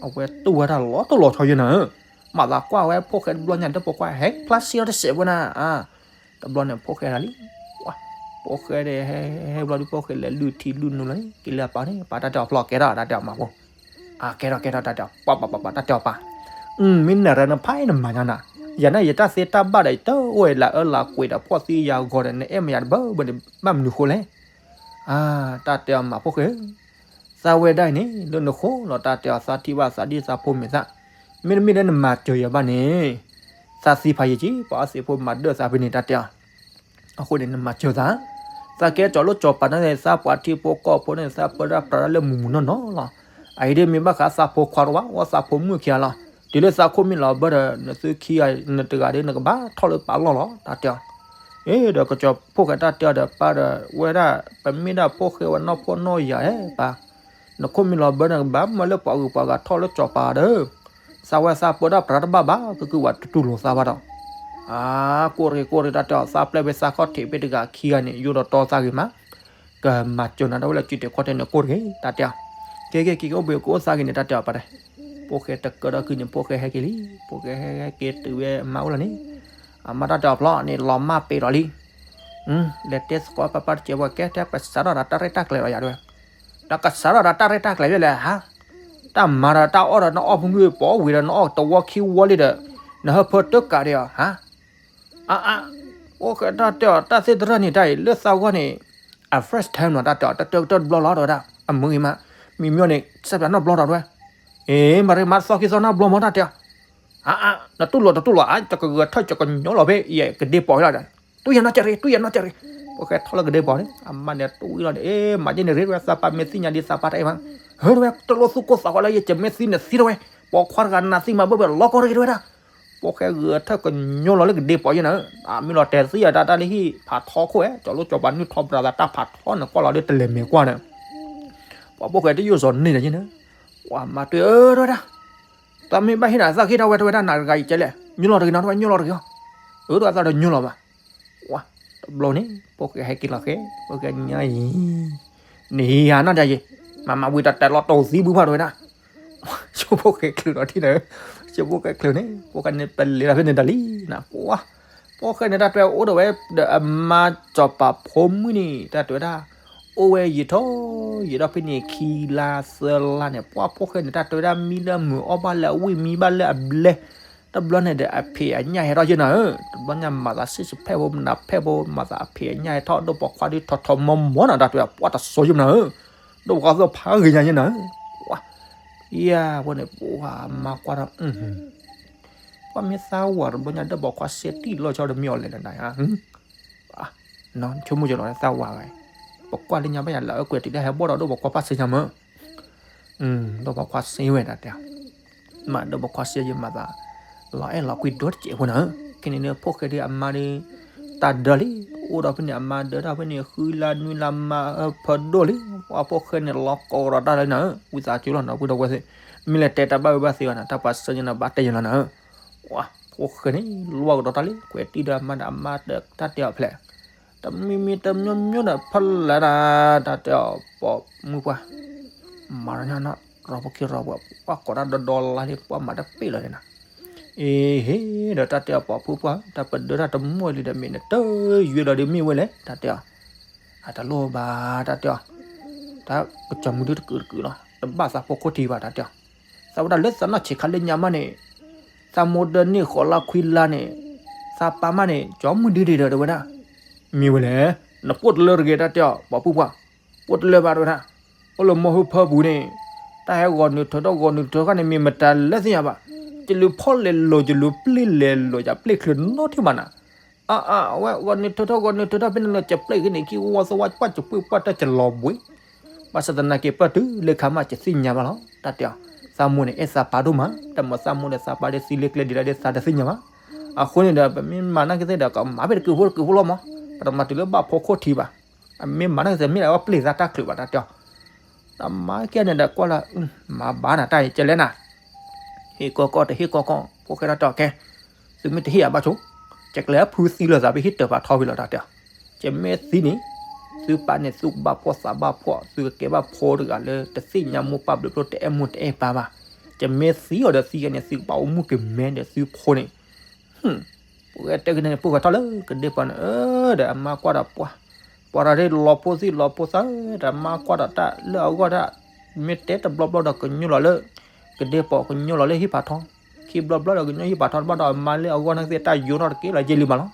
အဝဲတူၢ်ဝဲတၢ်လီၤတိၢ်လီၤဆီယဲၢ်နၤဧၢ, မၤသးကွၢ်ဝဲဖိၣ်ဃဲတဘျီညါ တပိာ်ကွၢ်ဟဲဖျါဆံးအီၤတစဲးဖိနၤ, တဘျီန့ၣ်ဖိၣ်ဃဲတၢ်လံ, ပှၤ ဖိၣ်ဃဲဒီးဟဲဟဲဘျီဒုးဖိၣ်ဃဲလဲၤလုၢ်ထံလုၢ်နူၤလီၤ, က့ၤလၢအပၢ်န့ၣ် ပၢ်တၢ်တဲအီၤဖျီကဲထီၣ်တၢ်တဲအီၤမၤဖိ, အကဲထီၣ်ကဲထီၣ်တၢ်တဲအီၤ ပှၤပှၤပှၤပှၤ တၢ်တဲအီၤပၢ်, မ့ၢ်နရၢနဖးနမၤညါနၤ, ယၤန့ၣ်ယတၢ်သ့တၢ်ဘၣ်ဒီး ယတအိၣ်လၢအၢလၢကွံာ်ဒီးဖှီၣ်သံယၤဂီၤဒီး နအဲၣ်မယၤတဘၢဘၢန့ၣ် ဘၣ်မနုၤဃိလဲၣ် တၢ်တဲအီၤမၤဖိၣ်ဃဲ, သးဝဲဒၣ်အံၤန့ၣ် လၢနဃိလီၤတၢ်တဲအီၤ သးထံၣ်ဘၣ်သးဒ်သးဖိမ့ၢ်သး, မ့တမ့ၢ်လၢနမၤစၢၤယၤဘၣ်န့ၣ်, သးသံဖးယံာ်က့ ပှၤအီသံးဖိမၤဒၢၣ်သးဖဲန့ၣ် တၢ်တဲအီၤ, အဃိန့ၣ်နမၤစၢၤသး, သးကဲကၠီၤလိၣ်ကၠီၤပၤန့ၣ် သးပှၤထံဖိကီၢ်ဖိန့ၣ် သးပၢဒၣ်ပြးဒၣ်လၢမုၢ်မုၢ်နီၢ်နီၢ်လီၤ, အအံၤဒ်မ့ၢ်ဘၣ်ဃးသးဖိခွါတဝါ ဝဲသးဖိမုၣ်ခံဂၤလီၤ, တုၤလၢသးခိၣ်မ့ၢ်လီၤဘၢဒီး နသုခံဂၤနတဂၤဒီး နကဘၣ်ထီၣ်လၢပာ်လီၢ်လီၤ တၢ်တဲအီၤ အ့ ဒီးကစီၤဖိၣ်ဃဲတၢ်တဲအီၤဒီးပၢ်ဒီးဝဲဒၣ် ပမ့ၢ်ဒၣ်ဖိၣ်ဃဲဝဲနီၢ်ဖှီၣ်နီၢ်ယာ်ဧဲပၢ်, နခိၣ်မ့ၢ်လီၤဘၢန့ၣ် ကဘၣ်မၢလၢပှၤဂုၤပှၤဂၤထီၣ်လၢကၠီၤပၤဒီး, သးဝဲသးပၢဒၣ်ပြးတဘၣ်ဘၣ် ကကုၢ်ဝဲတတူၢ်လိာ်သးဘၣ်ဒီး, အါ ကိၢ်တဂ့ၤ ကိၢ်တဂ့ၤတၢ်တဲအီၤ သးပျဲၢ်ဖဲသးခီၣ်ထံးဖဲတဂၤခံဂၤန့ၣ် ယိဒီးတီသးဂ့ၤမး ကမၤစၢၤနၤတၢ်ဝဲလၢစုတဲာ်ခီၣ်တဲာ်န့ၣ်ကိၢ်တဂ့ၤ တၢ်တဲအီၤ, ကဲကဲက့ၤကအိၣ်ဘှံးကအိၣ်သးဂ့ၤန့ၣ် တၢ်တဲအီၤပၢ်တဲ, ဖိၣ်ဃဲတကၢဒီးကုန့ၣ် ဖိၣ်ဃဲဟဲက့ၤလံ, ဖိၣ်ဃဲဟဲဟဲက့ၤတုၤဝဲအမါအိၣ်လီၤန့ၣ်, အမါတၢ်တဲအီၤဖျီန့ၣ် လီၤမၢ်ပ့ၤဒီးလံ, လဲၤတဲသကိးပၢ်ပၢ်တစဲးဖိ ကဲတဲကစးထီၣ်ဒီးတၢ်ရဲၣ်တၢ်ကျဲၤလီၤယၤတဲဝဲ, ဒီးကစးထီၣ်ဒီးတၢ်ရဲၣ်တၢ်ကျဲၤဖဲလဲၣ်ဟါ, တၢ်မၤဒီးတၢ်အီၣ်ဒီးနအီၣ်ဖုၣ်ဖုၣ်ပိာ်ဝံၤဒီးနအီၣ်တဝီခံဝီလံဒီး, နဟၢဖၢတကးဒီးအီၤဟါ အါအါ, အိၣ်ဃဲတၢ်တဲအီၤ တၢ်သ့ၣ်တရၢၣ်န့ၣ် တၢ်အံၤ လၢသးဂီၢ်န့ၣ် အ first time နီၤ တၢ်တဲအီၤ တၢ်တဲကတၢၢ်တဘျီလီၤ တဲဝဲဒၣ် အမုာ်ဂ့ၤမး မံမီၢ်န့ၣ် စဲးပၠးနီတဘျီဒီးတဲဝဲ အ့ မ့ၢ်ရ့ မၤသီခံသီနီတဘျီမး တၢ်တဲအီၤ အါ နတူၢ်လိာ်တတူၢ်လိာ်ဧါ ကဂဲၤထၢၣ်ကကညီလီၤဖဲ ယကဒ့ပီၤလီၤ တူၢ်ယနီၢ်ကဲးရ့ တူၢ်ယနီၢ်ကဲးရ့ ဖိၣ်ဃဲထီၣ်လၢကဒ့ပီၤန့ၣ် အမါန့ၣ်တူၢ်အံၤလီၤန့ၣ် အ့ မၤယဲန့ၣ်ရ့ တဲဝဲ သးပၢ်မ့ၢ်သ့ၣ်ညါဒ်သးပၢ်တၢ်အံၤမး ဟၢ တဲဝဲ တလိၣ်သူၣ်ကိၢ်သးဂီၤလၢယ ယမ့ၢ်သံန့ၣ်သံတဲဝဲ ပိာ်ခွါတဂၤနၤသံမးဘၣ်ဘၣ်လီၤကီၢ်တဂ့ၤ တဲဝဲဒၣ် ဖိၣ်ဃဲဂဲၤထၢၣ်ကညီလီၤလၢကဒ့ပီၤယဲန့ၣ် အမ့ၢ်လီၤတဲာ်သံအတၢ်တၢ်လၢဟံၣ်ဖးထီခိၣ်ဝဲ ကၠီၤလိကၠီၤပၤနုၢ်ထီၣ်ဘြၤသးတၢ်ဖးထီန့ၣ်ကွၢ်လီၤဒီးတလဲၤမဲာ်ကွၢ်န့ၣ် ပှၤဖိၣ်ဃဲတယိၣ်စီၤန့ၢ်ဒီးယဲန့ၣ် ပှၤမၤတ့ၢ်အၢ တဲဝဲဒၣ် သးမ့ၢ်ဘၣ်ဟ့ၣ်နၤသးကဟ့ၣ်ထီၣ်ဝဲ တဲဝဲဒၣ် နၤတဂၤအံၤကဲလဲၣ် ညိလီၤတဂ့ၤနီၤ တဲဝဲ ညိလီၤတဂ့ၤအီၤ အၢ တဲဝဲသးဒီးညိလီၤဘၣ် ဝါ တဘျီန့ၣ် ဖိၣ်ဃဲဟဲက့ၤလီၤဃဲ ဖိၣ်ဃဲညါအံၤ နဟံးဟးနီၢ်ဒ်အံၤ မၤမၤဝံၤတၢ်တဲလီၤတိၢ်သံဘုဖၣ်တဲဝဲဒၣ် ဆိဖိၣ်ဃဲချုးဒီးထံၣ်ဒီး ဆိဖိၣ်ဃဲချုးန့ၣ် ဖိၣ်ဃဲန့ၣ်ပလဲၤလီၤဖဲန့ၣ်တၢ်လံ နကွၢ် ဖိၣ်ဃဲန့ၣ်တၢ်တဲအိၣ်ဒီးဝဲဒီးအမါစီၤပၤဖိမုၣ်န့ၣ် တၢ်တဲဝဲဒၣ် အိၣ်ဝဲယံာ်ထီၣ်ယံာ်ဒီးဖဲန့ၣ်ခံလါသၢလါန့ၣ် ပှၤဖိၣ်ဃဲန့ၣ် တၢ်တဲဝဲဒၣ်မံလၢမုာ်အီၣ်ဘၣ်လၢအဝံၣ်မံဘၣ်လၢအဘျဲ တဘျီန့ၣ်ဒီးအဖံးအညၣ်ဟဲထီၣ်ယဲၢ်နၤဧၢ, တဘျီညါမၤသးစံၣ်စဖဲဖိမနၤဖဲဖိ မၤသးအဖံးအညၣ်ဟဲထီၣ်ဒိၣ်ပိာ်ခွါဒ်ထီၣ်ထီၣ်မီမီနၤ တၢ်တဲဝဲ ပှၤတစိၤယဲၢ်နၤဧၢ, ဒိၣ်ပိာ်ခွါသ့ၣ်ဖးဂ့ၤညါယဲၢ်နၤဧၢ, ပှၤ ယဲၢ်ဖိန့ၣ် ပှၤမၤကွၢ်ထီၣ် ပှၤမ့ၢ်သးဝၤတဘျီညါ ဒိၣ်ပိာ်ခွါစ့တံၢ်လီၤဆီတမံၤအီၤလဲၣ်နၤဧၢ, ဆိကမိၣ်ကလီၤသးဝၤဂၤ, ပကွၢ်လၢညါဘၣ်ယၤလၢအကွဲးတုၤလၢဟဲဘီၣ်ဒီးဒိၣ်ပိာ်ခွါဖးစ့ညါမၢ် ဒိၣ်ပိာ်ခွါစ့ဝဲဒၣ်တဲ, မ့ၢ်ဒိၣ်ပိာ်ခွါစ့ယမၤသး, လီၤအဲၣ်လီၤကွံဒိၣ်တစဲးဖိနၤဧၢ, ခဲန့ၣ်န့ၣ် ဖိၣ်ဃဲဒ်အမါဒီး, တၢ်ဒၢလံ, အိၣ်ဒီးဖဲန့ၣ် အမါဒၢတၢ်ဖဲန့ၣ် ဃုလါနွံလါမါအဖၢဒိၣ်လံ, ပှၤဖိၣ်ဃဲန့ၣ် လီၤကိးဒီးတၢ်လၢနၤဧၢ, ဝံသးစူၤလီၤနီၤ ပုၢ်ဒီဝဲၢ်သ့ၣ်, မ့ၢ်လဲၤတဲတၢ်ဘၣ်ဝဲဘၣ်သ့ဝဲနၤ တၢ်ပှၤစ့ညါနၤဘၣ်တဲယလီၤနၤဧၢ, ပှၤဖိၣ်ဃဲန့ၣ် လီၤကဒီးတၢ်လံ, ကွဲးတံၢ်ဒီးအမါဒီးအမါဒီးတၢ်တဲအီၤဖျဲး တမံၤမံၤတမံၤမံၤဒီးဖဲလဲၣ်ဒၣ် တၢ်တဲအီၤပိာ်မုၣ်ပှၢ်, မၤတၢ်ညါနီၢ်ရီဖိခံရီဖိ, ပှၤကိးတၢ်ဒီဒီလါလံ ပှၤမၤတပ့ၢ်လီၤန့ၣ်နၤ, အ့ဟ့ၣ်ဒီးတၢ်တဲအီၤပိာ်မုၣ်ပှၢ်, တၢ်ပဒၢတၢ်တမီၢ်လံဒီးမ့ၢ်နတယွဲဒီးဒ်မ့ၢ်ဝဲလဲၣ် တၢ်တဲအီၤ, အတလိၣ်ဘၣ် တၢ်တဲအီၤ, တၢ်ကစီၤမုၢ်ဒုတကုာ်တကုာ်လီၤ, တဘၣ်သးဖိခိၣ်ထံးဘၣ် တၢ်တဲအီၤ, သးဝဲဒၣ်လၢသးနီၢ်ဆံးခါလၢညါမးန့ၣ် သးမိၢ်ဒၢန့ၢ်ဃိးလါခွံလါန့ၣ်, သးပၢ်မးန့ၣ် ကၠီမုၢ်ဒုဒံးဒီးတဲဝဲဒၣ်, မ့ၢ်ဝဲလဲၣ်, နပိၢ်တလၢတဂ့ၤ တၢ်တဲအီၤ ပိာ်မုၣ်ပှၢ်, ပိၢ်တလၢဘၣ်တဲဝဲဒၣ်, အိၣ်လၢမိၢ်ဟူဖၢပူၤန့ၣ်, တၢ်ဟဲဂီၤနုာ်ထၢထီၣ်ဂီၤနုာ်ထၢခါန့ၣ် မ့ၢ်မတၤလဲၣ်သ့ၣ်ညါဘၣ်, ယလူၤဖီၣ်လဲၤလိာ် ယလူၤပျ့ၤလဲၤလိာ် ယပျ့ၤချုးနီတထံၣ်ဘၣ်နၤ အါအါ အဝဲဂီၤနုာ်ထၢထီၣ်ဂီၤနုာ်ထၢထီၣ်ဖဲန့ၣ်လီၤ ယပျ့ၤက့ၤန့ၣ် ကံဝီသဝါပှၢ် ယပှ့ၤပှၢ်တၢ်ယလီၤဘှံး, ဘၣ်ဆၣ်သနာ်က့ ပၢၢ်တုၤလၢခါမး ယသ့ၣ်ညါဘၣ်လီၤ တၢ်တဲအီၤ, သးမိၢ်န့ၣ် အဲၣ်သးပၢ်ဒိၣ်မး, တၢ်မၤသးမိၢ်ဒီးသးပၢ်ဒီးသံလၢကျဲဒ်လဲၣ်ဒီးသးတသ့ၣ်ညါဘၣ်, အဃိန့ၣ်ဒီး ပမ့ၢ်မၤနာ်က့သ့ၣ်ဒီး ကမၤဖဲတကုာ်ဖိတကုာ်ဖိလီၤမး, ပတမၤတုၤလၢဘၣ်ဖိခိၣ်ထံးဘၣ်, အမ့ၢ်မၤနာ်က့သ့ၣ် မ့ၢ်ဒၣ်ဝဲပျ့ၤသးတၢ်ချုးဘၣ် တၢ်တဲအီၤ တၢ်မၤကဲန့ၣ်ဒီးကွၢ်လၢ မၤဘၣ်နၤတၢ်အံၤကဲလဲၣ်နၤ, ဟ့ၣ်ကီကီတဟ့ၣ်ကီကီ ဖိၣ်ဃဲတၢ်တဲအီၤကဲ, သုမ့ၢ်တဟ့ၣ်ယၤဘၣ်ဆိ, ယကလဲၤဖုသံလၢသးဖဲဟံၣ်တၢၤဖးထီဖဲလီၤ တၢ်တဲအီၤ, ယမ့ၢ်သံန့ၣ်, သုပၢ်န့ၣ်သုကဘၣ်ဖှီၣ်သးဘၣ်ဖှီၣ် သုကကဲဘၣ်ဖိတဂၤလၢတသ့ၣ်ညါမိၢ်ပၢ်ဘျုးဖျိ တအဲၣ်မိၢ်တအဲၣ်ပၢ်ဘၣ်, ယမ့ၢ်သံအီၤဒီးသံကဲန့ၣ် သုကဘၣ်အိၣ်မူက့ၤမဲဒီးသုဖိန့ၣ် ပှၤတဲကန့ၣ် ပှၤဃဲထီၣ်လၢကဒ့ပီၤန့ၣ် အၢ ဒီးအမါကွၢ်ဒီးပှၤ, ပှၤတၢ်ဒ်လီၤဖိသံလီၤဖိသး ဒီးအမါကွၢ်ဒီးတၢ်လၢအဂီၢ်ဒၣ်, မ့ၢ်တဲတဘျီဘျီဒီးကညိလီၤလၢ, ကဒ့ပီၤ ကညိလီၤလၢဟံၣ်ဖးထီ, ခံဘျီဘျီဒီးကညိဟံၣ်ဖးထီတဘျီဒီးအမါလၢအဂီၢ်န့ၣ်သ့ၣ်တၢ်ယိးထီၣ်တက့ၢ်လီၤယဲၢ်လံမးလီၤ,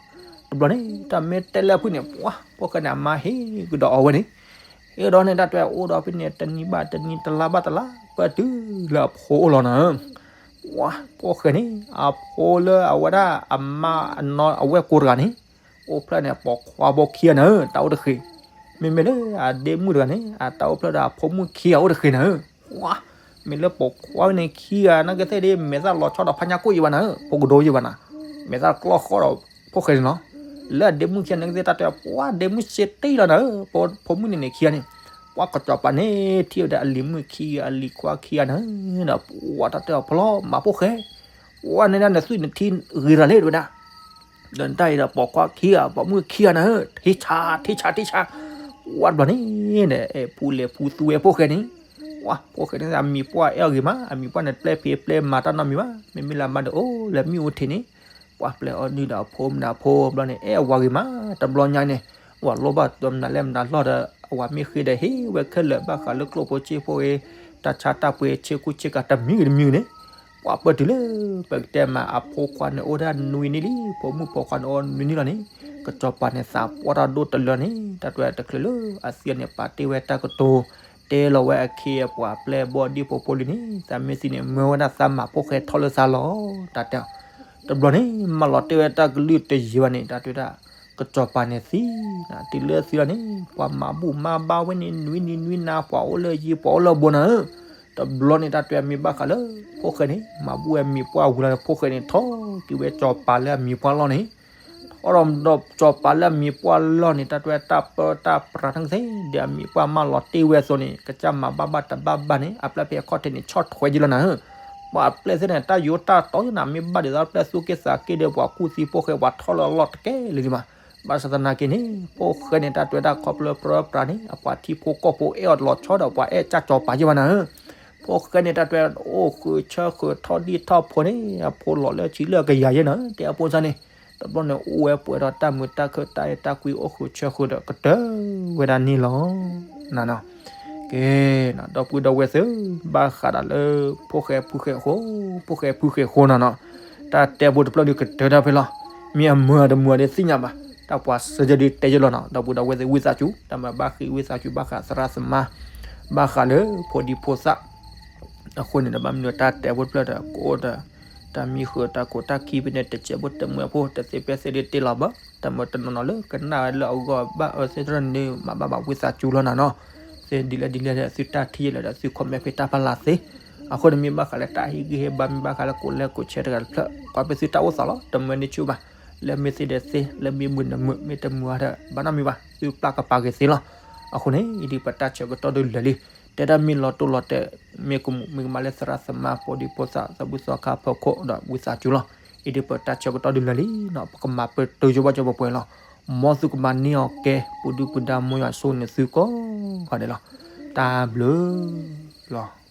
တဘျီန့ၣ် တၢ်မ့ၢ်တဲလၢအဖုၣ်န့ၣ် ပှၤ ဖိၣ်ဃဲန့ၣ် အမါဟ့ၣ်ကဒီးအီၤဝဲန့ၣ် ဟ့ၣ်ကဒီးန့ၣ် တၢ်တဲအိၣ်ဒီးဖဲန့ၣ် တနံၤဘၣ်တနံၤ တလါဘၣ်တလါ ပၢၢ်တုၤလၢအဖိအိၣ်လီၤနၤ, ပှၤ ဖိၣ်ဃဲန့ၣ် အဖိလၢအဝဲဒၣ်အမါအနီၢ်အဝဲၢ်ကိတဂၤန့ၣ်, အိၣ်ဖျဲၣ်န့ၣ် ပိာ်ခွါဖိခံဂၤနၤ တၢ်အိၣ်တဃ့, မ့မ့ၢ်လၢအဒ့မုၣ်တဂၤန့ၣ် အတၢ်အိၣ်ဖျဲၣ်ဒီးအဖိမုၣ်ခံဂၤအိၣ်တဃ့နၤ, ပှၤ မ့ၢ်လၢပိာ်ခွါန့ၣ်ခံဂၤ နာ်က့သ့ၣ်ဒ် မဲာ်သၣ်လီၤဆီဒီးဖးညါကိၣ်ယံၤဘၣ်နၤ, ဖိကဒိယံၤဘၣ်နၤ, မဲာ်သၣ်ကျီၢ်ဃီဒီး ဖိၣ်ဃဲန့ၣ်လီၤ, လၢအဒ့မုၣ်ခံဂၤနာ်က့သ့ၣ်တၢ်တဲ ပှၤဒ့မုၣ်စ့တ့ၢ်လီၤနၤ, ဖိမုၣ်န့ၣ်န့ၣ်ခံဂၤန့ၣ်, ပှၤကစီၤပၤန့ၣ် ထံၣ်ဝဲဒၣ်အလံၤမုၣ်ခံဂၤ အလံၤခွါခံဂၤနၤ, ဒီးပှၤတၢ်တဲအီၤဖီလီၤ မၤဖိၣ်ဃဲ, ပှၤန့ၣ်ဒၣ်နသွံၣ်နထံဂ့ၤတၢ်လဲၣ်တဲဝဲဒၣ် ဒီးနတၢ်အံၤဒီးပိာ်ခွါခံဂၤ ပိာ်မုၣ်ခံဂၤနၤ, ထံဆး ထံဆး ထံဆး, ပှၤတဘျီန့ၣ် အဲၣ်ပူၤလဲၤပူၤသူဝဲဖိၣ်ဃဲန့ၣ်, ပှၤ ဖိၣ်ဃဲန့ၣ် အမံၤပှၢ်အဲၣ်အီၤဂ့ၤမး အမံၤပှၢ်န့ၣ် ပျဲဖံးပျဲမၤတၢ်နီတမံၤဘၣ်, မ့မ့ၢ်လၢအမါဒီးအိၣ်လၢမုၢ်အိၣ်ထံးန့ၣ်, ပှၤပျဲအီၤဒုဒီးအဖိမနုၤအဖိတဘျီန့ၣ် အဲၣ်အဝၤဂ့ၤမး, တဘျီညါန့ၣ်, ဝၤလိၣ်ဘၣ်တမနုၤလဲၣ်မနုၤလီၢ်ဒီး အဝၤမ့ၢ်ဃ့ဒီးဟ့ၣ်ဝဲခဲလၢာ်ဘၣ်ဃးလၢကျိၣ်ဖိစ့ဖိဂ့ၤ, တၢ်ဆါတၢ်ပှ့ၤဆ့ကူဆ့ကၤတမံၤဂ့ၤတမံၤဂ့ၤန့ၣ်, ပှၤ ပှၤပၢၢ်တုၤလၢ ပကတဲမး အဖိခွါန့ၣ်အိၣ်ဒၣ်နွံနံၣ်လံ, ဖိမုၣ်ဖိခွါန့ၣ်အိၣ်နွံနံၣ်လီၤန့ၣ်, ကစီၤပၤန့ၣ်သးပှၢ်တၢ်ဒိၣ်တလၢန့ၣ် တၢ်တဲတချုးလၢအသံန့ၣ်ပာ်တ့ၢ်ဝဲတၢ်ကတိၤ တဲလီၤဝဲအခ့အပှၤပျဲၢ်ဘီၣ်ဒံၣ်ဖိဖိလံန့ၣ် သးမ့ၢ်သံန့ၣ် မၢဝဲဒၣ်သးမၤဖိၣ်ဃဲထီၣ်လၢသးလီၤ တၢ်တဲအီၤ. တဘျီန့ၣ် မၢလီၤတ့ၢ်ဝဲတၢ်ကလုၢ်တယံၤဘၣ်န့ၣ် တၢ်တဲဝဲဒၣ် ကစီၤပၤန့ၣ်သံ, တုၤလၢသံလီၤန့ၣ် ပှၤမၤဘူၣ်မၤဘါဝဲန့ၣ် နွံနံၤနွံနၤ ပှၤအိၣ်လၢယံၤ ပှၤအိၣ်လၢဘူးနၤဧၢ. တဘျီန့ၣ် တၢ်တဲမ့ၢ်ဘၣ်ဃးလၢ ဖိၣ်ဃဲန့ၣ် မၤဘူၣ်ဝဲမံၤပှၢ်ဝံၤလီၤန့ၣ် ဖိၣ်ဃဲန့ၣ်ထီၣ်က့ၤဝဲစီၤပၤလၢအမံၤပှၢ်လီၢ်န့ၣ် ထီၣ်ဒီးစီၤပၤလၢအမံၤပှၢ်လီၢ်န့ၣ် တၢ်တဲဝဲတၢ်ပၢတၢ်ပြးထီၣ်ကသ့ ဒီးအမံၤပှၢ်မၢလီၤတ့ၢ်ဝဲအသိးန့ၣ် ကစၢ်မၤဘၣ်ဘၣ်တဘၣ်ဘၣ်န့ၣ် အပျဲၢ်ဖဲအခီၣ်ထံးန့ၣ် ဆီၣ်ထွဲက့ၤလီၤနၤဧၢ. ပှၤအပျဲၢ်သ့ၣ်န့ၣ် တၢ်ယိးတၢ်တီယိးနၤ မ့ၢ်ဘၣ်ဒ်သိးပျဲၢ်သူၣ်က့သးက့ဒီး ပှၤကူၣ်သံဖိၣ်ဃဲပှၤထီၣ်လၢအလီၢ်တကဲလၢၤဒံးဘၣ်. ဘၣ်ဆၣ်သနာ်က့န့ၣ် ဖိၣ်ဃဲန့ၣ် တၢ်တဲဝဲဒၣ်ခီဖျိပၢပြးန့ၣ် အပှၤထံဖိကီၢ်ဖိအဲၣ်အီၤလီၤဆီဒီး ပှၤအဲၣ်ကၢ်စီၤပၤယ့ၢ်ဘၣ်နၤဧၢ. ဖိၣ်ဃဲန့ၣ် တၢ်တဲဝဲအိၣ်ဃုာ်ဆၢဃုာ်ထီၣ်ဒံၣ်ထီၣ်ဖိန့ၣ် အဖိလီၤလၢဆံလၢကယၤယဲၢ်နၤ တဲအဖိစၢ်န့ၣ်, တဘျီန့ၣ် အိၣ်ဝဲပှဲၤဒီးတၢ်မုာ်တၢ်ခုၣ်တၢ်အဲၣ်တၢ်ကွံအိၣ်ဃုာ်ဆၢဃုာ်ဒီးကတၢၢ်ဝဲဒၣ်န့ၣ်လီၤ. နနီၤ ကဲ, ဒီပုၢ်ဒီဝဲၢ်သ့ၣ်, ဘၣ်ဃးဒီးလၢ ဖိၣ်ဃဲဖုဃဲဃိ, ဖိၣ်ဃဲဖုဃဲဃိနီၤနီၤ, တၢ်တဲဖိတဖျၢၣ်ဒုးကတၢၢ်တၢ်ဖဲလီၤ. မ့ၢ်အမုာ်အတမုာ်ဒုးသ့ၣ်ညါဘၣ်, တၢ်ပှၤစၢၤယဲဒုးတဲယဲလီၤနီၤ, ဒီပုၢ်ဒီဝဲၢ်သ့ၣ်ဝံသးစူၤ, တၢ်မၤဘၣ်ဃ့ဝံသးစူၤ ဘၣ်ဃးသရၣ်သမါ, ဘၣ်ဃးလၢဖိဒံဖိသၣ် အဃိန့ၣ်ဒီး ဘၣ်မနုၤတၢ်တဲဖိတဖျၢၣ်ဒီး ကအိၣ်ဒီး တၢ်မံဃုာ်တၢ်ကိးတၢ်ခံဖဲန့ၣ် တစဲးဖိတမှဲၤဖိ တသ့ဖဲသ့ဒုးတ့ၢ်လီၤဘၣ်, တၢ်မၤတနီၤနီၤလၢကနၣ်ဝဲလၢအဂီၢ်ဘၣ်အၢသ့ၣ်တဖၣ်န့ၣ် မၤဘၣ်ဘၣ်ဝံသးစူၤလီၤနၤနီၤ, သ့ဒ်လဲၣ်ဒ်လဲၣ်ဒီး သုတၢ်ထံၣ်ယဲလၢာ်ဒီး သု comment ဖဲတၢ်ဖးလၢ်သ့, အဃိန့ၣ်မ့ၢ်ဘၣ်ဃးလၢတၢ်ဟ့ၣ်ဂံၢ်ဟ့ၣ်ဘါ မ့ၢ်ဘၣ်ဃးလၢကိးလဲကိးဆဲးတဂၤတဖျၢၣ် ကွၢ်ဖဲသုတၢ်အိၣ်သးလီၤ, တမၢန့ၢ်ဆူၣ်ဘၣ်, လၢမ့ၢ်သ့ဒီးသ့, လၢမ့ၢ်မုာ်ဒီးမုာ်, မ့ၢ်တမုာ်ဒီး ဘၣ်နီတမံၤဘၣ်, သုပျၢ်ကပၤက့ၤသ့လီၤ. အဃိန့ၣ် အံၤဒုးပတၢ်ဆၢကတီၢ်ဒုးလၢာ်လံ, တဲဒၣ်မ့ၢ်လီၤတိၢ်လီၤတဲာ်, မ့ၢ်ကမူးမ့ၢ်ကမၣ်လၢသရၣ်သမါဖိဒံဖိသၣ် သးဘူၣ်သီခါဖီခိၣ်ဒီးဝံသးစူၤလီၤ. အံၤဒုးပတၢ်ဆၢကတီၢ်ဒုးလၢာ်လံနီၤ, ပကမၤပတုာ်ယိဘၣ်ကၠီပှဲၤပှဲၤလီၤ. မ်သုကမၤန့ၢ်အီၤကဲ, ပူၤဒုၣ်ပူၤဒါမ်ယွၤဆိၣ်ဂ့ၤန့ၢ်သုကိးဂၤဒဲးလီၤ. တၢ်ဘျုးလီၤ.